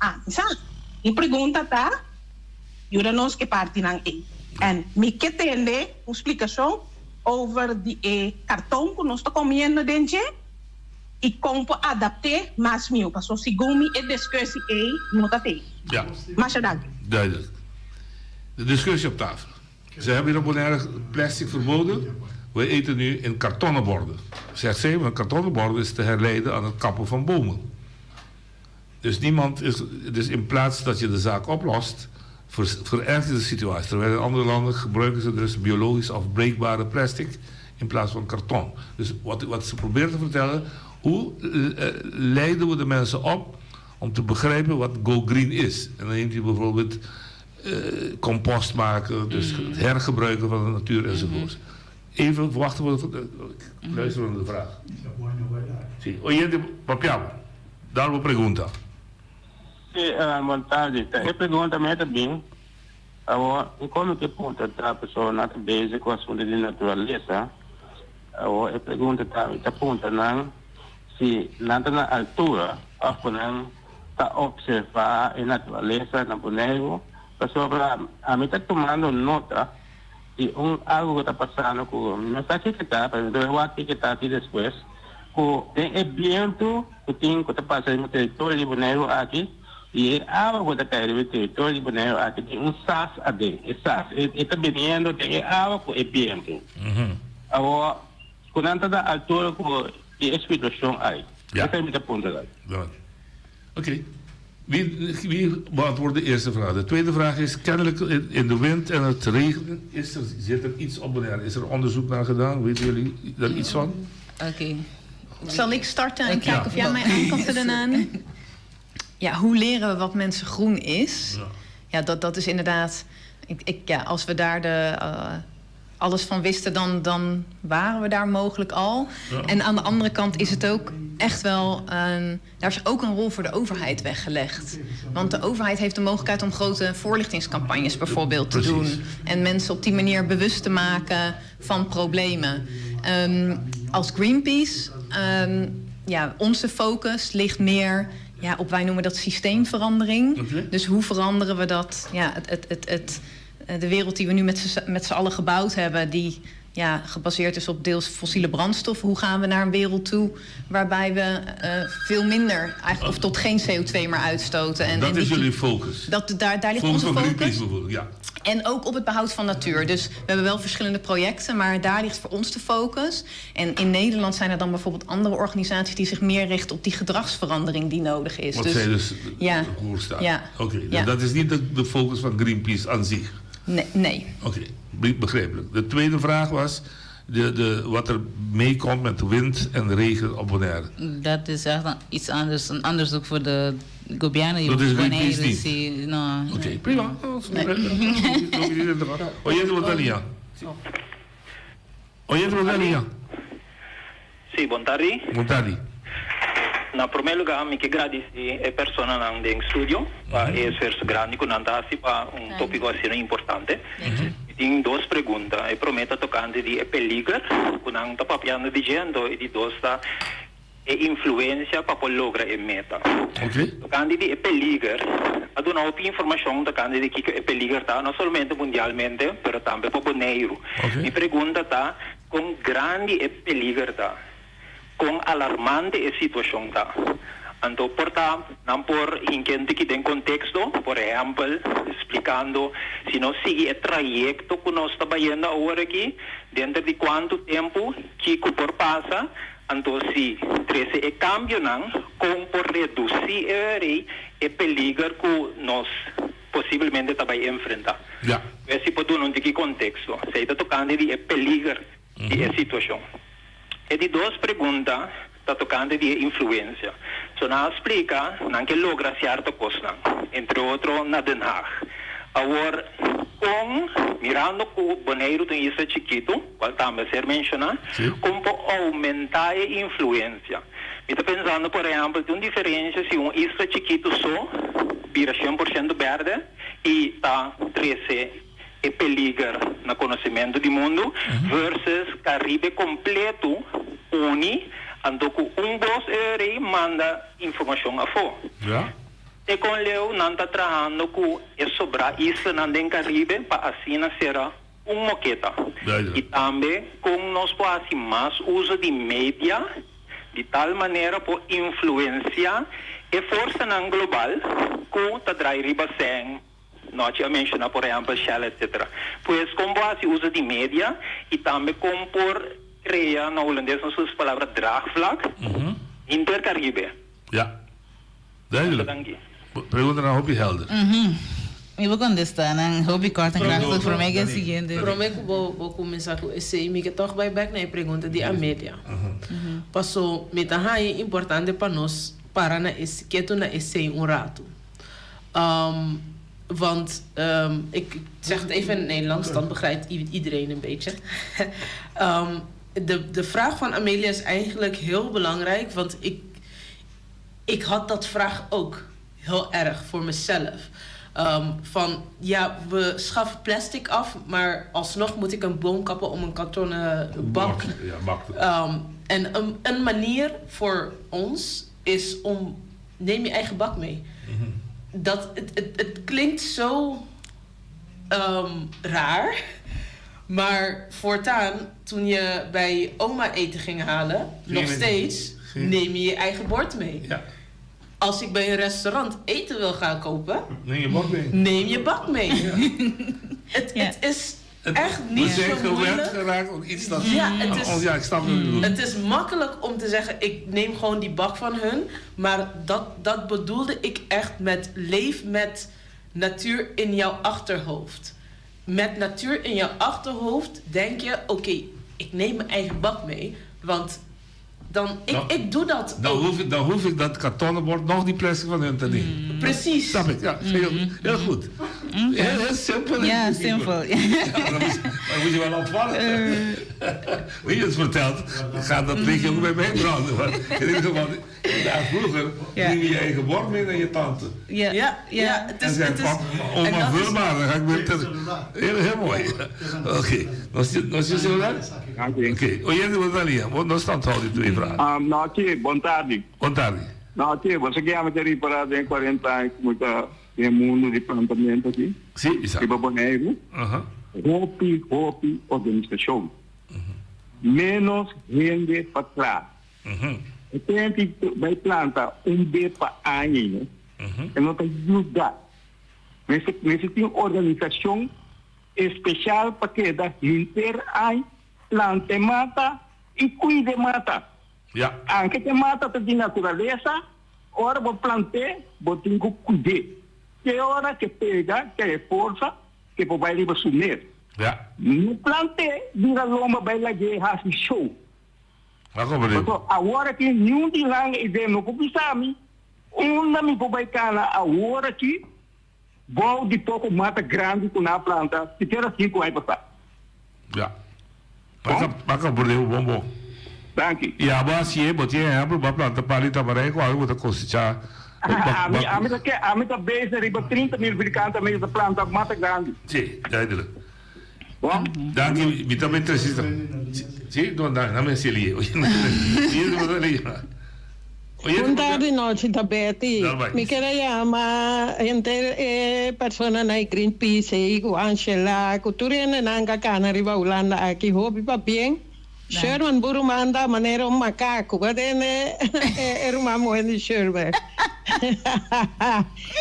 ah, mi sa. Mi pregunta ta, yuda nos ke partinan ei. En mi ke tende un splikashon over di e karton ku nos ta komiendo den dje i kon por adapt'é mas miu. Paso segun mi e discussie ei no ta tei. Ja. Masha danki. Duidelijk. De discussie op tafel. Ze hebben hier op Bonaire plastic verboden. We eten nu in kartonnen borden. Zegt ze, want kartonnen borden is te herleiden aan het kappen van bomen. Dus niemand is, dus in plaats dat je de zaak oplost, ver, verergert de situatie. Terwijl in andere landen gebruiken ze dus biologisch afbreekbare plastic in plaats van karton. Dus wat, wat ze proberen te vertellen, hoe eh, leiden we de mensen op om te begrijpen wat Go Green is? En dan neemt hij bijvoorbeeld eh, compost maken, dus mm. het hergebruiken van de natuur enzovoort. Mm -hmm. Even wachten, we, mm. luisteren naar de vraag. Sí. Oyente, papiamo, daar una pregunta. Sí, uh, boa tarde. E pregunta mi tambe. Awor, komo ke punta ta persona nan ta bezig ku asuntu di naturalesa, awor e pregunta ta mi ta punta nan si nan ta na altura òf ku nan ta opservá e naturalesa na Boneiru, pasobra ami ta tumando nota di un algu ku ta pasando ku mi no sa kiko ta, pero mi ta bai wak kiko ta aki despues, ku den e bientu ku tin ku ta pasa riba teritorio di Boneiru aki i e awa ku ta kai riba e teritorio di Boneiru aki tin un sas aden, e sas e ta biniendo den e awa ku e bientu. Awor ku nan ta na altura ku di e situashon ai? Esei mi ta puntra nan. Oké. Wie, wie beantwoordt de eerste vraag? De tweede vraag is, kennelijk in de wind en het regen is er, zit er iets op Bonaire. Is er onderzoek naar gedaan? Weten jullie daar iets van? Oké. Zal ik starten en kijken of jij mij aan kan vullen, Nani? Ja, hoe leren we wat mensen groen is? Ja, ja dat, dat is inderdaad... Ik, ik, ja, als we daar de, uh, alles van wisten, dan, dan waren we daar mogelijk al. Ja. En aan de andere kant is het ook echt wel... Een, daar is ook een rol voor de overheid weggelegd. Want de overheid heeft de mogelijkheid om grote voorlichtingscampagnes bijvoorbeeld te doen. En mensen op die manier bewust te maken van problemen. Um, als Greenpeace, um, ja, onze focus ligt meer ja, op, wij noemen dat systeemverandering. Okay. Dus hoe veranderen we dat? Ja, het, het, het, het, de wereld die we nu met z'n allen gebouwd hebben, die ja, gebaseerd is op deels fossiele brandstof. Hoe gaan we naar een wereld toe waarbij we uh, veel minder, eigenlijk, of tot geen CO2 meer uitstoten? En, dat en is jullie focus. Dat, daar, daar ligt focus onze focus. Ja. En ook op het behoud van natuur. Dus we hebben wel verschillende projecten, maar daar ligt voor ons de focus. En in Nederland zijn er dan bijvoorbeeld andere organisaties die zich meer richten op die gedragsverandering die nodig is. Wat dus, zij dus ja, staat. Ja. Oké, okay, ja. dat is niet de, de focus van Greenpeace aan zich. Nee. nee. Oké, okay, begrijpelijk. De tweede vraag was de, de, wat er meekomt met wind en regen op Bonaire. Dat is echt iets anders, een onderzoek voor de Gobiano Dat is Greenpeace niet? No. Oké, okay, prima. Oyente Botania. Oyente Botania. Sí, bon tardi. Bon tardi. Na promé lugá mi ke gradisí e personanan den studio pa e esfuerso grandi ku nan ta hasi pa un tópiko asina importante. tin dos pregunta. E promé ta tokante di e peliger ku nan ta papiando di dje, anto e di dos ta e influensia pa por logra e meta. Tokante di e peliger, a duna hopi informashon tokante di kiko e peliger ta, no solamente mundialmente, pero tambe pa Boneiru. Mi pregunta ta, kon grandi e peliger ta? Kon alarmante e situashon ta? Anto por ta nan por hinka un tiki den konteksto, por ehèmpel, splikando si nos sigui e trayekto ku nos ta bayendo awor aki, denter di kuantu tempu kiko por pasa, anto si trese e kambionan, kon por redusí e rei e peliger ku nos posiblemente ta bai enfrentá. Pues si por duna un tiki konteksto, esei ta tokante di e peliger di e situashon. E di dos pregunta ta tokante di e influensia. So nan a splika nan ke logra sierto kosnan, entre otro na Den Haag. Awor, kon, mirando ku Boneiru ta un isla chikitu, kual tambe a ser menshoná, kon por oumentá e influensia? Mi ta pensando, por ehèmpel, tin un diferensia si un isla chikitu so bira 100% bèrdè i ta trese e peliger na konosementu di mundu versus Karibe kompletu uni anto ku un bos e rei manda informashon afó. Te kon leu nan ta trahando ku e sobrá islanan den Karibe pa asina sera un moketa. I tambe kon nos por hasi mas uso di media di tal manera por influensiá e forsanan global ku ta drai riba sèn. Nochi a menciona por ehempel Shell etc. Pues con bo haci uso di media y tambe con por crea, na Holandes nos usa palabra draagvlak, hinter Caribe. Ja. Duidelijk. Danki. Pregunta nan hopi helder. Mi por contesta nan hopi kort en krachtig. Prome ke e siguiente. Prome ku bo bo kuminsá ku esei, mi ke tòg bai bèk na e pregunta di Amelia. Paso mi ta haña importante pa nos para na es ketu na esei un ratu. Um, want um, ik zeg het even in het Nederlands, dan begrijpt iedereen een beetje. um, de, de vraag van Amelia is eigenlijk heel belangrijk, want ik, ik had dat vraag ook heel erg voor mezelf. Um, van ja, we schaffen plastic af, maar alsnog moet ik een boom kappen om een kartonnen bak. Ja, bak. Um, en een, een manier voor ons is om neem je eigen bak mee. Dat, het, het, het klinkt zo um, raar. Maar voortaan, toen je bij oma eten ging halen, nog steeds, neem je je eigen bord mee. Ja. Als ik bij een restaurant eten wil gaan kopen, neem je bak mee. Neem je bak mee. Ja. het, het is echt niet We zijn zo moeilijk. gewend geraakt om iets dat... Ja, het is, Oh, ja, ik snap wat je bedoelt. Het is makkelijk om te zeggen, ik neem gewoon die bak van hun. Maar dat, dat bedoelde ik echt met leef met natuur in jouw achterhoofd. Met natuur in jouw achterhoofd denk je, oké, ik neem mijn eigen bak mee. Want dan, ik, Nou, ik doe dat Dan ook. hoef, ik, dan hoef ik dat kartonnen bord nog die plastic van hun te nemen. Precies. Snap ik, ja. Heel, heel goed. Heel, heel simpel. Ja, simpel. Ja, maar dan moet je, maar moet je wel opvallen. Hoe je het vertelt, gaat dat lichtje ook bij mij branden. Want in ieder geval, daar vroeger Ja. neem je je eigen bord mee naar je tante. Ja, ja, ja, het En is, zei, het is, pak, en oma, dat vul is- maar. Dan ga ik weer ter- Heel, heel mooi. Oké. Nos nos je celular? Oké. Oyente, boa tarde. Nos estamos houden twee vragen. Um, nou, tje, bon tarde. Bon tarde. Nou, tje, você que ama ter parado em 40 anos, muita tem mundo de plantamento aqui. Sim, exato. Riba Bonaire. Aham. Hopi, hopi, organização. Menos gente para trás. E tem que vai plantar um B para ano, né? E não te ajuda. Nesse, nesse tem organização especial para que da inter ai plante mata e cuide mata. Ja. Anche te mata te di naturaleza, ora bo plante, bo tengo cuide. Que hora que pega, que é força, que bo vai riba sumir. Ja. No plante, vira lomba vai lá de hasi show. Maar kom maar Então, agora que nenhum de lá ideia não pisami, uma me vou cana agora que vou de pouco mata grande com na planta, se quer assim vai passar. Ja. Maar kan worden bom bom. Dank je. Ja, maar als je moet je hebben, maar planta palita maar ik wou moet cosechar. A mim, a mim tá a mim tá bezig, riba 30 mil vierkante meter planta mata grande. Sim, duidelijk. Bon? Danki, mi ta bay trece. Si, no, danki, na mi haci liye. Oye, Bon tardi nochi ta Betty. Dal bai. Mi kier a yama henter e personanan e Greenpeace ei ku Angela ku tur hendenan ka kana riba Hulanda aki hopi pabien. Sherman bo ruman ta manera un makaku bo tende e ruman muhe di Sherman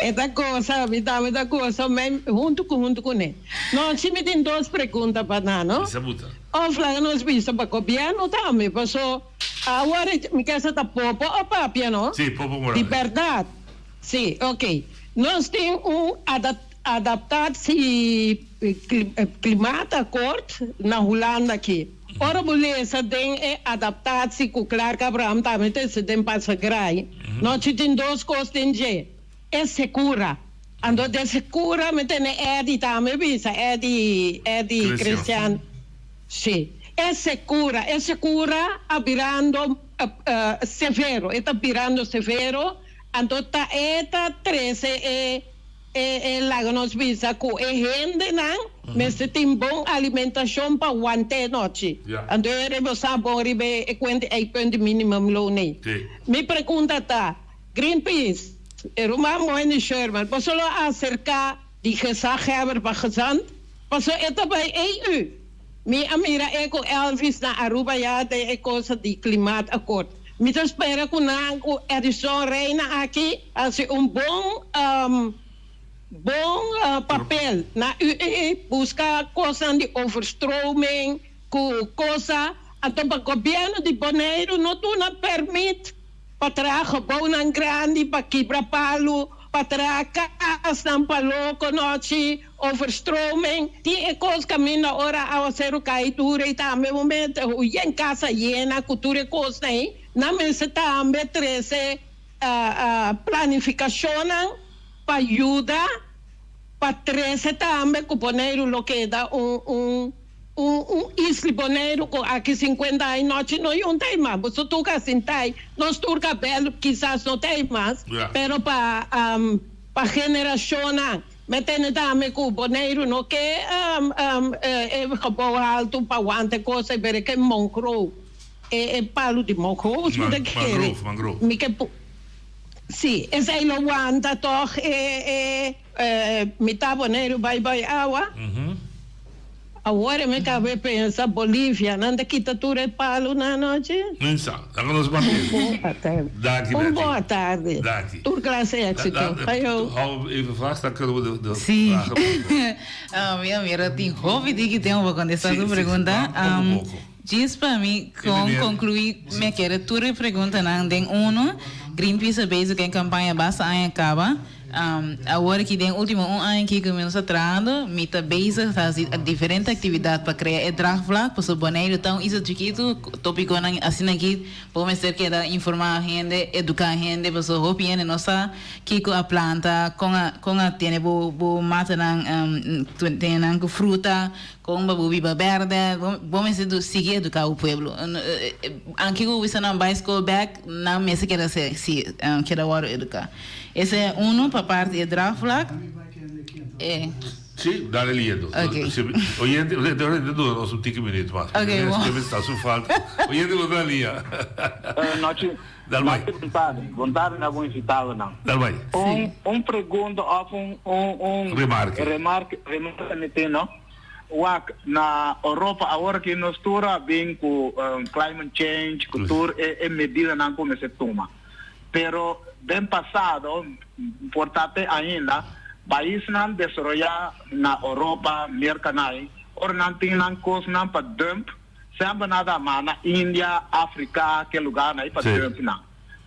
e ta gosa mi tambe ta gosa huntu ku huntu kuné. Nochi mi tin dos pregunta pa nan no. Of laga nos bisa pa gobierno tambe paso. Awor mi ke sa ta Popo o papia no? Sí, Popo Morales. Di berdad? Sí, ok. Nos tin un adaptatie klimaatakkoord na Hulanda aki. Ora bo lesa den e adaptatie ku Clark Abraham tambe ta esei den Pasagraai, nos si tin dos kos den dje, e sekura. Anto den sekura mi tene Eddy tambe bisa, Eddy, Eddy Christian. Sí, e sekura, e sekura a birando severo, e ta birando severo, anto ta e ta trese e e e laga nos bisa ku e hendenan mester tin bon alimentashon pa want'é nochi. Anto e rebosá bon riba e kuenta ei punt di minimumloon ei. Mi pregunta ta, Greenpeace, e ruman Moeny Sherman, boso lo aserká di gezaghebber pa gezant? Paso e ta bai EU. Mi a mira e ku Elvis na Aruba ya den e cosa di klimaatakkoord. Mi ta spera ku nan ku Edison Reina aki hasi un bon bon papel na UE buska kosnan di overstroming ku cosa anto pa gobierno di Boneiru no duna permit pa traha gebouwnan grandi, pa kibra palu, pa traha kasnan pa loko nochi, overstroming, tin e kos kaminda ora awaseru kai duru ei tambe bo mester yen kasa yena ku tur e kosnan ei, nan mester tambe trese planifikashonnan pa yuda pa trese tambe ku Boneiru lo keda un un Un un isla Boneiru ku aki sinkuenta aña nochi no yunta ei mas. Boso tur ka sinta ei. Nos tur ka bel kisas no ta ei mas, pero pa pa generashonnan. Mi tende tambe ku Boneiru no ke e gebou haltu pa wanta e kos ei, pero e ke mongrove. E e palu di mongrove mi ta kere. Mangrove, mangrove. Mi ke pu si, esei lo wanta tòg e e. Mi ta Boneiru bai bai awa. Awor e mi kabe pensa Bolivia nan ta kita tur e palu na anochi. Minsa, laga nos papia. Un boa tarde. Danki Un Betty. boa tarde. Danki. Tur clase éxito. Ayo. Hou even vast, dan kunnen we de, de Sí. vragen beantwoorden. Mi a mira tin hopi tiki tempo pa contesta Sí, su sí, sí. pregunta. Poco, poco. Djis pa mi con Meneer. conclui mi a kere tur e preguntanan den uno. Greenpeace a bezig cu e campaña basta aña caba. Awor aki den ultimo un aña aki cu mi nos ta trahando, mi ta bezig ta haci diferente actividad pa crea e draagvlak, pasobra Boneiru ta un isla chikitu, topiconan asina aki bo mester keda informa hende, educa hende, pasobra hopi hende no sa kico a planta, con a con a tene bo bo matanan tene nan cu fruta, Kon pa bo biba bèrdè, bo mester sigui eduká bo pueblo. Anke ku bo bisa nan bai skol bèk, nan mester keda si keda wòrdu eduká. Ese e unu pa parti e draagvlak. E. Sí, dale liendo. Ok. Oyente, oyente dura nos un tiki minuut mas. Ok, bon. Porque está su falta. Oyente, bo ta lia. Nochi. Dal bai. Nochi, bon tarde. Bon tarde na bo invitadonan. Dal bai. Un, un pregunta of un, un, un Remarke. remarke, remarke mi tin, no? Wak, na Europa awor ki nos tur a bin ku climate change, ku tur e, e medidanan ku mester tuma. Pero den pasado, por ta te ainda, paisnan desaroyá na Europa, Merka nai, ora nan tin nan kosnan pa dump, Semper nan ta manda India, Africa, ke lugarnan ei pa dump nan.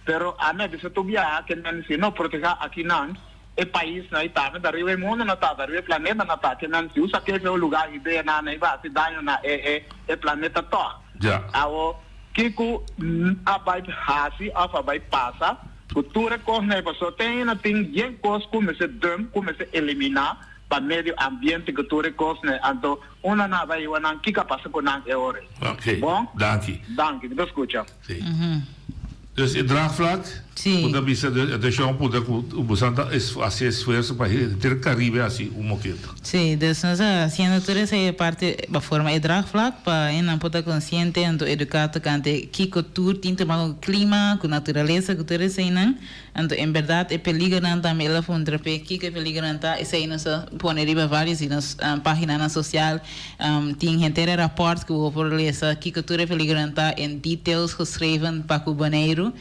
Pero ami a bisa tur biaha ke nan si no proteha aki nan, e paisnan ei tambe ta riba e mundo nan ta, ta riba e planeta nan ta, ke nan si usa ke feo lugar idea nan ei pa hasi daño na e e e planeta tog. Awo kiko a bai hasi of a bai pasa ku tur e kosnan ei? Pasobra te ainda tin yen kos ku mester dump, ku mester elimina pa medio ambiente ku tur e kosnan ei. Anto Unda nan a bai nan? Kiko a pasa ku nan e ora ei? Ok, Bon? danki. Danki, mi ta skucha. Sí. Dus e draagvlak? Sí. Bo ta bisa atencion puntra cu bosan ta haci esfuerzo pa henter Caribe haci un moketa. Sí, dus nos ta haciendo tur esey e parti pa forma e draagvlak pa hendenan por ta consciente anto educa tocante kico tur tin te maken cu clima, cu naturalesa, cu tur eseynan. Anto en berdad e peligernan tambe el a puntra p'e kico e peligernan ta, esey nos a pone riba varios di nos paginanan social. Tin henter e rapport cu bo por lesa kico tur e peligernan ta en details geschreven pa cu Boneiru.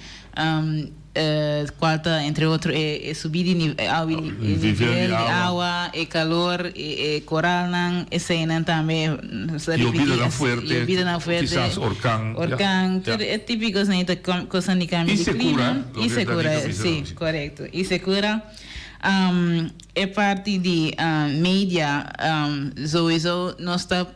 Cual ta entre otro e subi di nivel di awa, e calor, e coralnan, eseynan tambe nos ta ripiti. Yobidanan fuerte, yobidanan fuerte, kisas orkan. Orkan, tur e tipico esnan ta cosnan di cambio di clima. Y secura. Y secura, si, corecto. Y secura. E parti di media, sowieso nos ta.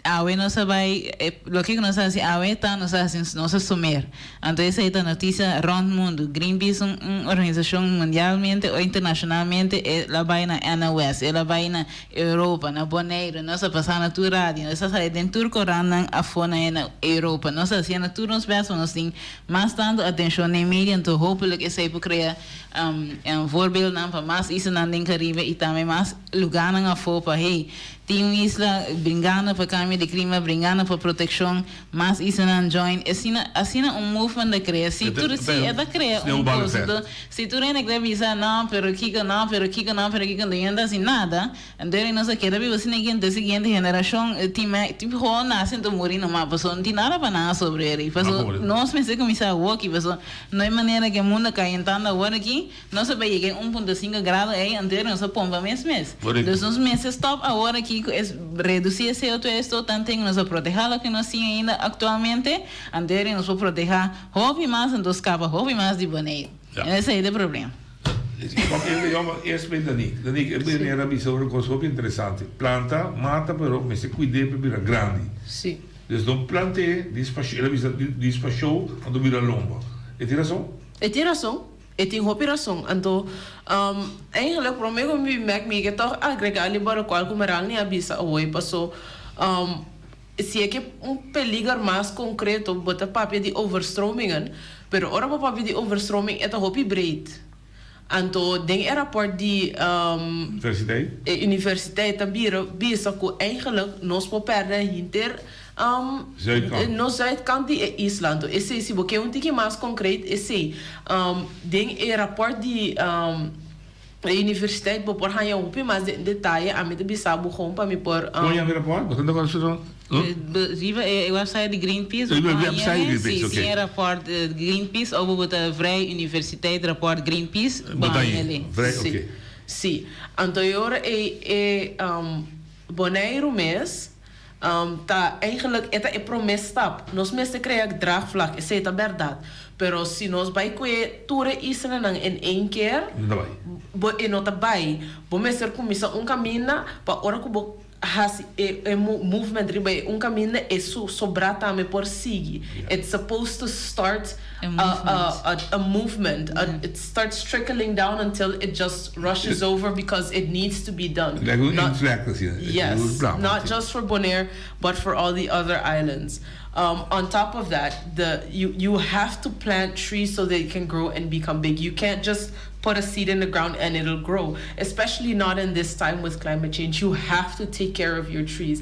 Awe nos a bai, e loke ku nos a hasi awe ta nos a hasi nos a sumer. Anto esei ta notisia rònt mundu. Greenpeace un un organisashon mundialmente o internashonalmente el a bai na NOS, el a bai na Europa, na Boneiru, nos a pasa na tur radio, nos a sali den tur korantnan afó na na Europa. Nos a hasiendo tur nos bèst pa nos tin mas tantu atenshon den media, anto hopelik esei por krea voorbeeldnan pa mas islanan den Karibe i tambe mas lugánan afó pa hey, Tin un isla bringando pa cambio di clima, bringando pa proteccion, mas islanan join, asina asina un movement ta crea, si tur si e ta crea un cos anto si tur hende kere bisa no pero kico no pero kico no pero kico anto ta haci nada, anto eri nos a keda biba asina aki anto e siguiente generacion tin me tin gewoon nace anto muri numa pasobra no tin nada pa nan a sobrevivi pasobra nos mester cuminsa awoki pasobra no hay manera ke mundo cayentando awor aki. Nos a bay yega e un punto sinku grado ey, anto nos a pompa mes mes. Dus nos mester stop awor aki cu es reduci e CO dos esto tanten nos a proteha loke nos tin ainda actualmente, anto nos por proteha hopi mas anto scapa hopi mas di Boneiru. Esey ta e problema. Eerst bij Danique. Danique, e meneer a bisa un cos hopi interesante. Planta mata pero mester cuid'e pa bira grandi. Dus no plant'e dispa el a bisa dispa show anto bira lomba. E tin rason? E tin rason. E tin hopi rason. Anto, eigenlijk prome ku mi bin bek mi ke tòg agrega riba lokual ku Meralni a bisa awor paso si e ke un peliger mas konkreto bo ta papia di overstromingen, pero ora bo papia di overstroming e ta hopi breed. Anto den e rapòrt di Universiteit? E universiteit ta bira bisa ku eigenlijk nos por pèrdè hinter Zuidkant. Nos zuidkant di e isla. Anto esei si bo ke un tiki mas konkret esei den e raport di e universiteit bo por haña hopi mas den detaye. Ami ta bisa bo gewoon pa mi por. Kon yama e raport? Bo ta na kòrda? Riba e website di Greenpeace bo Riba por e website di haña Greenpeace, si oké. tin e raport Greenpeace òf bo bo ta Vrije Universiteit raport Greenpeace Bo bo ta haña haña. el. Vrij, Si, oké. si. Anto e ora ei e Boneiru mes Ta eigenlijk e ta e prome stap. Nos mester crea draagvlak, esey ta berdad. Pero si nos bay cue tur e islanan en een keer, No ta bay. bo e no ta bay. Bo mester cuminsa un caminda pa ora cu bo haci e e movement riba e un caminda e su sobra tambe por sigui. It's supposed to start A a movement. a a movement. It starts trickling down until it just rushes over because it needs to be done. Like un Not inflect asina. Yes, not just for Bonaire, but for all the other islands. Um, on top of that, the you you have to plant trees so they can grow and become big. You can't just put a seed in the ground and it'll grow, especially not in this time with climate change. You have to take care of your trees.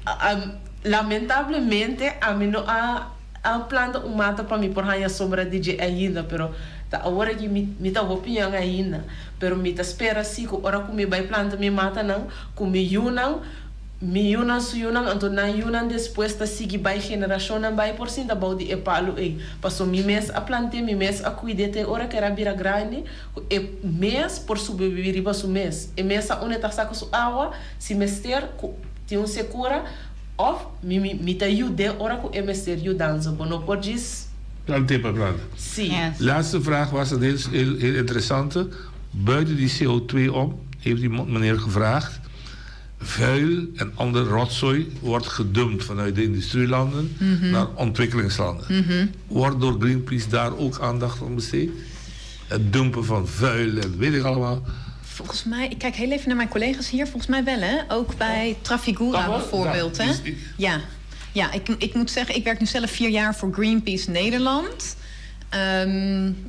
Um, lamentablemente, ami no a A planta un mata pa mi por haña sombra di dje ainda, pero ta awor aki mi mi ta hopi young ainda. Pero mi ta spera si ku ora ku mi bai planta mi matanan ku mi yunan, mi yunan su yunan, anto nan yunan despues ta sigui bai generashonnan bai por sinta bou di e palu ei. Paso mi mes a plant'é, mi mes a kuid'é te ora ku era bira grandi, ku e mes por sobreviví riba su mes. E mes a unda e ta saka su awa, si mester ku tin un sekura. Of mi mi mi ta yud'é ora ku e mester yudansa. Bo no por djis. Plant'é pa planta. Sí. Laatste vraag was een heel, heel, heel interessante. Buiten die CO2 om, heeft die meneer gevraagd. Vuil en ander rotzooi wordt gedumpt vanuit de industrielanden naar ontwikkelingslanden. Wordt door Greenpeace daar ook aandacht aan besteed? Het dumpen van vuil en weet ik allemaal. Volgens mij, ik kijk heel even naar mijn collega's hier. Volgens mij wel, hè? Ook bij Trafigura bijvoorbeeld, hè? Ja, ja ik, ik moet zeggen, ik werk nu zelf vier jaar voor Greenpeace Nederland.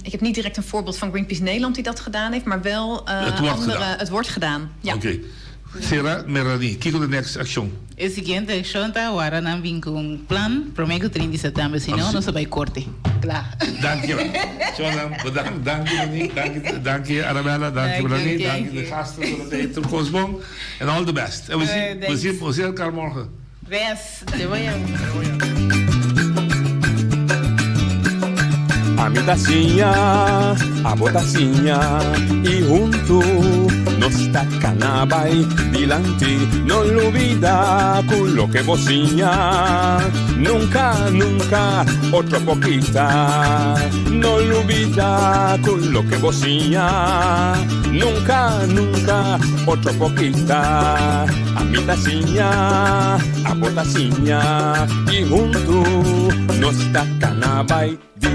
Ik heb niet direct een voorbeeld van Greenpeace Nederland die dat gedaan heeft, maar wel Het wordt andere. gedaan. Het wordt gedaan. Ja. Oké. Sra. Merani, kiko ta next akshon? E siguiente akshon ta wara nan bin ku un plan promé ku 30 di sèptèmber, si no nos ta bai korte. Kla. Danki. Shonnan, bedankt. Danki Monique, danki, danki Arabella, danki Melanie, danki de gasten voor het eten. Tur bon. And all the best. En we zien, we zien, we zien elkaar morgen. Wes. Te mañan. Ami ta siña, abo ta siña y hunto nos ta cana bay dilanti. No lubida cu loke bo siña nunca, nunca otro por kita. No lubida cu loke bo siña nunca, nunca otro por kita. Ami ta siña, abo ta siña y hunto nos ta cana bay.